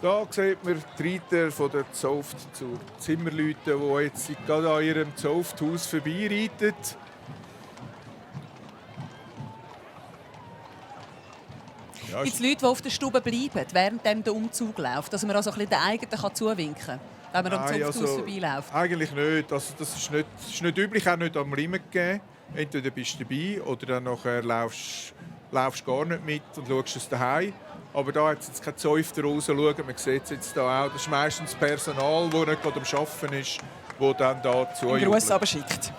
Da sieht man die Reiter von der Zunft zur Zimmerleute, die jetzt gerade an ihrem Zunfthaus vorbeireiten. Ja, Gibt es Leute, die auf der Stube bleiben, während der Umzug läuft, dass man also ein bisschen den eigenen zuwinken kann, wenn man am Zunfthaus vorbeiläuft? Eigentlich nicht. Also das ist nicht üblich, auch nicht am Riemen gegeben. Entweder bist du dabei oder dann nachher laufst gar nicht mit und schaust es daheim. Aber da hat es jetzt keine Zäufter rausschauen. Man sieht es jetzt da auch. Das ist meistens das Personal, das nicht gerade am Arbeiten ist, das dann da zujubelt. Einen Gruß aber schickt.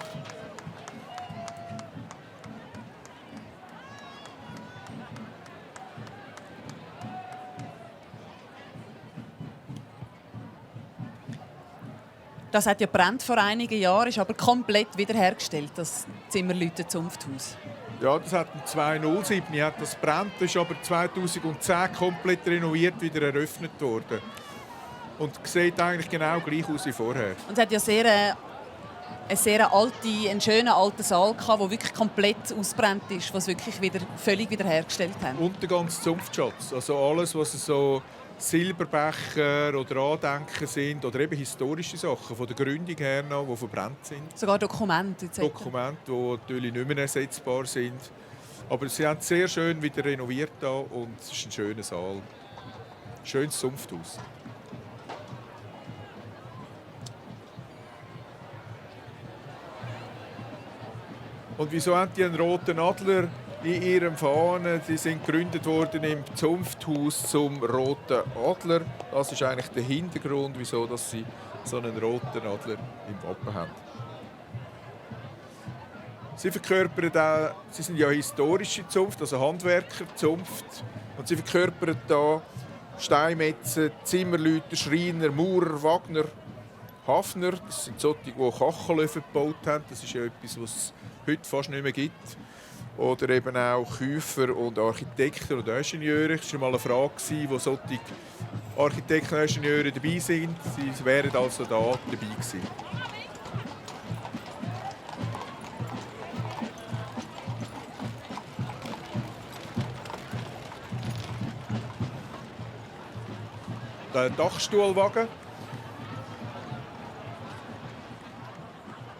Das hat ja brennt vor einigen Jahren, ist aber komplett wiederhergestellt, das Zimmerleute-Zunfthaus. Ja, das hat 2007 hat das brennt, das ist aber 2010 komplett renoviert wieder eröffnet worden. Und sieht eigentlich genau gleich aus wie vorher. Und es hat ja einen schönen alten Saal gehabt, der wirklich komplett ausgebrannt ist, was wirklich völlig wiederhergestellt haben. Und der ganze Zunftschatz, also alles, was so Silberbecher oder Andenken sind oder eben historische Sachen von der Gründung her noch, die verbrannt sind. Sogar Dokumente etc. Dokumente, die natürlich nicht mehr ersetzbar sind. Aber sie haben es sehr schön wieder renoviert da und es ist ein schöner Saal. Ein schönes Zunfthaus. Und wieso haben die einen roten Adler in ihrem Fahnen? Die sind gegründet worden im Zunfthaus zum Roten Adler. Das ist eigentlich der Hintergrund, wieso dass sie so einen roten Adler im Wappen haben. Sie sind ja historische Zunft, also Handwerkerzunft. Und sie verkörpern hier Steinmetze, Zimmerleute, Schreiner, Maurer, Wagner, Hafner. Das sind solche, die Kachelöfen gebaut haben. Das ist ja etwas, was es heute fast nicht mehr gibt. Oder eben auch Käufer und Architekten und Ingenieure. Das war mal eine Frage, wo solche Architekten und Ingenieure dabei sind. Sie wären also da dabei gewesen. Der Dachstuhlwagen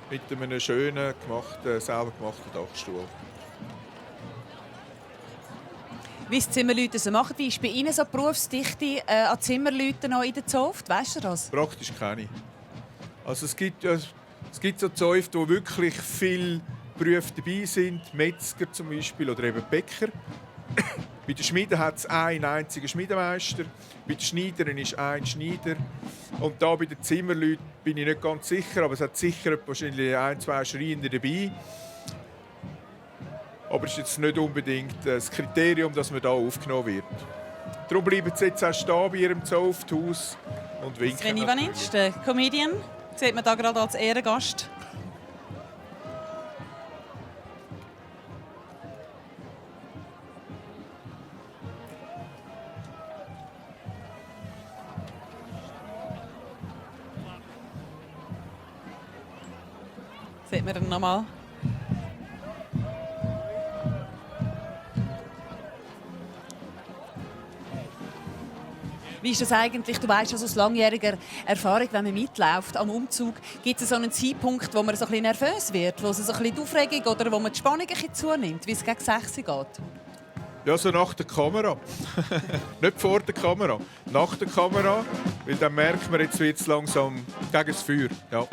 mit einem schönen, selber gemachten Dachstuhl. Wie es Zimmerleute so machen, wie ist bei Ihnen so die Berufsdichte an Zimmerleuten noch in der Zunft? Weißt du das? Praktisch keine. Also es gibt so Zunft, wo wirklich viele Berufe dabei sind, Metzger zum Beispiel oder eben Bäcker. Bei den Schmieden hat es einen einzigen Schmiedemeister, bei den Schneidern ist ein Schneider. Und da bei den Zimmerleuten bin ich nicht ganz sicher, aber es hat sicher wahrscheinlich ein, zwei Schreiner dabei. Aber es ist jetzt nicht unbedingt das Kriterium, dass man hier aufgenommen wird. Darum bleiben sie jetzt auch stehen bei ihrem Zunfthaus und winken. Sven Ivanic, der Comedian, sieht man da gerade als Ehrengast. Sieht man ihn nochmal? Wie ist das eigentlich? Du weißt, aus langjähriger Erfahrung, wenn man mitläuft am Umzug, gibt es so einen Zeitpunkt, wo man so ein bisschen nervös wird, wo es so ein bisschen die Aufregung oder wo man die Spannung ein bisschen zunimmt, wie es gegen 6 geht? Ja, so nach der Kamera. Nicht vor der Kamera, nach der Kamera. Weil dann merkt man, jetzt wird es langsam gegen das Feuer. Ja.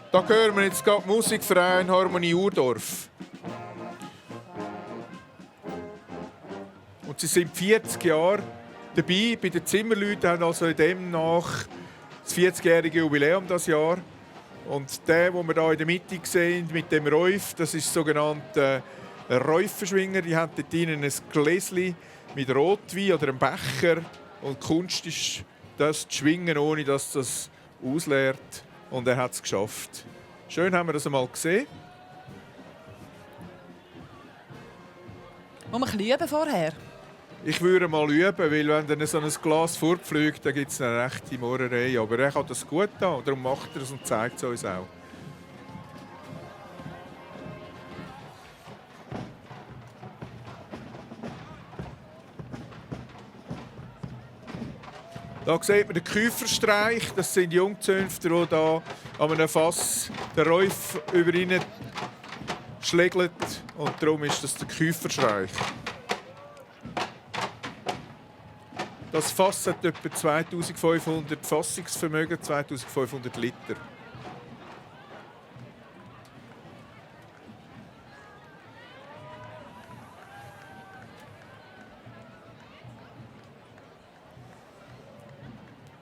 Da hören wir jetzt gerade Musikverein Harmonie Urdorf. Und sie sind 40 Jahre dabei. Bei den Zimmerleuten haben also in dem nach das 40-jährige Jubiläum das Jahr. Und der, den wir hier in der Mitte sehen, mit dem Räuf, das ist der sogenannte Räuferschwinger. Die haben dort ein Gläschen mit Rotwein oder einem Becher. Und die Kunst ist, das zu schwingen, ohne dass das ausleert. Und er hat es geschafft. Schön haben wir das einmal gesehen. Muss man üben vorher? Ich würde mal üben, weil wenn dann so ein Glas fortfliegt, dann gibt es eine rechte Mohrerei. Aber er hat das gut da, darum macht er es und zeigt es uns auch. Da sieht man den Käuferstreich. Das sind Jungzünfter, die hier an einem Fass den Räuf über ihnen schlägeln. Und darum ist das der Käuferstreich. Das Fass hat etwa 2500 Fassungsvermögen, 2500 Liter.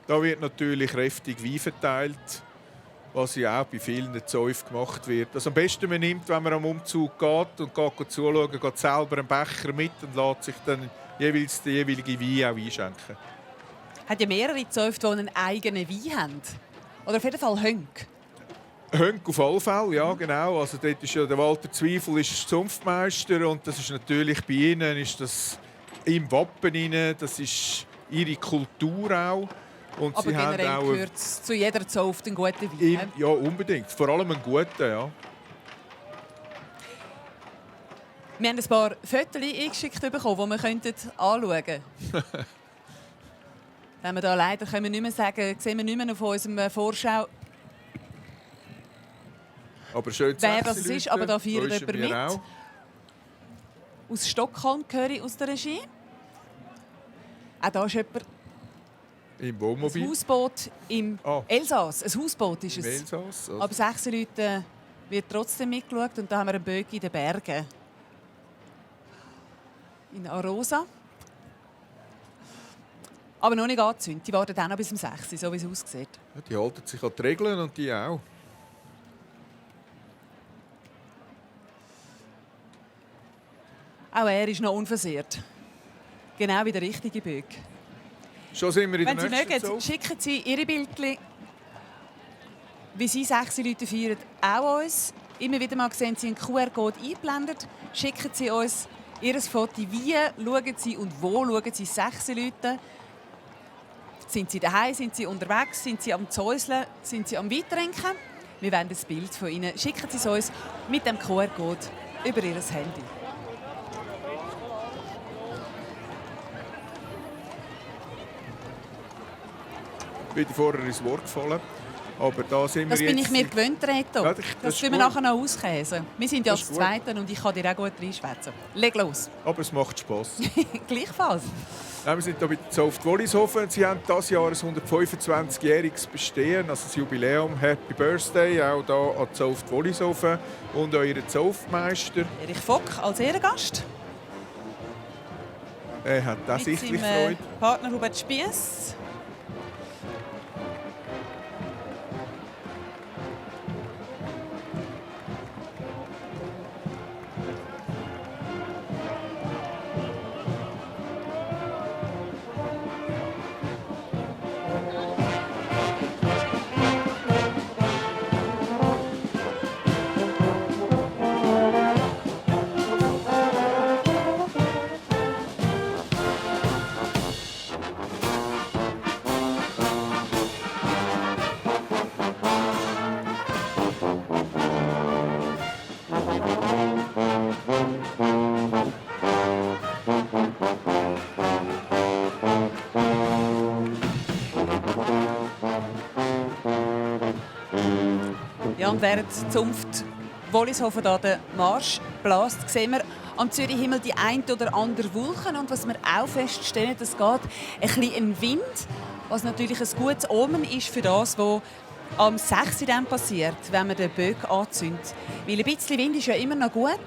Da wird natürlich kräftig Wein verteilt, was ja auch bei vielen Zäufen gemacht wird. Also am besten man nimmt, wenn man am Umzug geht und geht zuschauen, geht selber einen Becher mit und lässt sich dann jeweils den jeweiligen Wein auch einschenken. Hat ja mehrere Zäufe, die einen eigenen Wein haben. Oder auf jeden Fall Hönk. Hönk auf alle Fälle, ja genau. Also dort ist ja der Walter Zweifel ist Zunftmeister und das ist natürlich bei ihnen ist das im Wappen rein, das ist ihre Kultur auch. Und Aber sie haben generell auch gehört es zu jeder Zunft einen guten Wein. ja, unbedingt. Vor allem einen guten, ja. Wir haben ein paar Fotos eingeschickt bekommen, die wir anschauen könnten. Wenn wir da leider können wir nicht mehr sagen, sehen wir nicht mehr auf unserem Vorschau, Aber schön wer das ist. Aber da feiert ist jemand wir mit. auch. Aus Stockholm höre ich aus der Regie. Auch da ist jemand. Im Ein Wohnmobil. Hausboot im Elsass. Ein Hausboot ist Im es. Elsass. Aber 6 Leute wird trotzdem mitgeschaut. Und da haben wir einen Böck in den Bergen. In Arosa. Aber noch nicht angezündet. Die warten dann noch bis um 6 Uhr, so wie es aussieht. Ja, die halten sich an die Regeln und die auch. Auch er ist noch unversehrt. Genau wie der richtige Böck. Schon sind wir in Wenn der Sie nächsten mögen, Zone. schicken Sie Ihre Bildchen, wie Sie 6 Leute feiern, auch uns. Immer wieder mal sehen Sie einen QR-Code eingeblendet. Schicken Sie uns Ihr Foto. Wie schauen Sie und wo schauen Sie 6 Leute? Sind Sie daheim? Sind Sie unterwegs? Sind Sie am Zäuseln? Sind Sie am Weintrinken? Wir wollen ein Bild von Ihnen. Schicken Sie es uns mit dem QR-Code über Ihr Handy. Ich bin vorher ins Wort gefallen. Aber da sind Das wir bin jetzt. ich mir gewöhnt, Reto. Ja, Das ist tun wir gut. nachher noch auskäsen. Wir sind ja Das das ist gut. Zweite und ich kann dir auch gut reinschwätzen. Leg los. Aber es macht Spass. Gleichfalls. Ja, wir sind hier bei der Zunft Wollishofen. Sie haben dieses Jahr ein 125-jähriges Bestehen, also das Jubiläum. Happy Birthday auch hier an die Zunft Wollishofen und euren Zunftmeister. Erich Fock als Ehrengast. Er hat auch Mit sichtlich seinem Freude. Partner Hubert Spiess. Ja, und während die Zunft Wollishofen da den Marsch bläst, sehen wir am Zürichhimmel die ein oder andere Wolken. Und was wir auch feststellen, es geht ein bisschen ein Wind, was natürlich ein gutes Omen ist für das, was am 6. Uhr dann passiert, wenn man den Böck anzündet. Weil ein bisschen Wind ist ja immer noch gut,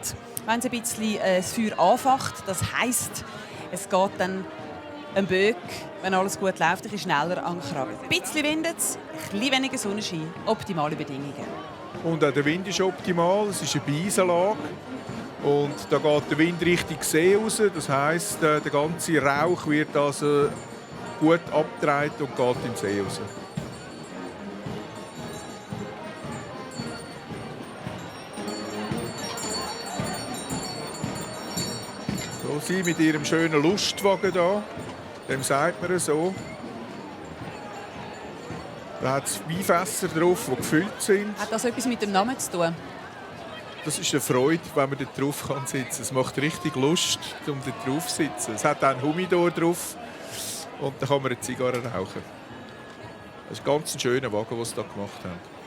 wenn es ein bisschen das Feuer anfacht. Das heisst, es geht dann ein Böck, wenn alles gut läuft, ein bisschen schneller an den Kragen. Ein bisschen windet es, ein bisschen weniger Sonnenschein, optimale Bedingungen. Und auch der Wind ist optimal. Es ist eine Beisenlage. Und da geht der Wind Richtung See raus. Das heisst, der ganze Rauch wird also gut abgetragen und geht im See raus. So, sie mit ihrem schönen Lustwagen hier. Dem sagt man so. Da hat es Weinfässer drauf, die gefüllt sind. Hat das etwas mit dem Namen zu tun? Das ist eine Freude, wenn man dort drauf sitzen kann. Es macht richtig Lust, um dort drauf zu sitzen. Es hat auch einen Humidor drauf und dann kann man eine Zigarre rauchen. Das ist ein ganz schöner Wagen, den sie hier gemacht haben.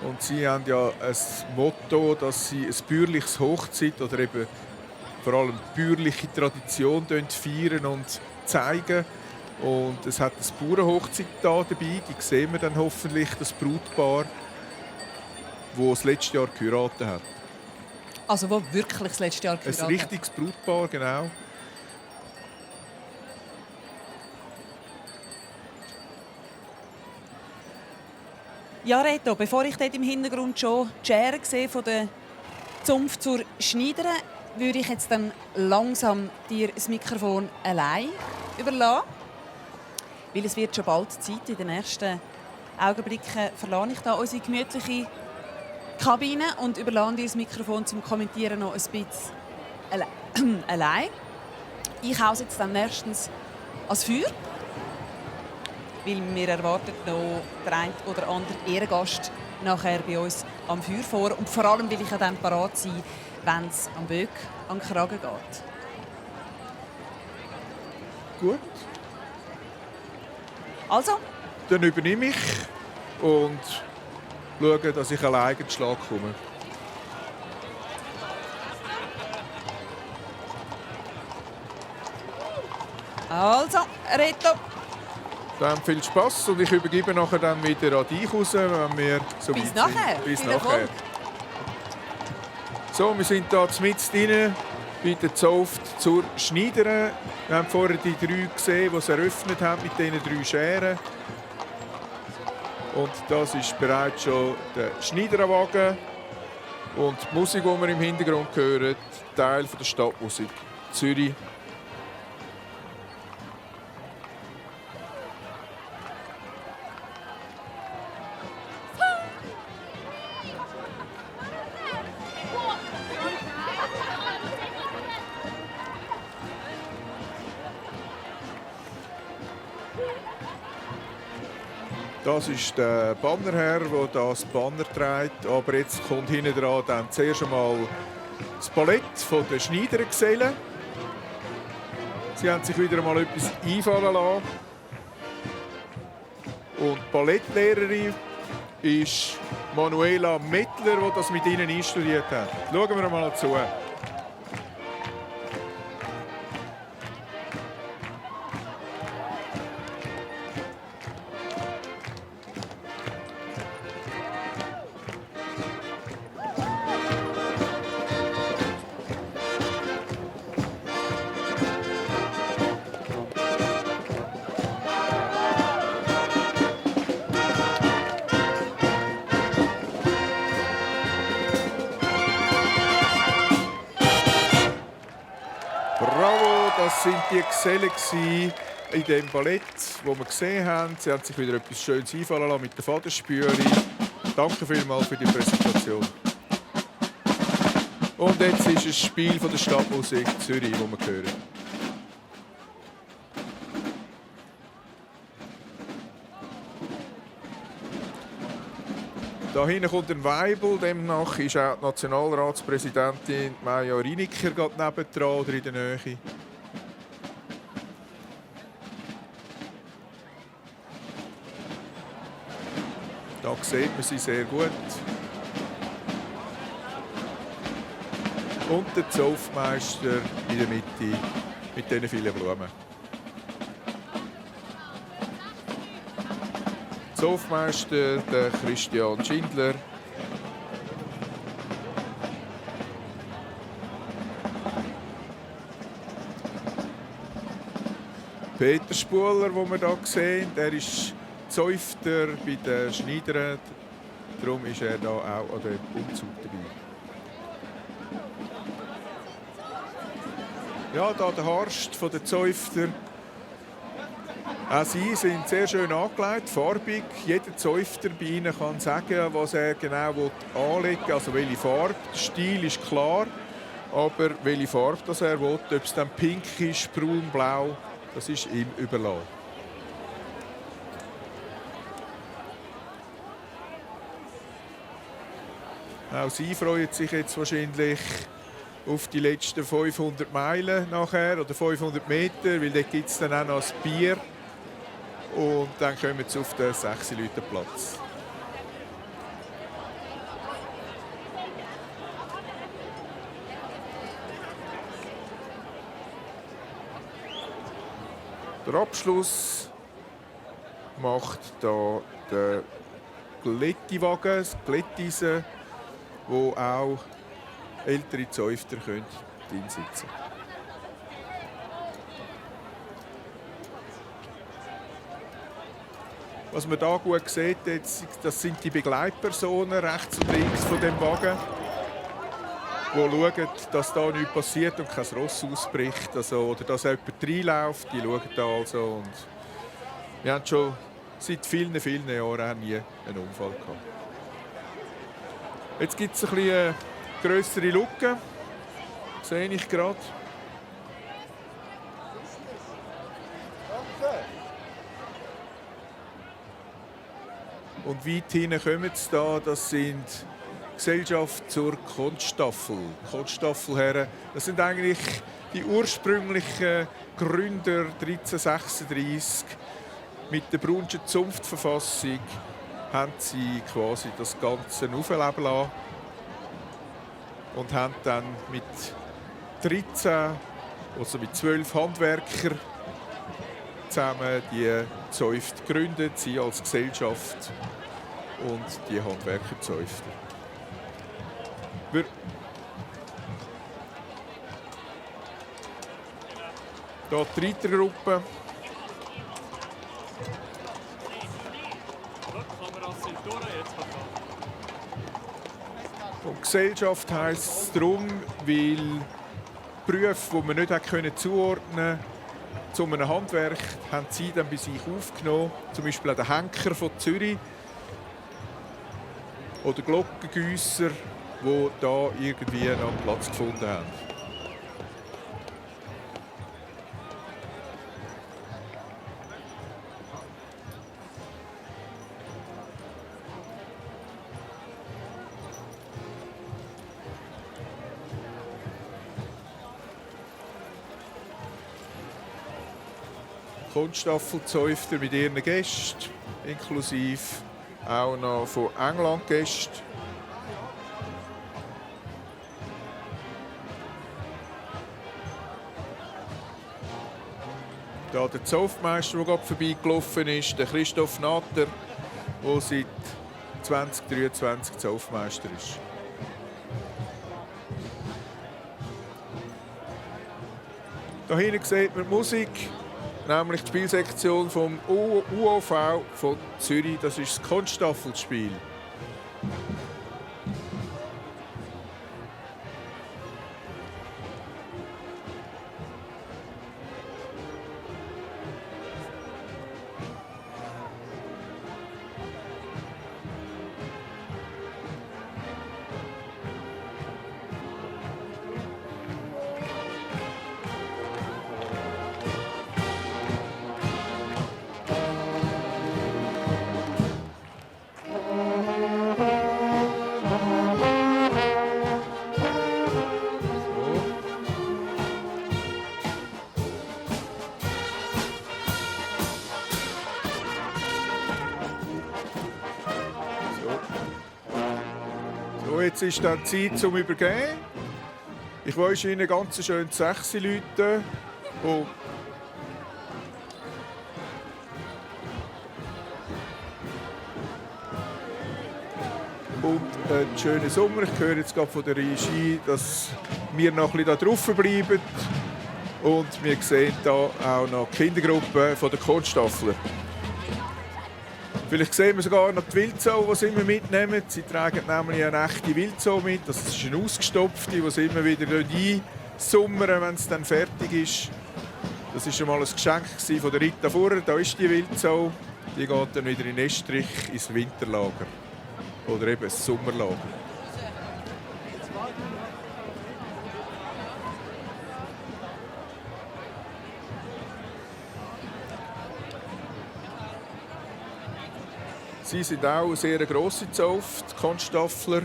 Und sie haben ja ein Motto, dass sie ein bäuerliches Hochzeit oder eben vor allem bäuerliche Tradition feiern und zeigen. Und es hat ein Bauernhochzeit da dabei. Die sehen wir dann hoffentlich, das Brautpaar, das das letzte Jahr geheiratet hat. Also wo wirklich das letzte Jahr geheiratet hat? Ein richtiges Brautpaar, genau. Ja, Reto, bevor ich dort im Hintergrund schon die Schere sehe von der Zunft zur Schneidern, würde ich jetzt dann langsam dir das Mikrofon allein überlassen. Weil es wird schon bald Zeit. In den nächsten Augenblicken verlasse ich da unsere gemütliche Kabine und überlasse dir das Mikrofon zum Kommentieren noch ein bisschen allein. Ich hause jetzt dann nächstens ans Feuer, weil mir erwartet noch der ein oder andere Ehrengast nachher bei uns am Feuer vor. Und vor allem will ich dann parat sein, wenn es am Böck an den Kragen geht. Gut. Also? Dann übernehme ich und schaue, dass ich alleine in den Schlag komme. Also, Reto. Dann viel Spass und ich übergebe nachher dann wieder an dich raus, wenn wir so Bis weit nachher. sind. Bis Viel nachher. Erfolg. So, wir sind hier mitten drin bei der Zunft zur Schneidern. Wir haben vorher die 3 gesehen, die es eröffnet haben mit diesen 3 Scheren. Und das ist bereits schon der Schneiderwagen. Und die Musik, die wir im Hintergrund hören, Teil von der Stadtmusik Zürich. Das ist der Bannerherr, der das Banner trägt. Aber jetzt kommt hinten dran dann zuerst einmal das Ballett von den Schneidergesellen. Sie haben sich wieder einmal etwas einfallen lassen. Und die Ballettlehrerin ist Manuela Mettler, die das mit ihnen einstudiert hat. Schauen wir mal zu. Bravo, das sind die Gesellen in dem Ballett, das wir gesehen haben. Sie haben sich wieder etwas Schönes einfallen lassen mit der Fadenspüre. Danke vielmals für die Präsentation. Und jetzt ist es Spiel von der Stadtmusik Zürich, das wir hören. Da hinten kommt ein Weibel, demnach ist auch die Nationalratspräsidentin Maja Riniker gerade nebendran oder in der Nähe. Da sieht man sie sehr gut. Und der Zunftmeister in der Mitte mit diesen vielen Blumen. Zunftmeister, der Christian Schindler. Peter Spuler, den wir hier sehen, der ist Zäufter bei den Schneidern. Darum ist er hier auch an dem Umzug dabei. Ja, hier der Horst von den Zäufter. Auch sie sind sehr schön angelegt, farbig. Jeder Zäufter bei ihnen kann sagen, was er genau anlegen will, also welche Farbe. Der Stil ist klar, aber welche Farbe das er will, ob es dann pink ist, braun, blau, das ist ihm überlassen. Auch sie freuen sich jetzt wahrscheinlich auf die letzten 500 Meilen nachher oder 500 Meter, weil dort gibt es dann auch noch ein Bier. Und dann kommen sie auf den 6-Leute-Platz. Der Abschluss macht da der Glättiwagen, das Glätteisen, wo auch ältere Zäufter drin sitzen können. Was man hier gut sieht, das sind die Begleitpersonen rechts und links von dem Wagen, die schauen, dass da nichts passiert und kein Ross ausbricht oder dass jemand reinläuft. Die schauen da also. Und wir haben schon seit vielen, vielen Jahren nie einen Unfall gehabt. Jetzt gibt es eine grössere Lücke, sehe ich gerade. Und weit hinten kommen sie da, das sind Gesellschaft zur Kunststaffel. Kunststaffelherren, das sind eigentlich die ursprünglichen Gründer 1336. Mit der Braunschen Zunftverfassung haben sie quasi das Ganze aufleben lassen und haben dann mit 13, also mit 12 Handwerkern zusammen die Zäuft gegründet, sie als Gesellschaft und die Handwerkerzäufter. Hier die Reitergruppe. Und Gesellschaft heisst es darum, weil Berufe, die man nicht zuordnen konnte, zu einem Handwerk, haben sie dann bei sich aufgenommen. Zum Beispiel auch den Henker von Zürich oder Glockengüsser, die da irgendwie noch Platz gefunden haben. Kunststaffelzäufter mit ihren Gästen, inklusive auch noch von England Gäste. Da der Zofmeister, der gerade vorbeigelaufen ist, der Christoph Natter, der seit 2023 Zofmeister ist. Da hinten sieht man die Musik, nämlich die Spielsektion vom UOV von Zürich. Das ist das Kunststaffelspiel. Jetzt ist dann Zeit zum Übergeben. Ich wünsche Ihnen ganz schön 6 Leute. Und einen schönen Sommer. Ich höre jetzt gerade von der Regie, dass wir noch ein bisschen da drauf bleiben. Und wir sehen hier auch noch die Kindergruppe von der Kunststaffler. Vielleicht sehen wir sogar noch die Wildsau, die sie immer mitnehmen. Sie tragen nämlich eine echte Wildsau mit. Das ist eine ausgestopfte, die sie immer wieder einsummern, wenn es dann fertig ist. Das war schon mal ein Geschenk von der Rita Furrer. Da ist die Wildsau. Die geht dann wieder in Estrich ins Winterlager. Oder eben ins Sommerlager. Sie sind auch eine sehr grosse Zauft, die Konstaffler.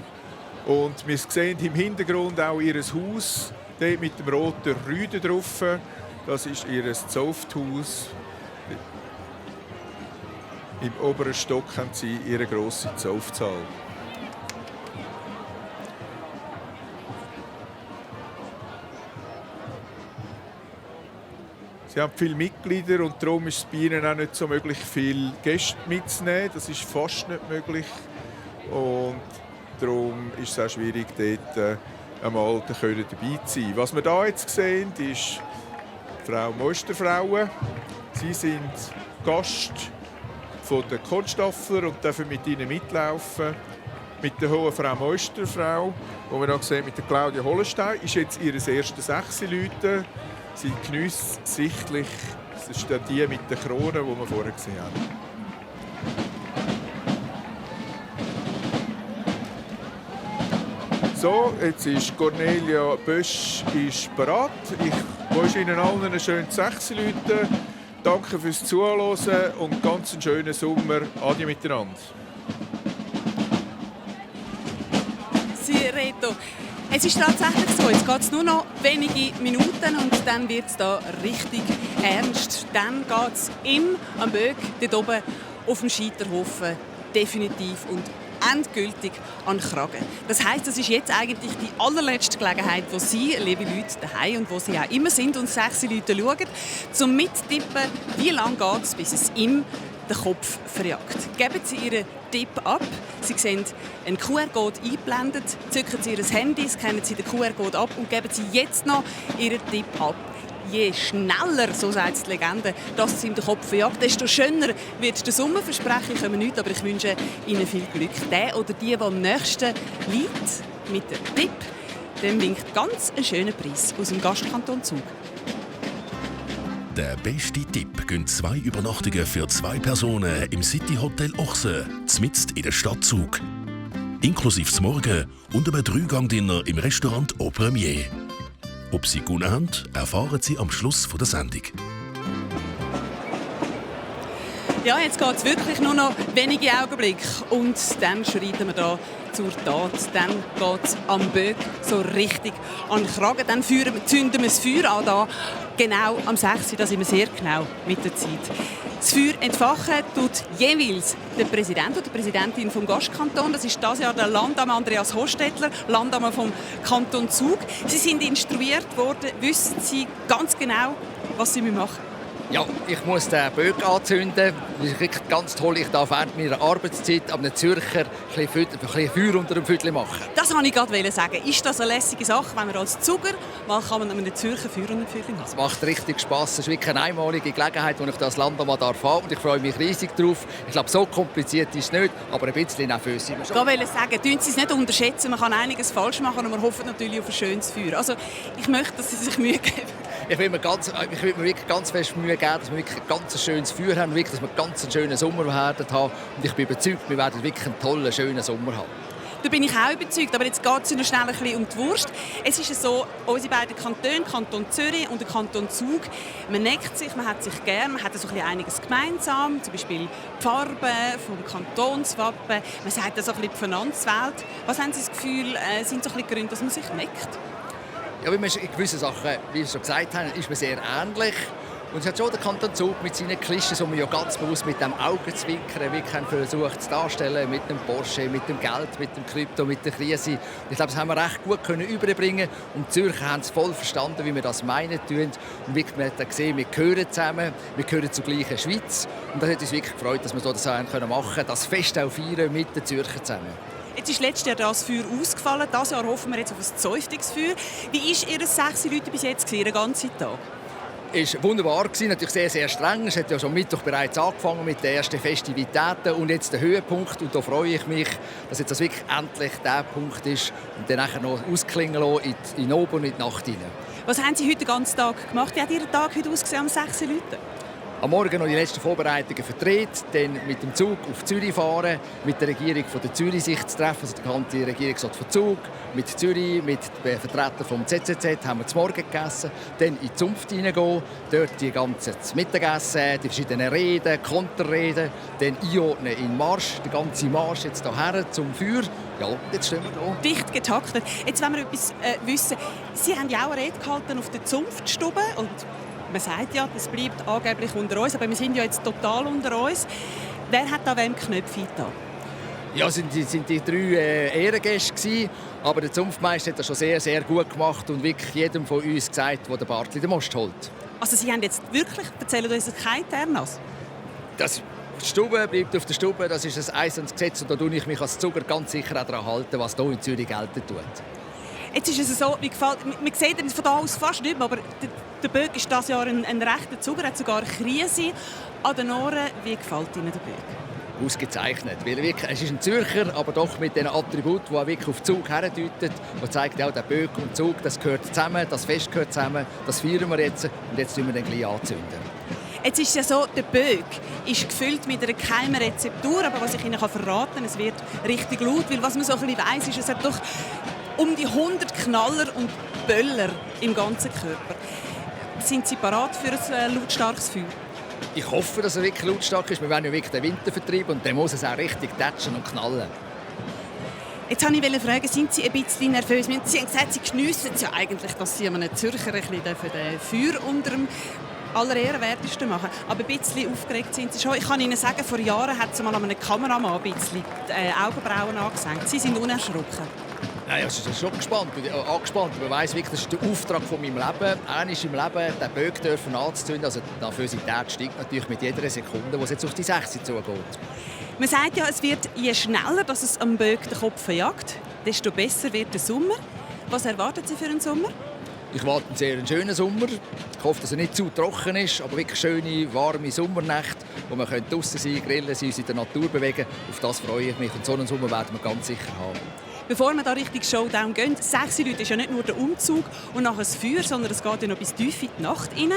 Und wir sehen im Hintergrund auch ihr Haus, dort mit dem roten Rüden drauf. Das ist ihr Zaufthaus. Im oberen Stock haben sie ihre grosse Zaufzahl. Sie haben viele Mitglieder und darum ist es bei ihnen auch nicht so möglich, viele Gäste mitzunehmen. Das ist fast nicht möglich. Und darum ist es auch schwierig, dort einmal dabei zu sein. Was wir hier jetzt sehen, ist Frau Moisterfrauen. Sie sind Gast der Konstaffler und dürfen mit ihnen mitlaufen. Mit der hohen Frau Moisterfrau, die wir hier sehen, mit der Claudia Hollenstein, ist jetzt ihr erstes Sechseläuten. Sie geniessen sichtlich, das ist die mit der Krone, die wir vorher gesehen haben. So, jetzt ist Cornelia Bösch bereit. Ich wünsche Ihnen allen einen schönen Sechseläuten. Danke fürs Zuhören und ganz einen schönen Sommer. Adi miteinander. Reto, es ist tatsächlich so, jetzt geht es nur noch wenige Minuten und dann wird es da richtig ernst. Dann geht es am Böck, dort oben auf dem Scheiterhaufen, definitiv und endgültig an den Kragen. Das heisst, das ist jetzt eigentlich die allerletzte Gelegenheit, wo Sie, liebe Leute daheim und wo Sie auch immer sind und 6 Leute schauen, zum Mittippen, wie lange geht es, bis es ihm den Kopf verjagt. Geben Sie Ihren Tipp ab. Sie sehen einen QR-Code eingeblendet, zücken Sie Ihr Handy, scannen Sie den QR-Code ab und geben Sie jetzt noch Ihren Tipp ab. Je schneller, so sagt die Legende, dass es ihm den Kopf verjagt, desto schöner wird der Sommer. Versprechen können wir nichts, aber ich wünsche Ihnen viel Glück. Der oder die am nächsten liegt mit dem Tipp, dem winkt ganz einen schönen Preis aus dem Gastkanton Zug. Der beste Tipp gönnt 2 Übernachtungen für 2 Personen im City Hotel Ochse, mitten in der Stadt Zug. Inklusive zum Morgen und einem 3-Gang-Dinner im Restaurant Au Premier. Ob Sie gewonnen haben, erfahren Sie am Schluss der Sendung. Ja, jetzt geht es wirklich nur noch wenige Augenblicke und dann schreiten wir da zur Tat. Dann geht es am Böck so richtig an den Kragen. Dann zünden wir das Feuer an, da, genau am 6. Da sind wir sehr genau mit der Zeit. Das Feuer entfachen tut jeweils der Präsident oder die Präsidentin vom Gastkanton. Das ist dieses Jahr der Landamm Andreas Hostetler, Landamm vom Kanton Zug. Sie sind instruiert worden, wissen Sie ganz genau, was Sie machen müssen? Ja, ich muss den Böck anzünden. Das ist wirklich ganz toll. Ich darf während meiner Arbeitszeit am Zürcher ein bisschen Feuer unter dem Viertel machen. Das wollte ich gerade sagen. Ist das eine lässige Sache, wenn man als Zuger mal einem Zürcher Feuer unter dem Viertel machen? Es macht richtig Spass. Es ist wirklich eine einmalige Gelegenheit, die ich das Land mal haben darf. Und ich freue mich riesig drauf. Ich glaube, so kompliziert ist es nicht, aber ein bisschen nervös sind wir schon. Ich wollte sagen, tun Sie es nicht unterschätzen. Man kann einiges falsch machen und man hofft natürlich auf ein schönes Feuer. Also, ich möchte, dass Sie sich Mühe geben. Ich will mir wirklich ganz fest Mühe geben, dass wir wirklich ein ganz schönes Feuer haben, wirklich, dass wir ganz einen schönen Sommer werden haben. Und ich bin überzeugt, wir werden wirklich einen tollen, schönen Sommer haben. Da bin ich auch überzeugt, aber jetzt geht es noch schnell ein bisschen um die Wurst. Es ist so, unsere beiden Kantone, Kanton Zürich und der Kanton Zug, man neckt sich, man hat sich gern, man hat so einiges gemeinsam, zum Beispiel die Farben vom Kantonswappen, man sagt so ein bisschen die Finanzwelt. Was haben Sie das Gefühl, sind so ein bisschen Gründe, dass man sich neckt? Ja, in gewissen Sachen, wie Sie schon gesagt haben, ist man sehr ähnlich. Und es hat schon der Kanton Zug mit seinen Klischees, die wir ja ganz bewusst mit dem Augenzwinkern wirklich versucht zu darstellen, mit dem Porsche, mit dem Geld, mit dem Krypto, mit der Krise. Ich glaube, das haben wir recht gut überbringen. Und die Zürcher haben es voll verstanden, wie wir das meinen tun. Und wirklich, man hat gesehen, wir gehören zusammen, wir gehören zur gleichen Schweiz. Und das hat uns wirklich gefreut, dass wir das machen können, das Fest auch feiern mit den Zürchern zusammen. Jetzt ist letztes Jahr das Feuer ausgefallen. Dieses Jahr hoffen wir jetzt auf ein Zäufungsfeuer. Wie war Ihr 6 Leute bis jetzt, den ganzen Tag? Es war wunderbar, natürlich sehr, sehr streng. Es hat ja schon Mittwoch bereits angefangen mit den ersten Festivitäten und jetzt der Höhepunkt. Und da freue ich mich, dass jetzt das wirklich endlich der Punkt ist und dann nachher noch ausklingen lassen in Oben und in die Nacht hinein. Was haben Sie heute den ganzen Tag gemacht? Wie hat Ihr Tag heute ausgesehen am 6 Uhr? Am Morgen noch die letzten Vorbereitungen verdreht, dann mit dem Zug auf Zürich fahren, mit der Regierung von der Zürich sich zu treffen, also der ganze Regierungsrat von Zug, mit Zürich, mit den Vertretern vom ZZZ haben wir zum Morgen gegessen, dann in die Zunft hineingehen, dort die ganzen Mittagessen, die verschiedenen Reden, Konterreden, dann einordnen in den Marsch, den ganzen Marsch jetzt hierher zum Feuer. Ja, jetzt stehen wir da. Dicht getaktet. Jetzt wollen wir etwas wissen. Sie haben ja auch eine Rede gehalten auf der Zunftstube und man sagt ja, das bleibt angeblich unter uns, aber wir sind ja jetzt total unter uns. Wer hat da wem Knöpfe getan? Ja, es sind die 3 Ehrengäste gewesen, aber der Zunftmeister hat das schon sehr, sehr gut gemacht und wirklich jedem von uns gesagt, wo der Bartli den Most holt. Also Sie haben jetzt wirklich, erzählen uns kein Ternas? Die Stube bleibt auf der Stube, das ist ein eisernes Gesetz und da tue ich mich als Zuger ganz sicher auch daran halten, was hier in Zürich gelten tut. Jetzt ist es so, man sieht ihn von da aus fast nicht mehr, aber der Böck ist dieses Jahr ein rechter Zuger, hat sogar eine Krise an den Ohren. Wie gefällt Ihnen der Böck? Ausgezeichnet, weil es ist ein Zürcher, aber doch mit den Attributen, die wirklich auf Zug herdeutet. Man zeigt ja, der Böck und Zug, das gehört zusammen, das Fest gehört zusammen, das feiern wir jetzt und jetzt tun wir den gleich anzünden. Jetzt ist es ja so, der Böck ist gefüllt mit einer geheimen Rezeptur, aber was ich Ihnen verraten kann, es wird richtig laut, weil was man so ein bisschen weiss, ist, es hat doch um die 100 Knaller und Böller im ganzen Körper. Sind Sie bereit für ein lautstarkes Feuer? Ich hoffe, dass er wirklich lautstark ist. Wir wollen ja wirklich den Wintervertrieb und dann muss es auch richtig tätschen und knallen. Jetzt wollte ich fragen, sind Sie ein bisschen nervös? Sie haben gesagt, Sie geniessen es ja eigentlich, dass Sie einem Zürcher ein bisschen den Feuer unter dem Allerehrenwertesten machen. Aber ein bisschen aufgeregt sind Sie schon. Ich kann Ihnen sagen, vor Jahren hat Sie mal an einem Kameramann ein bisschen die Augenbrauen angesenkt. Sie sind unerschrocken. Nein, also ich bin schon angespannt. Man weiss wirklich, das ist der Auftrag von meinem Leben. Einmal im Leben den Böck dürfen anzuzünden. Also die Nervosität steigt natürlich mit jeder Sekunde, wo es jetzt auf die 60 zugeht. Man sagt ja, es wird, je schneller dass es am Böck den Kopf jagt, desto besser wird der Sommer. Was erwarten Sie für einen Sommer? Ich warte einen sehr schönen Sommer. Ich hoffe, dass er nicht zu trocken ist, aber wirklich schöne, warme Sommernächte, wo man draussen sein, grillen, uns in der Natur bewegen. Auf das freue ich mich und so einen Sommer werden wir ganz sicher haben. Bevor wir da richtig Showdown gehen, 6 Leute ist ja nicht nur der Umzug und nachher das Feuer, sondern es geht ja noch bis tief in die Nacht rein.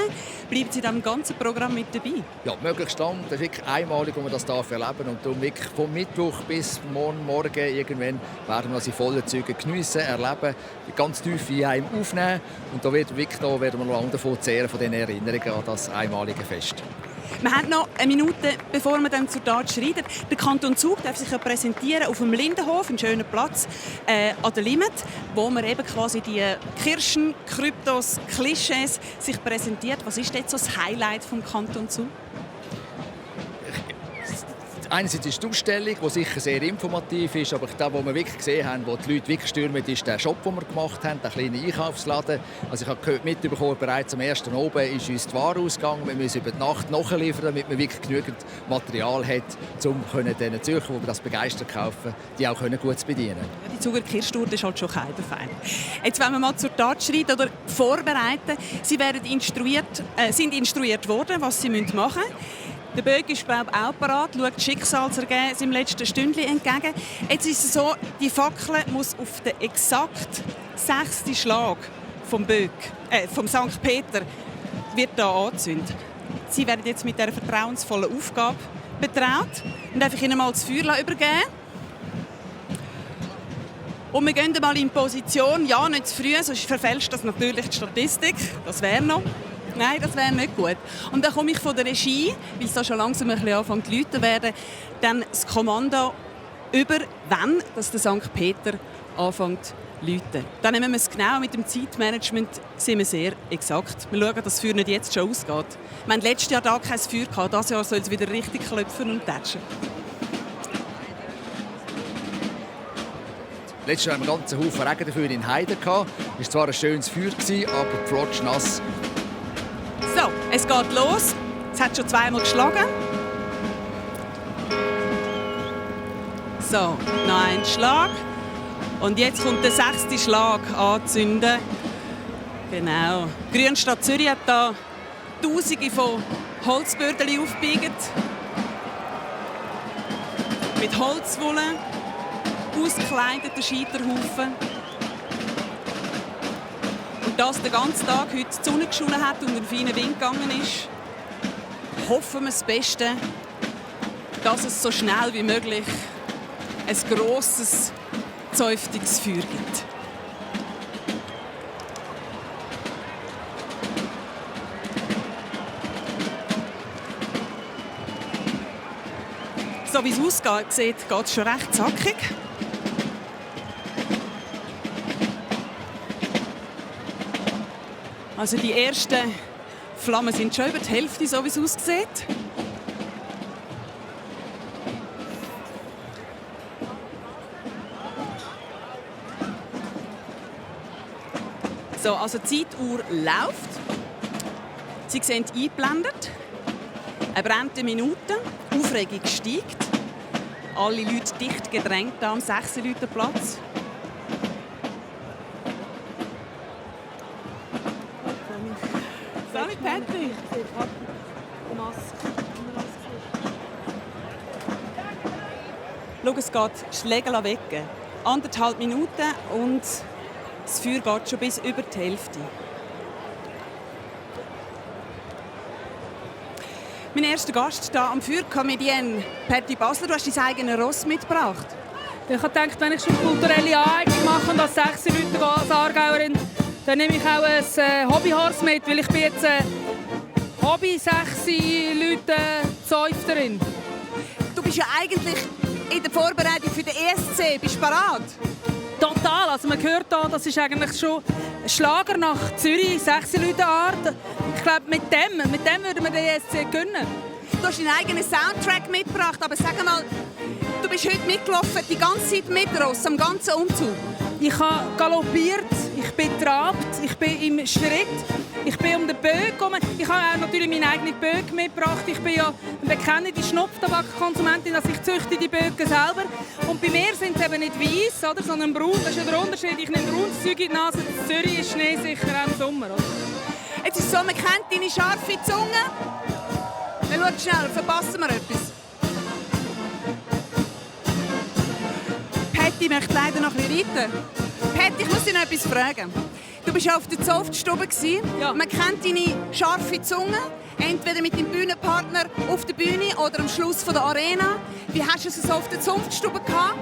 Bleiben Sie in diesem ganzen Programm mit dabei? Ja, möglichst lang. Das ist wirklich einmalig, wo man das erleben darf. Und darum wirklich vom Mittwoch bis morgen irgendwann werden wir das in vollen Zügen geniessen, erleben, ganz tief in einem aufnehmen. Und da werden wir noch lange davon zehren, von den Erinnerungen an das einmalige Fest. Wir haben noch eine Minute, bevor wir dann zur Tat schreiten. Der Kanton Zug darf sich ja präsentieren auf dem Lindenhof, einem schönen Platz an der Limit, wo man eben quasi die Kirschen, Kryptos, Klischees sich präsentiert. Was ist jetzt so das Highlight vom Kanton Zug? Einerseits ist die Ausstellung, die sicher sehr informativ ist, aber das, was wir wirklich gesehen haben, wo die Leute wirklich stürmen, ist der Shop, den wir gemacht haben, der kleine Einkaufsladen. Also ich habe mitbekommen, bereits am 1. Oben ist uns die Ware ausgegangen. Wir müssen über die Nacht nachliefern, damit man wirklich genügend Material hat, um den Zürcher, die das begeistert kaufen, die auch gut zu bedienen. Ja, die Zuger Kirschtorte ist halt schon kein Fein. Jetzt wollen wir mal zur Tat schreiten oder vorbereiten. Sie sind instruiert worden, was sie machen müssen. Der Böck ist auch parat, schaut Schicksalsergebnis im letzten Stündchen entgegen. Jetzt ist es so, die Fackel muss auf den exakt 6. Schlag vom St. Peter wird da angezündet. Sie werden jetzt mit dieser vertrauensvollen Aufgabe betraut. Und darf ich Ihnen mal das Feuer übergeben? Und wir gehen mal in Position. Ja, nicht zu früh, sonst verfälscht das natürlich die Statistik. Das wäre noch. Nein, das wäre nicht gut. Und dann komme ich von der Regie, weil es da schon langsam ein bisschen anfängt zu läuten werden, dann das Kommando über, wann dass der St. Peter anfängt zu läuten. Dann nehmen wir es genau, mit dem Zeitmanagement sind wir sehr exakt. Wir schauen, dass das Feuer nicht jetzt schon ausgeht. Wir hatten letztes Jahr da kein Feuer gehabt, dieses Jahr soll es wieder richtig klopfen und tätschen. Letztes Jahr hatten wir einen ganzen Haufen Regen dafür in Heiden. Es war zwar ein schönes Feuer, aber flotschnass. So, es geht los. Es hat schon zweimal geschlagen. So, noch ein Schlag. Und jetzt kommt der 6. Schlag anzünden. Genau. Grünstadt Zürich hat da Tausende von Holzbördchen aufgebiegt. Mit Holzwolle, ausgekleideten Scheiterhaufen. Und dass den ganzen Tag heute die Sonne geschonen hat und ein feiner Wind gegangen ist, hoffen wir das Beste, dass es so schnell wie möglich ein grosses Zäuftungsfeuer gibt. So wie es aussieht, geht es schon recht zackig. Also die ersten Flammen sind schon über die Hälfte, so wie es aussieht. So, also die Zeituhr läuft. Sie sehen eingeblendet. Eine brennende Minute. Die Aufregung steigt. Alle Leute dicht gedrängt am 6-Leute-Platz. Salut Patty! Schau, es geht Schläge weg. 1,5 Minuten und das Feuer geht schon bis über die Hälfte. Mein erster Gast hier am Feuer, Comedienne Patty Basler. Du hast dein eigenes Ross mitgebracht. Ich habe gedacht, wenn ich schon kulturelle Aneignung mache und als 6 Leute als Aargauerin, dann nehme ich auch ein Hobbyhorse mit, weil ich bin jetzt Hobby-6-Leute-Zäufterin. Du bist ja eigentlich in der Vorbereitung für den ESC. Bist du bereit? Total, also man hört hier, das ist eigentlich schon ein Schlager nach Zürich, 6 Leute Art. Ich glaube, mit dem würden wir den ESC gewinnen. Du hast deinen eigenen Soundtrack mitgebracht, aber sag mal, du bist heute mitgelaufen, die ganze Zeit mit Ross, am ganzen Umzug. Ich habe galoppiert, ich bin getrabt, ich bin im Schritt, ich bin um den Böck gekommen. Ich habe auch natürlich meinen eigenen Böck mitgebracht. Ich bin ja eine bekannte Schnupftabakkonsumentin, also ich züchte die Böcke selber. Und bei mir sind sie eben nicht weiss, oder, sondern braun. Das ist ja der Unterschied. Ich nehme braunes Zeug in die Nase. In Zürich ist Schnee sicher auch im Sommer. Oder? Jetzt ist es so, man kennt deine scharfe Zunge. Wir schauen schnell, verpassen wir etwas. Patty möchte leider noch ein bisschen reiten. Patty, ich muss dich noch etwas fragen. Du warst ja auf der Zunftstube. Ja. Man kennt deine scharfe Zunge. Entweder mit deinem Bühnenpartner auf der Bühne oder am Schluss von der Arena. Wie hast du es so auf der Zunftstube gehabt?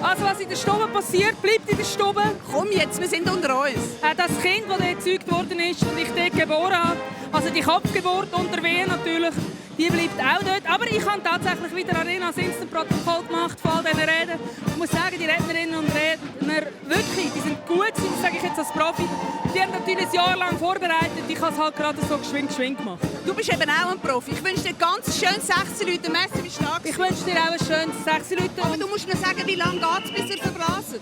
Also was in der Stube passiert, bleibt in der Stube. Komm jetzt, wir sind unter uns. Das Kind, das dort gezeugt worden ist und ich dort geboren habe, also die Kopfgeburt unter Wehen natürlich, die bleibt auch dort. Aber ich habe tatsächlich wieder Arena als Instant-Protokoll gemacht von all diesen Reden. Ich muss sagen, die Rednerinnen und Redner, wirklich, die sind gut gewesen, das sage ich jetzt als Profi. Die haben natürlich ein Jahr lang vorbereitet, ich habe es halt gerade so geschwind gemacht. Du bist eben auch ein Profi. Ich wünsche dir ganz schön 6 Leute. Merci, wie stark. Ich wünsche dir auch ein schönes 6 Leute. Aber du musst mir sagen, wie lange geht es, bis ihr verblasen?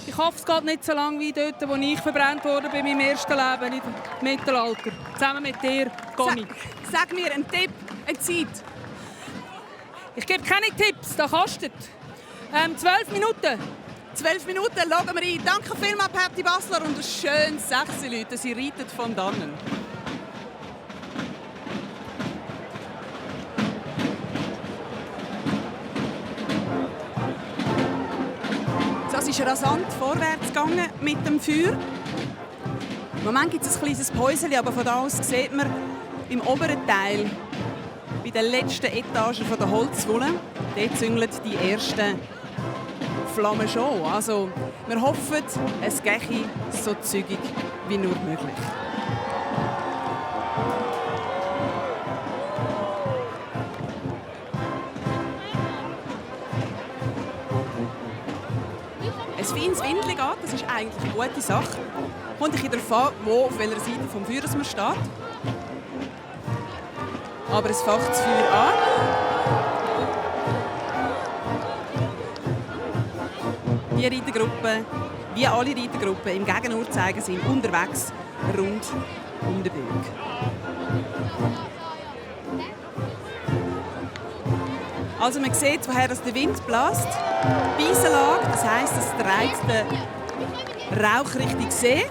Ich hoffe, es geht nicht so lange wie dort, wo ich verbrannt wurde bei meinem ersten Leben im Mittelalter. Zusammen mit dir, Conny. Sag mir einen Tipp, eine Zeit. Ich gebe keine Tipps, das kostet. 12 Minuten. 12 Minuten, schauen wir rein. Danke vielmals, Patty Basler, und ein schönes 6 Leute. Sie reiten von dannen. Es ist rasant vorwärts gegangen mit dem Feuer. Im Moment gibt es ein kleines Päuschen, aber von da aus sieht man im oberen Teil, bei den letzten Etagen der Holzwulle, dort züngeln die ersten Flammen schon. Also, wir hoffen, es gehe so zügig wie nur möglich. Ein feines Windchen geht, das ist eigentlich eine gute Sache. Kommt ein bisschen darauf an, auf welcher Seite vom Feuer man steht. Aber es facht das Feuer an. Die Reitergruppe, wie alle Reitergruppen im Gegenuhrzeigen, sind unterwegs rund um den Böck. Also man sieht, woher der Wind bläst. Beisenlage, das heisst, es treibt den Rauch Richtung See.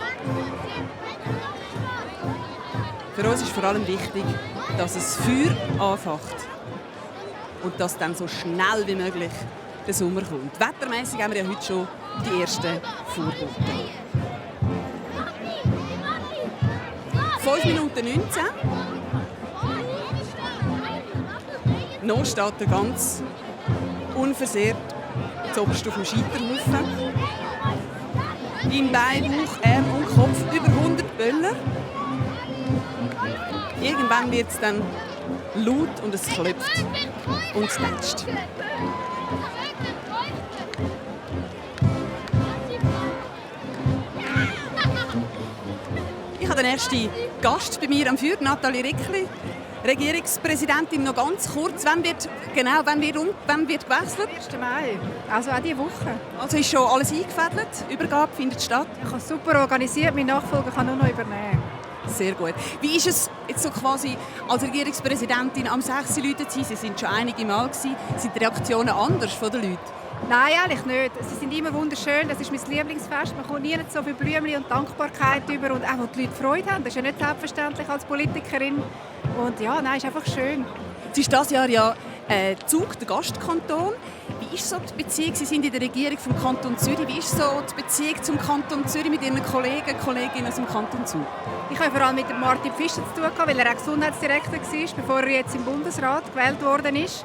Für uns ist vor allem wichtig, dass das Feuer anfacht und dass dann so schnell wie möglich der Sommer kommt. Wettermässig haben wir ja heute schon die ersten Vorboten. 5 Minuten 19. Noch steht er ganz unversehrt zuoberst auf dem Scheiterhaufen. Im Bein, Bauch, Arm und Kopf über 100 Böller. Irgendwann wird es dann laut und es klopft und es tätscht. Ich habe den ersten Gast bei mir am Feuer, Nathalie Rickli, Regierungspräsidentin. Noch ganz kurz, wann wird gewechselt? 1. Mai, also auch diese Woche. Also ist schon alles eingefädelt, Übergabe findet statt? Ich habe es super organisiert, mein Nachfolger kann nur noch übernehmen. Sehr gut. Wie ist es jetzt so quasi als Regierungspräsidentin am 6 Leute zu sein? Sie sind schon einige Mal gewesen. Sind die Reaktionen anders von den Leuten? Nein, eigentlich nicht. Sie sind immer wunderschön. Das ist mein Lieblingsfest. Man kommt nie so viel Blümchen und Dankbarkeit über und auch, wo die Leute Freude haben. Das ist ja nicht selbstverständlich als Politikerin. Und ja, nein, ist einfach schön. Es ist dieses Jahr ja Zug, der Gastkanton. Wie ist so die Beziehung? Sie sind in der Regierung vom Kanton Zürich. Wie ist so die Beziehung zum Kanton Zürich mit Ihren Kollegen und Kolleginnen aus dem Kanton Zug? Ich habe vor allem mit Martin Pfister zu tun, weil er auch Gesundheitsdirektor war, bevor er jetzt im Bundesrat gewählt worden ist.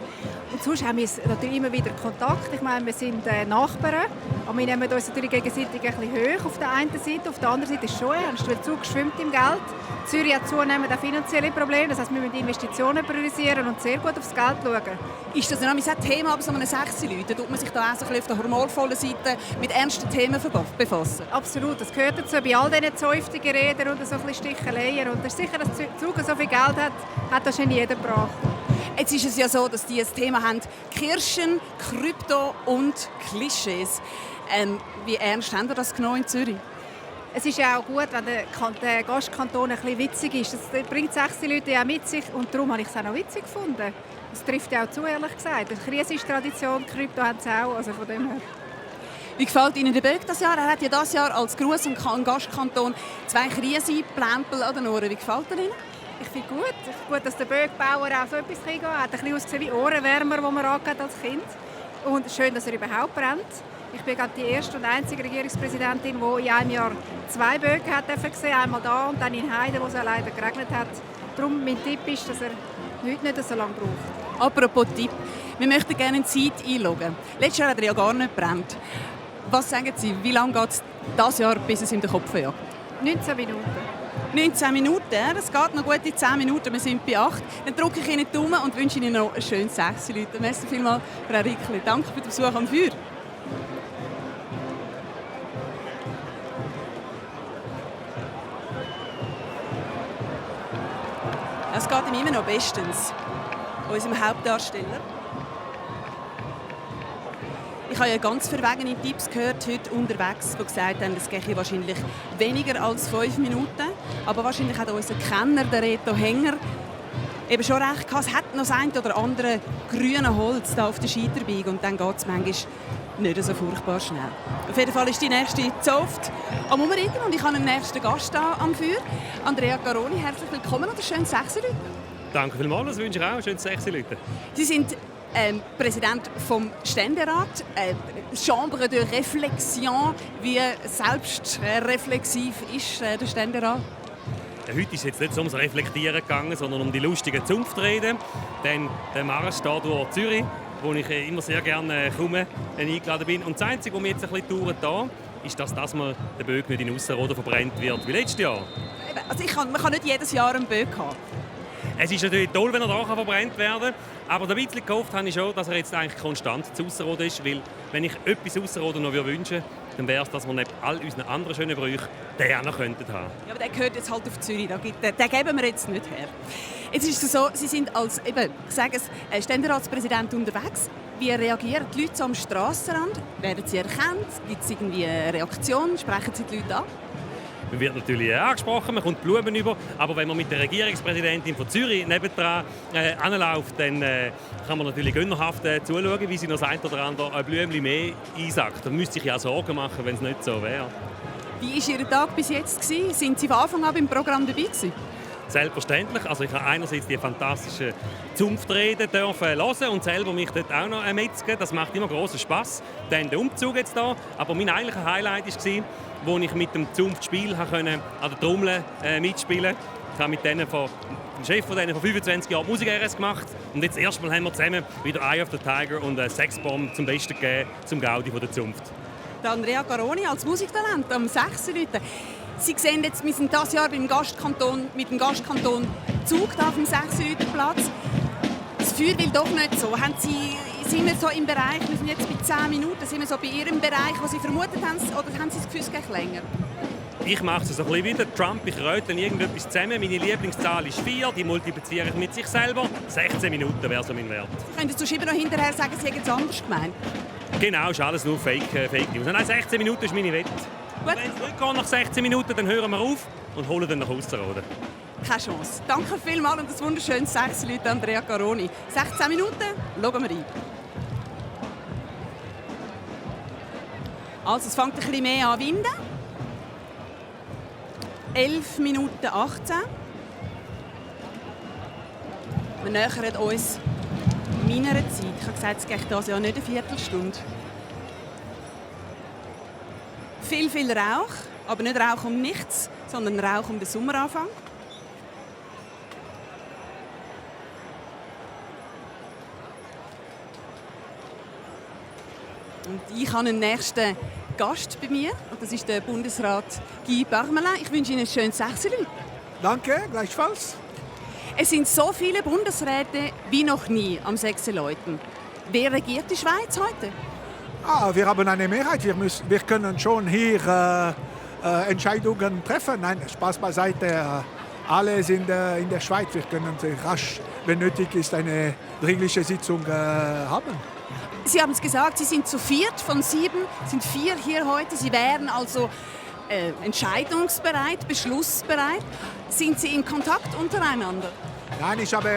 Und sonst haben wir natürlich immer wieder Kontakt. Ich meine, wir sind Nachbarn, aber wir nehmen uns natürlich gegenseitig ein bisschen hoch auf der einen Seite. Auf der anderen Seite ist es schon ernst, weil der Zug schwimmt im Geld. Zürich hat zunehmend auch finanzielle Probleme. Das heißt, wir müssen Investitionen priorisieren und sehr gut aufs Geld schauen. Ist das ein Thema bei so einem 6 Leuten? Tut man sich da auch so ein bisschen auf der humorvollen Seite mit ernsten Themen befassen? Absolut, das gehört dazu. Bei all diesen zäuftigen Reden und so ein bisschen Sticheleien. Und das ist sicher, dass der Zug so viel Geld hat wahrscheinlich jeder gebracht. Jetzt ist es ja so, dass die ein Thema haben: Kirchen, Krypto und Klischees. Wie ernst haben Sie das genommen in Zürich? Es ist ja auch gut, wenn der Gastkanton ein bisschen witzig ist. Das bringt 6 Leute ja mit sich und darum habe ich es auch noch witzig gefunden. Das trifft ja auch zu, ehrlich gesagt. Die Krise ist Tradition, Krypto haben sie auch, also von dem her. Wie gefällt Ihnen der Böck dieses Jahr? Er hat ja dieses Jahr als Gruß am Gastkanton 2 Krisenplempel an den Ohren. Wie gefällt er Ihnen? Ich finde gut, dass der Böckbauer auch so etwas kriegt. Er hat ein bisschen ausgesehen wie Ohrenwärmer, die man angehört als Kind. Und schön, dass er überhaupt brennt. Ich bin gerade die erste und einzige Regierungspräsidentin, die in einem Jahr 2 Böcke hat gesehen. Einmal da und dann in Heide, wo es leider geregnet hat. Darum mein Tipp ist, dass er heute nicht so lange braucht. Apropos Tipp, wir möchten gerne eine Zeit einloggen. Letztes Jahr hat er ja gar nicht gebrannt. Was sagen Sie, wie lange geht es dieses Jahr, bis es in den Kopf jagt? 19 Minuten. 19 Minuten, das geht noch gute 10 Minuten, wir sind bei 8. Dann drücke ich Ihnen die Daumen und wünsche Ihnen noch ein schönes 6 Leute. Merci vielmals, Frau Rickli. Danke für den Besuch am Feuer. Es geht ihm immer noch bestens, unserem Hauptdarsteller. Ich habe ja ganz verwegene Tipps gehört heute unterwegs, die gesagt haben, es gehe wahrscheinlich weniger als 5 Minuten. Aber wahrscheinlich hat unser Kenner, der Reto Hänger, eben schon recht gehabt. Es hat noch das eine oder andere grüne Holz da auf der Scheiterbiegung und dann geht es manchmal nicht so furchtbar schnell. Auf jeden Fall ist die nächste Zoft am Umreden und ich habe einen nächsten Gast da am Feuer. Andrea Garoni, herzlich willkommen und ein schönes 6 Leute. Danke vielmals, das wünsche ich auch, ein schönes 6 Leute. Sie sind Präsident vom Ständerat, Chambre de Réflexion. Wie selbstreflexiv ist der Ständerat? Ja, heute ist es jetzt nicht so ums Reflektieren gegangen, sondern um die lustigen Zunftreden. Denn der Marsch hier durch Zürich, wo ich immer sehr gerne komme, eingeladen bin. Und das Einzige, was mir jetzt ein bisschen dauert, da, ist, dass mal der Böck nicht in Ausserrhoden verbrennt wird wie letztes Jahr. Also man kann nicht jedes Jahr einen Böck haben. Es ist natürlich toll, wenn er da verbrennt werden kann. Aber ein bisschen gehofft habe ich schon, dass er jetzt eigentlich konstant zu Ausserrhoden ist. Weil, wenn ich etwas Ausserrhoden noch wünschen würde, dann wäre es, dass wir neben all unseren anderen schönen Brüchen den auch noch haben könnten. Ja, aber der gehört jetzt halt auf Zürich. Den geben wir jetzt nicht her. Jetzt ist es so, Sie sind als Ständeratspräsident unterwegs. Wie reagieren die Leute so am Strassenrand? Werden sie erkannt? Gibt es irgendwie eine Reaktion? Sprechen Sie die Leute an? Man wird natürlich angesprochen, man kommt Blumen über, aber wenn man mit der Regierungspräsidentin von Zürich nebendran anläuft, dann kann man natürlich gönnerhaft zuschauen, wie sie noch das ein oder andere ein Blümchen mehr einsackt. Da müsste ich ja Sorgen machen, wenn es nicht so wäre. Wie war Ihr Tag bis jetzt? Sind Sie von Anfang an beim Programm dabei gewesen? selbstverständlich. Also ich habe einerseits die fantastischen Zunftreden hören und selber mich dort auch noch metzgen. Das macht immer großen Spass. Dann der Umzug jetzt da. Aber mein eigentlicher Highlight war, wo ich mit dem Zunftspiel an der Trommel mitspielen konnte. Ich habe mit denen dem Chef von denen vor 25 Jahren Musik-RS gemacht. Und jetzt erstmal haben wir zusammen wieder Eye of the Tiger und Sexbomb zum Besten gegeben, zum Gaudi von der Zunft. Der Andrea Caroni als Musiktalent am 6. Leuten. Sie sehen jetzt, wir sind dieses Jahr mit dem Gastkanton Zug auf dem 6. Platz. Das Feuer will doch nicht so. Sind wir so im Bereich, wir sind jetzt bei 10 Minuten, sind wir so bei Ihrem Bereich, was Sie vermutet haben, oder haben Sie das Gefühl, es geht länger? Ich mache es so ein bisschen wie der Trump, ich röte irgendetwas zusammen. Meine Lieblingszahl ist 4, die multipliziere ich mit sich selber. 16 Minuten wäre so mein Wert. Sie können jetzt immer noch hinterher sagen, Sie hätten es anders gemeint? Genau, ist alles nur Fake News. Nein, 16 Minuten ist meine Wette. Wenn es zurückgeht nach 16 Minuten, dann hören wir auf und holen dann nach Ausserrhoden. Keine Chance. Danke vielmals und das wunderschöne 6 Leute Andrea Caroni. 16 Minuten, schauen wir rein. Also, es fängt ein bisschen mehr an winden. 11 Minuten 18. Wir nähern uns meiner Zeit. Ich habe gesagt, es geht das ja nicht eine Viertelstunde. Viel Rauch, aber nicht Rauch um nichts, sondern Rauch um den Sommeranfang. Und ich habe einen nächsten Gast bei mir, und das ist der Bundesrat Guy Parmelin. Ich wünsche Ihnen ein schönes 6 Leute. Danke, gleichfalls. Es sind so viele Bundesräte wie noch nie am 6 Leuten. Wer regiert die Schweiz heute? Wir haben eine Mehrheit. Wir können schon hier Entscheidungen treffen. Nein, Spaß beiseite. Alle sind in der Schweiz. Wir können rasch, wenn nötig ist, eine dringliche Sitzung haben. Sie haben es gesagt, Sie sind zu 4 von 7, sind 4 hier heute. Sie wären also entscheidungsbereit, beschlussbereit. Sind Sie in Kontakt untereinander? Nein, ich habe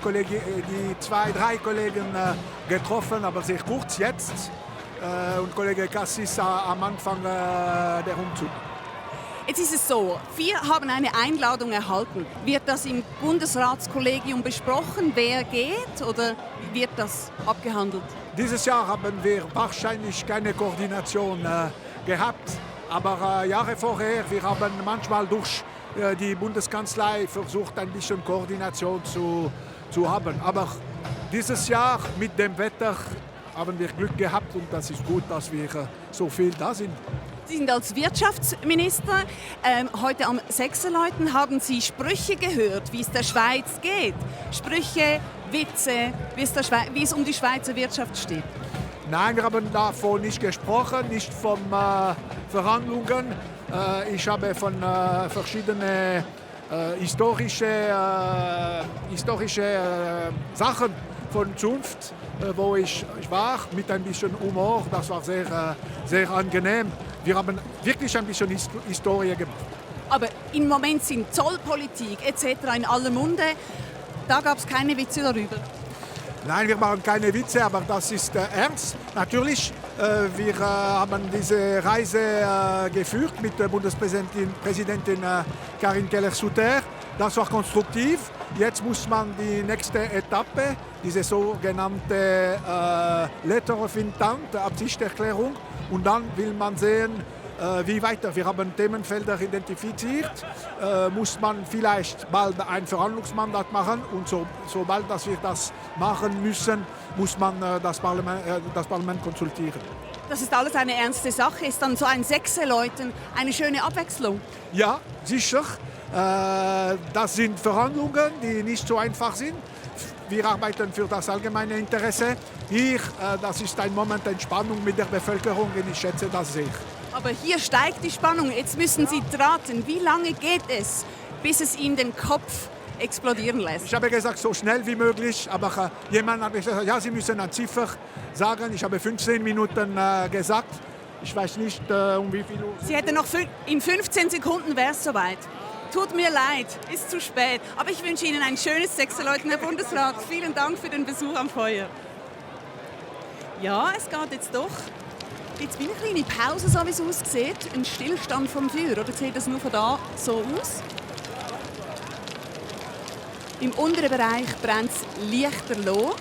die 2, 3 Kollegen getroffen, aber sehr kurz jetzt. Und Kollege Cassis am Anfang der Umzug. Jetzt ist es so, wir haben eine Einladung erhalten. Wird das im Bundesratskollegium besprochen, wer geht, oder wird das abgehandelt? Dieses Jahr haben wir wahrscheinlich keine Koordination gehabt, aber Jahre vorher, wir haben manchmal durch die Bundeskanzlei versucht, ein bisschen Koordination zu haben. Aber dieses Jahr mit dem Wetter haben wir Glück gehabt und das ist gut, dass wir so viel da sind. Sie sind als Wirtschaftsminister heute am 6 Leuten. Haben Sie Sprüche gehört, wie es der Schweiz geht? Sprüche, Witze, wie es um die Schweizer Wirtschaft steht? Nein, wir haben davon nicht gesprochen, nicht von Verhandlungen. Ich habe von verschiedenen historischen Sachen von Zunft, wo ich war, mit ein bisschen Humor. Das war sehr, sehr angenehm. Wir haben wirklich ein bisschen Historie gemacht. Aber im Moment sind Zollpolitik etc. in aller Munde. Da gab es keine Witze darüber. Nein, wir machen keine Witze, aber das ist ernst. Natürlich, wir haben diese Reise geführt mit der Bundespräsidentin Karine Keller-Sutter. Das war konstruktiv. Jetzt muss man die nächste Etappe, diese sogenannte Letter of Intent, Absichtserklärung, und dann will man sehen, wie weiter. Wir haben Themenfelder identifiziert, muss man vielleicht bald ein Verhandlungsmandat machen und sobald dass wir das machen müssen, muss man das Parlament konsultieren. Das ist alles eine ernste Sache. Ist dann so ein 6 Leuten eine schöne Abwechslung? Ja, sicher. Das sind Verhandlungen, die nicht so einfach sind. Wir arbeiten für das allgemeine Interesse. Hier, das ist ein Moment der Entspannung mit der Bevölkerung und ich schätze das sehr. Aber hier steigt die Spannung. Jetzt müssen Sie raten, wie lange geht es, bis es Ihnen den Kopf explodieren lässt? Ich habe gesagt, so schnell wie möglich. Aber jemand hat gesagt, ja, Sie müssen eine Ziffer sagen. Ich habe 15 Minuten gesagt. Ich weiß nicht, um wie viel Uhr. Sie hätten noch in 15 Sekunden wäre es soweit. Tut mir leid, ist zu spät. Aber ich wünsche Ihnen ein schönes 6 Leuten, Herr Bundesrat. Vielen Dank für den Besuch am Feuer. Ja, es geht jetzt doch. Jetzt bin eine kleine Pause, so wie es aussieht. Ein Stillstand vom Feuer. Oder sieht das nur von da so aus? Im unteren Bereich brennt es lichterloh.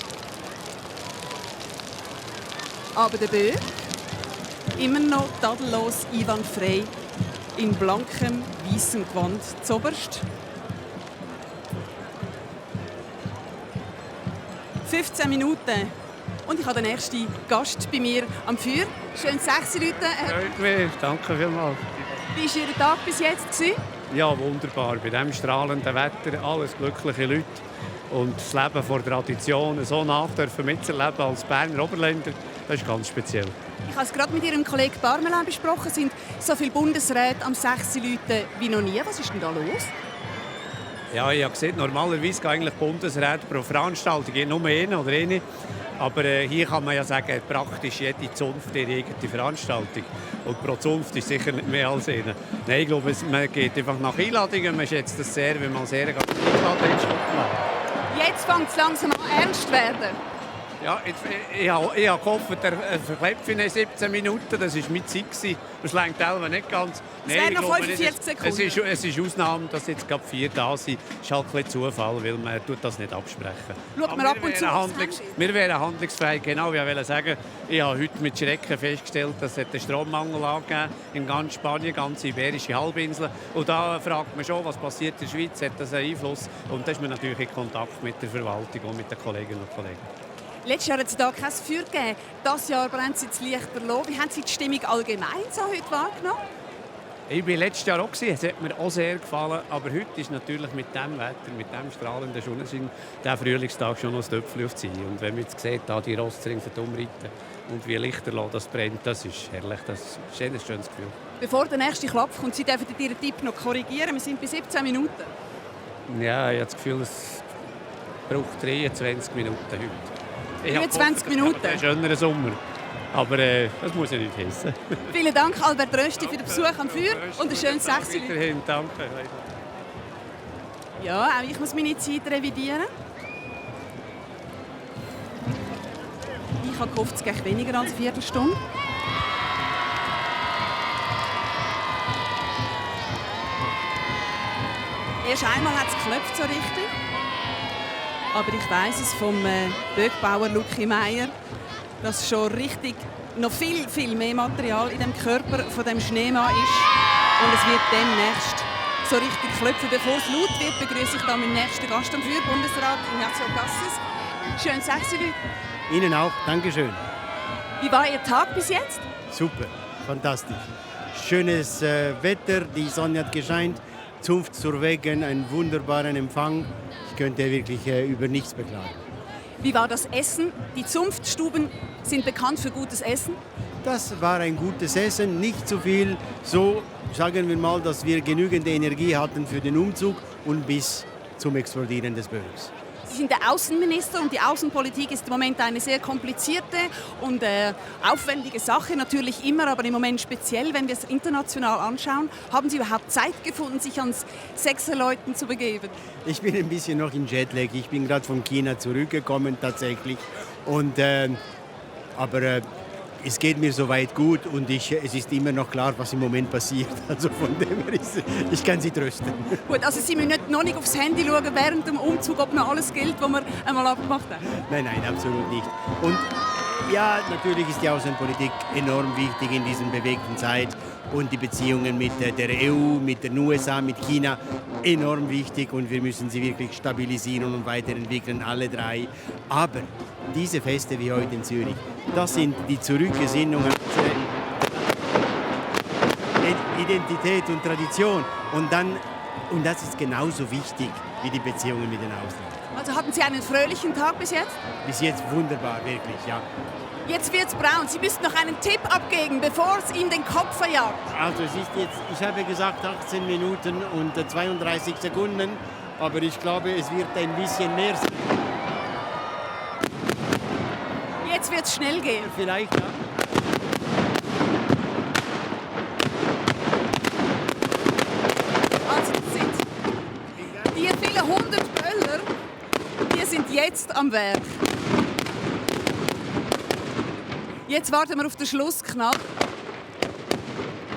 Aber der Böck, immer noch tadellos einwandfrei, in blankem, weißem Gewand zoberst. 15 Minuten und ich habe den nächsten Gast bei mir am Feuer. Schön 6 Leute. Freut mich, danke vielmals. Wie war Ihr Tag bis jetzt? Ja, wunderbar. Bei diesem strahlenden Wetter, alles glückliche Leute. Und das Leben vor Tradition so nach mitzuerleben als Berner Oberländer, das ist ganz speziell. Ich habe es gerade mit Ihrem Kollegen Barmelin besprochen. Es sind so viele Bundesräte am 6 Leuten wie noch nie. Was ist denn da los? Ja, ich habe gesehen, normalerweise gehen eigentlich Bundesräte pro Veranstaltung nur eine oder eine. Aber hier kann man ja sagen, praktisch jede Zunft ihre eigene Veranstaltung. Und pro Zunft ist sicher nicht mehr als eine. Nein, ich glaube, man geht einfach nach Einladungen. Man schätzt das sehr, wenn man sehr eingeladen ist. Jetzt fängt es langsam an ernst zu werden. Ja, ich habe gehofft, er verklebt in 17 Minuten. Das war meine Zeit. Das reicht selber nicht ganz. Es wären noch 45 Sekunden. Es ist Ausnahme, dass jetzt gerade 4 da sind. Das ist halt ein bisschen Zufall, weil man das nicht absprechen. Schaut man ab und zu wir wären handlungsfähig. Genau, wie ich sagen, ich habe heute mit Schrecken festgestellt, dass es einen Strommangel angegeben in ganz Spanien, ganz Iberische Halbinsel. Und da fragt man schon, was passiert in der Schweiz, hat das einen Einfluss? Und da ist man natürlich in Kontakt mit der Verwaltung und mit den Kolleginnen und Kollegen. Letztes Jahr hat es hier kein Feuer gegeben. Dieses Jahr brennt es jetzt lichterloh. Wie haben Sie die Stimmung allgemein so heute wahrgenommen? Ich war letztes Jahr auch. Es hat mir auch sehr gefallen. Aber heute ist natürlich mit dem Wetter, mit dem strahlenden Sonnenschein, der Frühlingstag schon noch ein Töpfchen auf die Ziel. Und wenn man jetzt sieht, da die Rossring umreiten und wie lichterloh das brennt, das ist herrlich. Das ist ein schönes Gefühl. Bevor der nächste Klopf kommt, Sie dürfen Ihren Tipp noch korrigieren. Wir sind bei 17 Minuten. Ja, ich habe das Gefühl, es braucht 23 Minuten heute. 23 Minuten? Ein schönerer Sommer. Aber das muss ja nicht heissen. Vielen Dank, Albert Rösti, für den Besuch am Feuer und ein schönes 6 Uhr. Weiterhin, danke. Ja, auch ich muss meine Zeit revidieren. Ich habe gehofft, es geht weniger als eine Viertelstunde. Erst einmal hat es geklopft so richtig. Aber ich weiss es vom Böckbauer Lucky Meier, dass schon richtig noch viel mehr Material in dem Körper von dem Schneemann ist. Und es wird demnächst so richtig klopfen. Bevor es laut wird, begrüße ich dann meinen nächsten Gast am Feuer, Bundesrat Ignacio Cassis. Schön 6 Uhr. Ihnen auch, Dankeschön. Wie war Ihr Tag bis jetzt? Super, fantastisch. Schönes Wetter, die Sonne hat gescheint, Zunft zur Wegen, einen wunderbaren Empfang. Ich könnte wirklich über nichts beklagen. Wie war das Essen? Die Zunftstuben sind bekannt für gutes Essen. Das war ein gutes Essen, nicht zu viel. So sagen wir mal, dass wir genügend Energie hatten für den Umzug und bis zum Explodieren des Böcks. Sie sind der Außenminister und die Außenpolitik ist im Moment eine sehr komplizierte und aufwendige Sache. Natürlich immer, aber im Moment speziell, wenn wir es international anschauen. Haben Sie überhaupt Zeit gefunden, sich ans Sechserläuten zu begeben? Ich bin ein bisschen noch in Jetlag. Ich bin gerade von China zurückgekommen tatsächlich. Aber es geht mir soweit gut und es ist immer noch klar, was im Moment passiert. Also von dem her ich kann Sie trösten. Gut, also Sie müssen noch nicht aufs Handy schauen während dem Umzug, ob noch alles gilt, was wir einmal abgemacht haben? Nein, absolut nicht. Und ja, natürlich ist die Außenpolitik enorm wichtig in dieser bewegten Zeit und die Beziehungen mit der EU, mit den USA, mit China enorm wichtig und wir müssen sie wirklich stabilisieren und weiterentwickeln, alle drei. Aber diese Feste wie heute in Zürich, das sind die Zurückgesinnung an Identität und Tradition und das ist genauso wichtig wie die Beziehungen mit den Ausländern. Also hatten Sie einen fröhlichen Tag bis jetzt? Bis jetzt wunderbar, wirklich, ja. Jetzt wird's braun. Sie müssen noch einen Tipp abgeben, bevor es Ihnen den Kopf verjagt. Also es ist jetzt, ich habe gesagt 18 Minuten und 32 Sekunden, aber ich glaube, es wird ein bisschen mehr sein. Jetzt wird's schnell gehen. Vielleicht, ja. Also das sind die vielen 100 Böller, die sind jetzt am Werk. Jetzt warten wir auf den Schlussknall.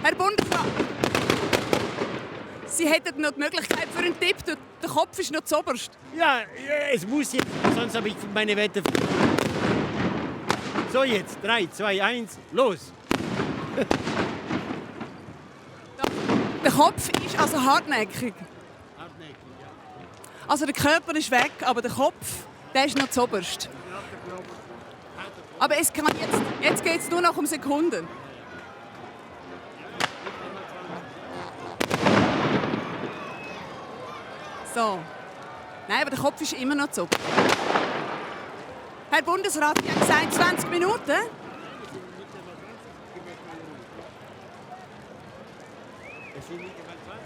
Herr Bundesrat, Sie hätten noch die Möglichkeit für einen Tipp. Der Kopf ist noch zuoberst. Ja, es muss jetzt, sonst habe ich meine Wette. So, jetzt 3, 2, 1, los! Der Kopf ist also hartnäckig. Also der Körper ist weg, aber der Kopf, der ist noch zuoberst. Aber es kann jetzt geht es nur noch um Sekunden. So. Nein, aber der Kopf ist immer noch zuoberst. Herr Bundesrat, ich habe gesagt 20 Minuten.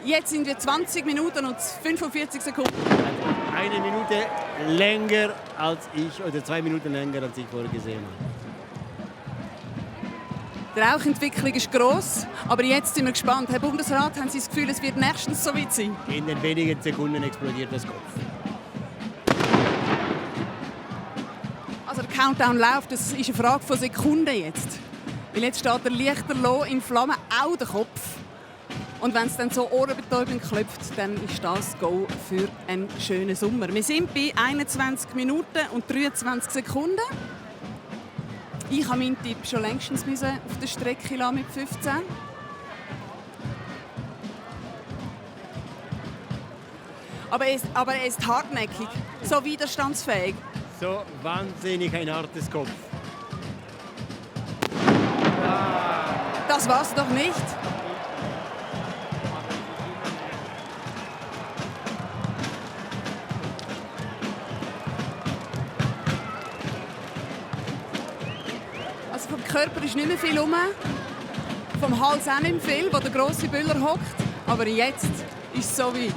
Jetzt sind wir 20 Minuten und 45 Sekunden. Eine Minute länger als ich, oder 2 Minuten länger als ich vorher gesehen habe. Die Rauchentwicklung ist gross, aber jetzt sind wir gespannt. Herr Bundesrat, haben Sie das Gefühl, es wird nächstens so weit sein? In den wenigen Sekunden explodiert das Kopf. Also der Countdown läuft, das ist eine Frage von Sekunden jetzt. Weil jetzt steht der Lichterloh in Flammen, auch der Kopf. Und wenn es dann so ohrenbetäubend klopft, dann ist das Go für einen schönen Sommer. Wir sind bei 21 Minuten und 23 Sekunden. Ich habe meinen Tipp schon längstens auf der Strecke lassen mit 15. Aber er ist hartnäckig, so widerstandsfähig. So wahnsinnig ein hartes Kopf. Das war's doch nicht. Also vom Körper ist nicht mehr viel rum. Vom Hals auch nicht mehr viel, wo der grosse Büller hockt. Aber jetzt ist es so weit.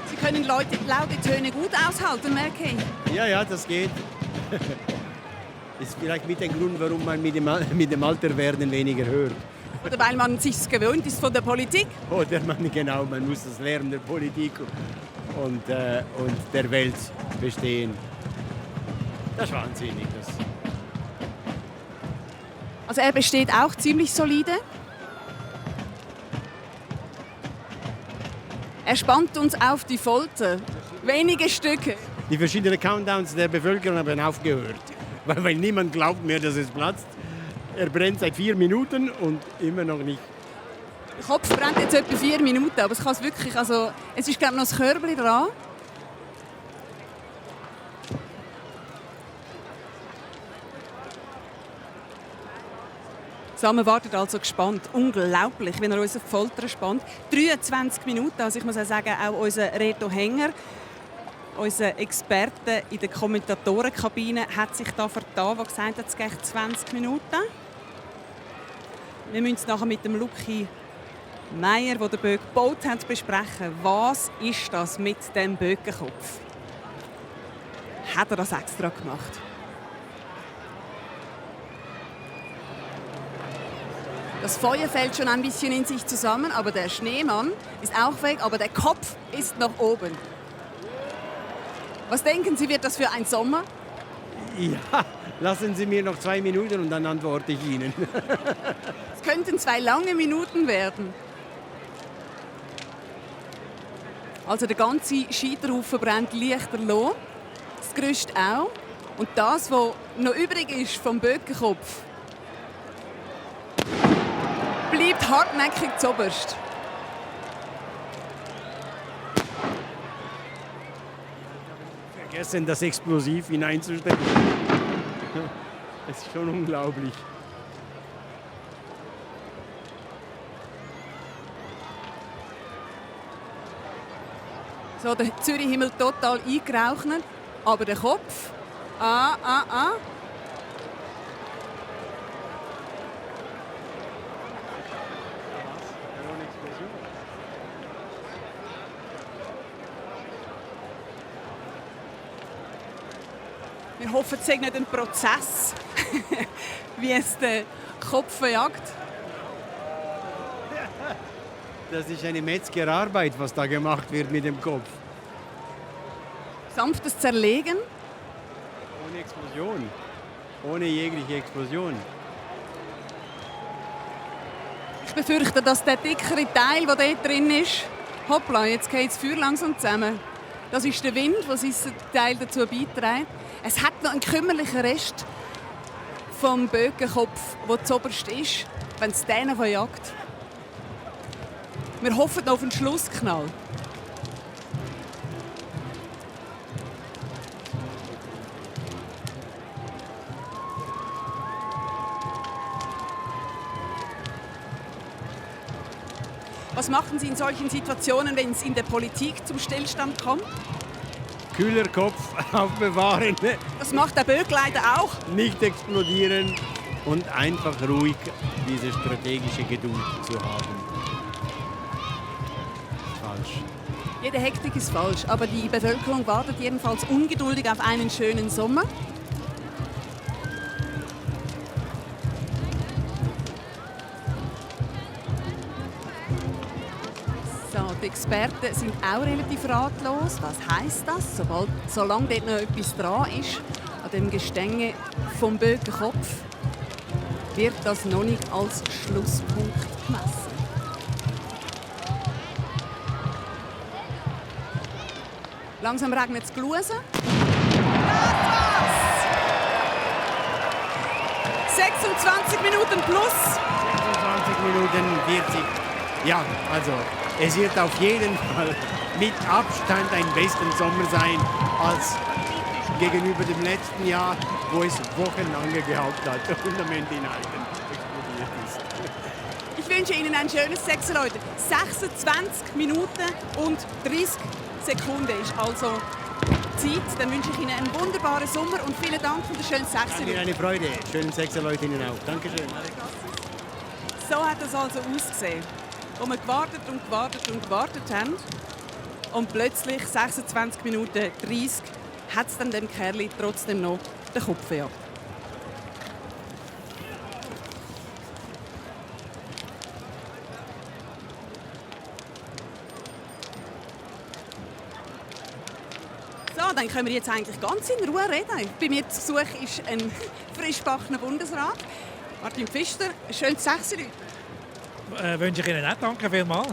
Sie können laute Töne gut aushalten, merke ich. Ja, das geht. Ist vielleicht mit dem Grund, warum man mit dem Alterwerden weniger hört. Oder weil man sich gewöhnt ist von der Politik? Oder man muss das lernen der Politik und der Welt bestehen. Das ist wahnsinnig. Also er besteht auch ziemlich solide. Er spannt uns auf die Folter. Wenige Stücke. Die verschiedenen Countdowns der Bevölkerung haben aufgehört, weil niemand glaubt mehr, dass es platzt. Er brennt seit 4 Minuten und immer noch nicht. Der Kopf brennt jetzt etwa 4 Minuten, aber es kann es wirklich, also es ist glaube ich noch das Körbchen dran. So, man wartet also gespannt. Unglaublich, wenn er uns auf die Folter spannt. 23 Minuten, also ich muss auch sagen, auch unser Reto Hänger, unser Experte in der Kommentatorenkabine, hat sich da vertan, der gesagt hat, es geht 20 Minuten. Wir müssen es nachher mit dem Luki Meier, der den Böck gebaut hat, besprechen. Was ist das mit dem Böckenkopf? Hat er das extra gemacht? Das Feuer fällt schon ein bisschen in sich zusammen, aber der Schneemann ist auch weg, aber der Kopf ist noch oben. Was denken Sie, wird das für ein Sommer? Ja, lassen Sie mir noch 2 Minuten und dann antworte ich Ihnen. Es könnten 2 lange Minuten werden. Also der ganze Scheiterhaufen brennt lichterloh, das Gerüst auch. Und das, was noch übrig ist vom Böckenkopf, bleibt hartnäckig zuoberst. Vergessen, das Explosiv hineinzustellen. Das ist schon unglaublich. So, der Zürich-Himmel total eingeraucht, aber der Kopf, Wir hoffen, es sei nicht ein Prozess, wie es den Kopf verjagt. Das ist eine Metzgerarbeit, was da gemacht wird mit dem Kopf. Sanftes Zerlegen. Ohne Explosion. Ohne jegliche Explosion. Ich befürchte, dass der dickere Teil, der dort drin ist, hoppla, jetzt geht das Feuer langsam zusammen. Das ist der Wind, der seinen Teil dazu beiträgt. Es hat noch einen kümmerlichen Rest vom Bökenkopf, der zuoberst ist, wenn es den jagt. Wir hoffen auf einen Schlussknall. Was machen Sie in solchen Situationen, wenn es in der Politik zum Stillstand kommt? Kühler Kopf aufbewahren. Das macht der Böck leider auch. Nicht explodieren und einfach ruhig diese strategische Geduld zu haben. Falsch. Jede Hektik ist falsch, aber die Bevölkerung wartet jedenfalls ungeduldig auf einen schönen Sommer. Die Experten sind auch relativ ratlos. Was heisst das? Solange dort noch etwas dran ist, an dem Gestänge vom Bökenkopf, wird das noch nicht als Schlusspunkt gemessen. Langsam regnet es Glusen. 26 Minuten plus. 26 Minuten 40. Ja, also es wird auf jeden Fall mit Abstand ein bester Sommer sein als gegenüber dem letzten Jahr, wo es wochenlang gehabt hat und am Ende in Alten explodiert ist. Ich wünsche Ihnen ein schönes Sechs, Leute. 26 Minuten und 30 Sekunden ist also Zeit. Dann wünsche ich Ihnen einen wunderbaren Sommer und vielen Dank für den schönen Sechs. Mir eine Freude. Schönen Sechs, Leute Ihnen auch. Dankeschön. So hat es also ausgesehen, wo wir gewartet und gewartet und gewartet haben. Und plötzlich, 26 Minuten 30, hat es dann dem Kerl trotzdem noch den Kopf gejagt. So, dann können wir jetzt eigentlich ganz in Ruhe reden. Bei mir zu Besuch ist ein frischgebackener Bundesrat. Martin Pfister, schön Sechs Leute. Wünsche ich Ihnen auch. Danke vielmals.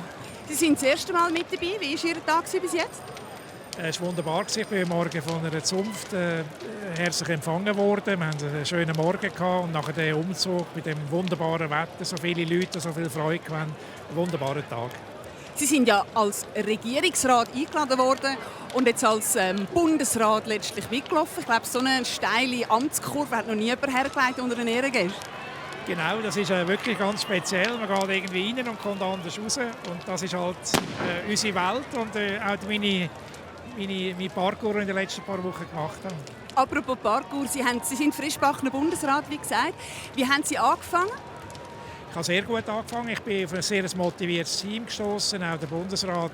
Sie sind das erste Mal mit dabei. Wie war Ihr Tag bis jetzt? Es war wunderbar. Ich bin morgen von einer Zunft herzlich empfangen worden. Wir hatten einen schönen Morgen gehabt und nach dem Umzug mit dem wunderbaren Wetter, so viele Leute, so viel Freude gehabt. Ein wunderbarer Tag. Sie sind ja als Regierungsrat eingeladen worden und jetzt als Bundesrat letztlich mitgelaufen. Ich glaube, so eine steile Amtskurve hat noch nie jemand hergelegt unter den Ehrengästen. Genau, das ist wirklich ganz speziell. Man geht irgendwie rein und kommt anders raus. Und das ist halt unsere Welt und auch mein Parcours in den letzten paar Wochen gemacht habe. Apropos Parcours, Sie sind frischgebackener Bundesrat, wie gesagt. Wie haben Sie angefangen? Ich habe sehr gut angefangen. Ich bin auf ein sehr motiviertes Team gestoßen. Auch der Bundesrat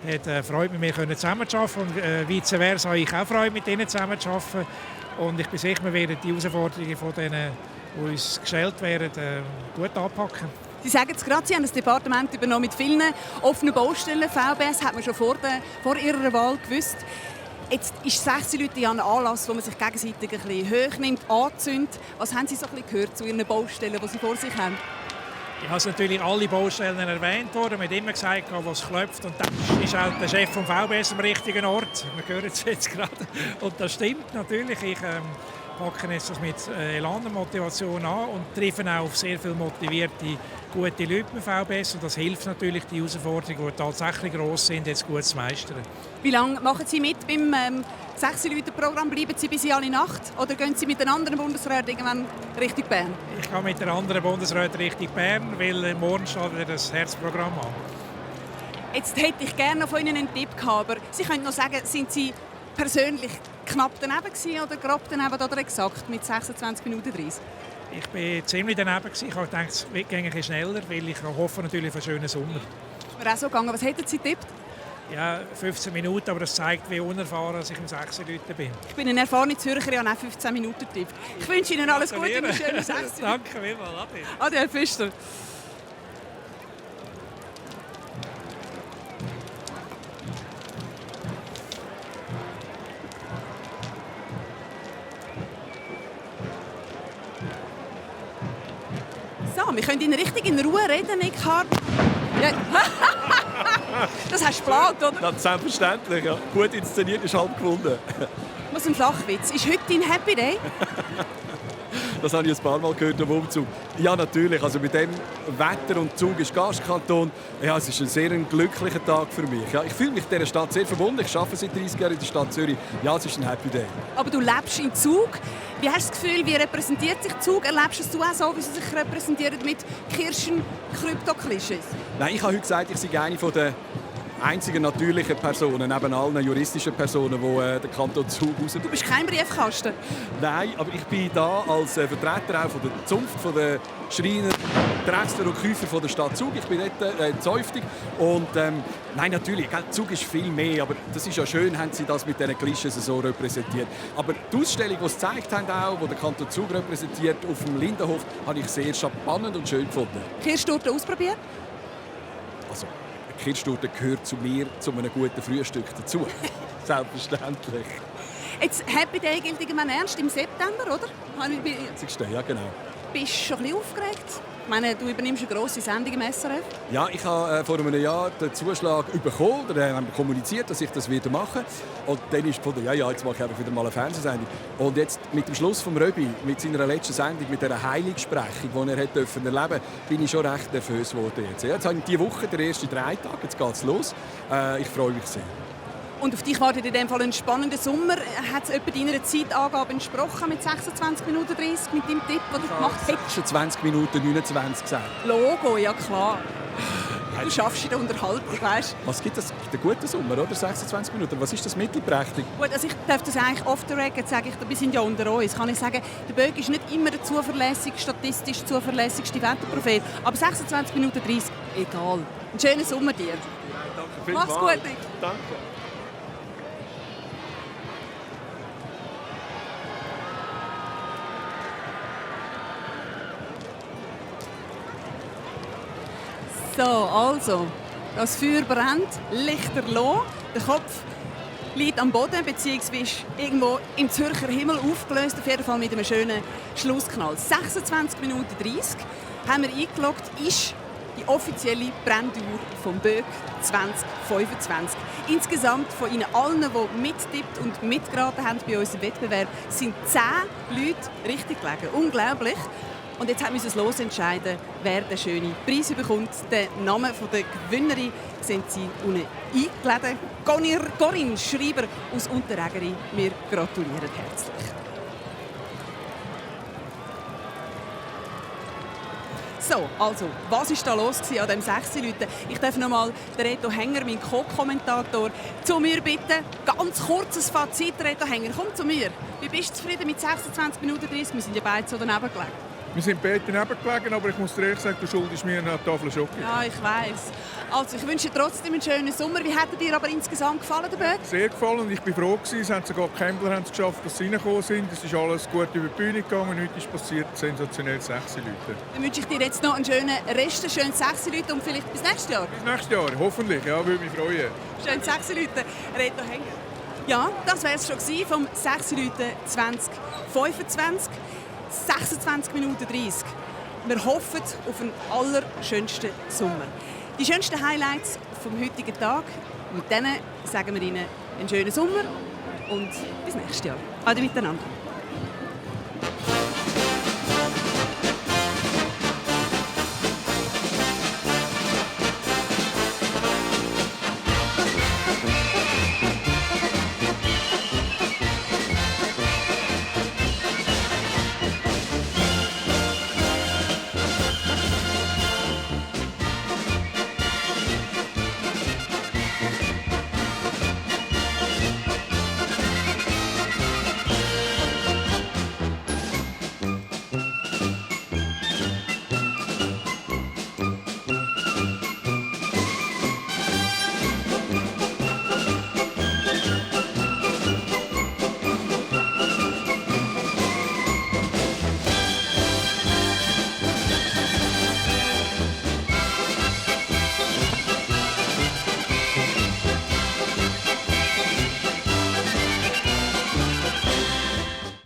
hat Freude, mit mir zusammenzuarbeiten. Und vice versa, ich auch Freude, mit ihnen zusammenzuarbeiten. Und ich bin sicher, wir werden die Herausforderungen von denen, die uns gestellt werden, gut anpacken. Sie sagen es gerade, Sie haben das Departement übernommen mit vielen offenen Baustellen. VBS hat man schon vor Ihrer Wahl gewusst. Jetzt ist 16 Leute ja ein Anlass, wo man sich gegenseitig ein bisschen hoch nimmt, anzündet. Was haben Sie so ein bisschen gehört zu Ihren Baustellen, die Sie vor sich haben? Ich habe natürlich alle Baustellen erwähnt worden. Man hat immer gesagt, wo es klopft. Und dann ist auch der Chef vom VBS am richtigen Ort. Wir hören es jetzt gerade. Und das stimmt natürlich. Ich packe jetzt das mit Elan und Motivation an und treffe auch auf sehr viele motivierte, gute Leute beim VBS. Und das hilft natürlich, die Herausforderungen, die tatsächlich gross sind, jetzt gut zu meistern. Wie lange machen Sie mit beim 6-Leute-Programm? Bleiben Sie bis in alle Nacht oder gehen Sie mit den anderen Bundesräten irgendwann Richtung Bern? Ich gehe mit den anderen Bundesräten Richtung Bern, weil morgen steht wieder das Herzprogramm an. Jetzt hätte ich gerne noch von Ihnen einen Tipp gehabt, aber Sie können noch sagen, sind Sie persönlich knapp daneben gewesen, oder grob daneben oder exakt mit 26 Minuten 30? Ich war ziemlich daneben gewesen. Ich habe gedacht, es geht ein bisschen schneller, weil ich hoffe natürlich auf einen schönen Sommer. Ist mir auch so gegangen. Was hätten Sie getippt? Ja, 15 Minuten, aber das zeigt, wie unerfahren ich im 6 Leute bin. Ich bin ein erfahrener Zürcher, ich habe auch 15 Minuten getippt. Ich wünsche Ihnen alles Gute und einen schönen 6. Danke vielmals. Ade. Ade, Herr Pfister. wir können ihn richtig in Ruhe reden, Nick Hart. Ja. Das hast du geplant, oder? Ja, selbstverständlich, ja. Gut inszeniert ist halb gewonnen. Was ein Flachwitz. Ist heute dein Happy Day? Das habe ich ein paar Mal gehört am Umzug. Ja, natürlich. Also mit dem Wetter und Zug ist Gastkanton. Ja, es ist ein sehr glücklicher Tag für mich. Ja, ich fühle mich dieser Stadt sehr verbunden. Ich arbeite seit 30 Jahren in der Stadt Zürich. Ja, es ist ein Happy Day. Aber du lebst in Zug. Wie hast du das Gefühl, wie repräsentiert sich Zug? Erlebst du es auch so, wie sie sich repräsentieren mit Kirchen-Krypto-Klischees? Nein, ich habe heute gesagt, ich sei eine der einzigen natürlichen Personen, neben allen juristischen Personen, die den Kanton Zug raus... Du bist kein Briefkasten? Nein, aber ich bin da als Vertreter auch von der Zunft, von der Schreiner, Drechsler und Käufer von der Stadt Zug. Ich bin dort Zäuftig. Und nein, natürlich, Zug ist viel mehr, aber das ist ja schön, haben sie das mit diesen Klischees so repräsentiert. Aber die Ausstellung, die sie gezeigt haben, auch, die der Kanton Zug repräsentiert, auf dem Lindenhof, habe ich sehr spannend und schön gefunden. Kirschtorte ausprobiert? Also, Kirschtorte gehört zu mir, zu einem guten Frühstück dazu. Selbstverständlich. Jetzt, Happy Day gilt irgendwann ernst im September, oder? Ja, genau. Bist du schon ein bisschen aufgeregt? Ich meine, du übernimmst eine grosse Sendung im SRF. Ja, ich habe vor einem Jahr den Zuschlag bekommen, oder haben kommuniziert, dass ich das wieder mache. Und dann ist von der, jetzt mache ich einfach wieder mal eine Fernsehsendung. Und jetzt mit dem Schluss von Röbi, mit seiner letzten Sendung, mit dieser Heiligsprechung, die er erleben durfte, bin ich schon recht nervös geworden. Jetzt habe ich diese Woche, der erste 3 Tage, jetzt geht es los. Ich freue mich sehr. Und auf dich wartet in dem Fall ein spannender Sommer. Hat es etwa deiner Zeitangabe entsprochen mit 26 Minuten 30 mit deinem Tipp, den du gemacht hast? 26 Minuten 29 gesagt. Logo, ja klar. Du schaffst in der Unterhaltung, weißt du? Was gibt es? Den guten Sommer, oder? 26 Minuten. Was ist das mittelprächtig? Gut, also ich darf das eigentlich off the record sagen. Wir sind ja unter uns. Kann ich sagen, der Böck ist nicht immer der statistisch zuverlässigste Wetterprophet. Aber 26 Minuten 30, egal. Einen schönen Sommer dir. Danke Mach's gut, Nick. Danke. So, also, das Feuer brennt, Lichter loh, der Kopf liegt am Boden bzw. irgendwo im Zürcher Himmel aufgelöst, auf jeden Fall mit einem schönen Schlussknall. 26 Minuten 30 haben wir eingeloggt, ist die offizielle Brenndauer vom Böck 2025. Insgesamt von Ihnen allen, die mittippt und mitgeraten haben bei unserem Wettbewerb, sind 10 Leute richtig gelegen. Unglaublich. Und jetzt müssen wir uns losentscheiden, wer den schönen Preis bekommt. Den Namen der Gewinnerin sind Sie unten eingeladen. Corinne Schreiber aus Unterägeri. Wir gratulieren herzlich. So, also, was war da los an diesem 6 Leuten? Ich darf noch mal den Reto Hänger, meinen Co-Kommentator, zu mir bitten. Ganz kurzes Fazit, Reto Hänger, komm zu mir. Wie bist du zufrieden mit 26 Minuten 30? Wir sind ja beide so daneben gelegen. Wir sind beide daneben gelegen, aber ich muss dir ehrlich sagen, du schuldest mir eine Tafel Schokolade. Ja, ich weiss. Also, ich wünsche dir trotzdem einen schönen Sommer. Wie hat dir aber insgesamt gefallen, der Böck? Sehr gefallen und ich bin froh gewesen. Es haben sogar die Campbell haben es geschafft, dass sie reingekommen sind. Es ist alles gut über die Bühne gegangen. Heute ist passiert sensationell 6 Leute. Dann wünsche ich dir jetzt noch einen schönen Rest, einen schönen 6 Leute und vielleicht bis nächstes Jahr. Bis nächstes Jahr, hoffentlich. Ja, würde mich freuen. Schönen 6 Leute, Reto Hänger. Ja, das war es schon vom 6 Leute 2025. 26 Minuten 30. Wir hoffen auf einen allerschönsten Sommer. Die schönsten Highlights vom heutigen Tag. Mit denen sagen wir Ihnen einen schönen Sommer und bis nächstes Jahr. Ade miteinander.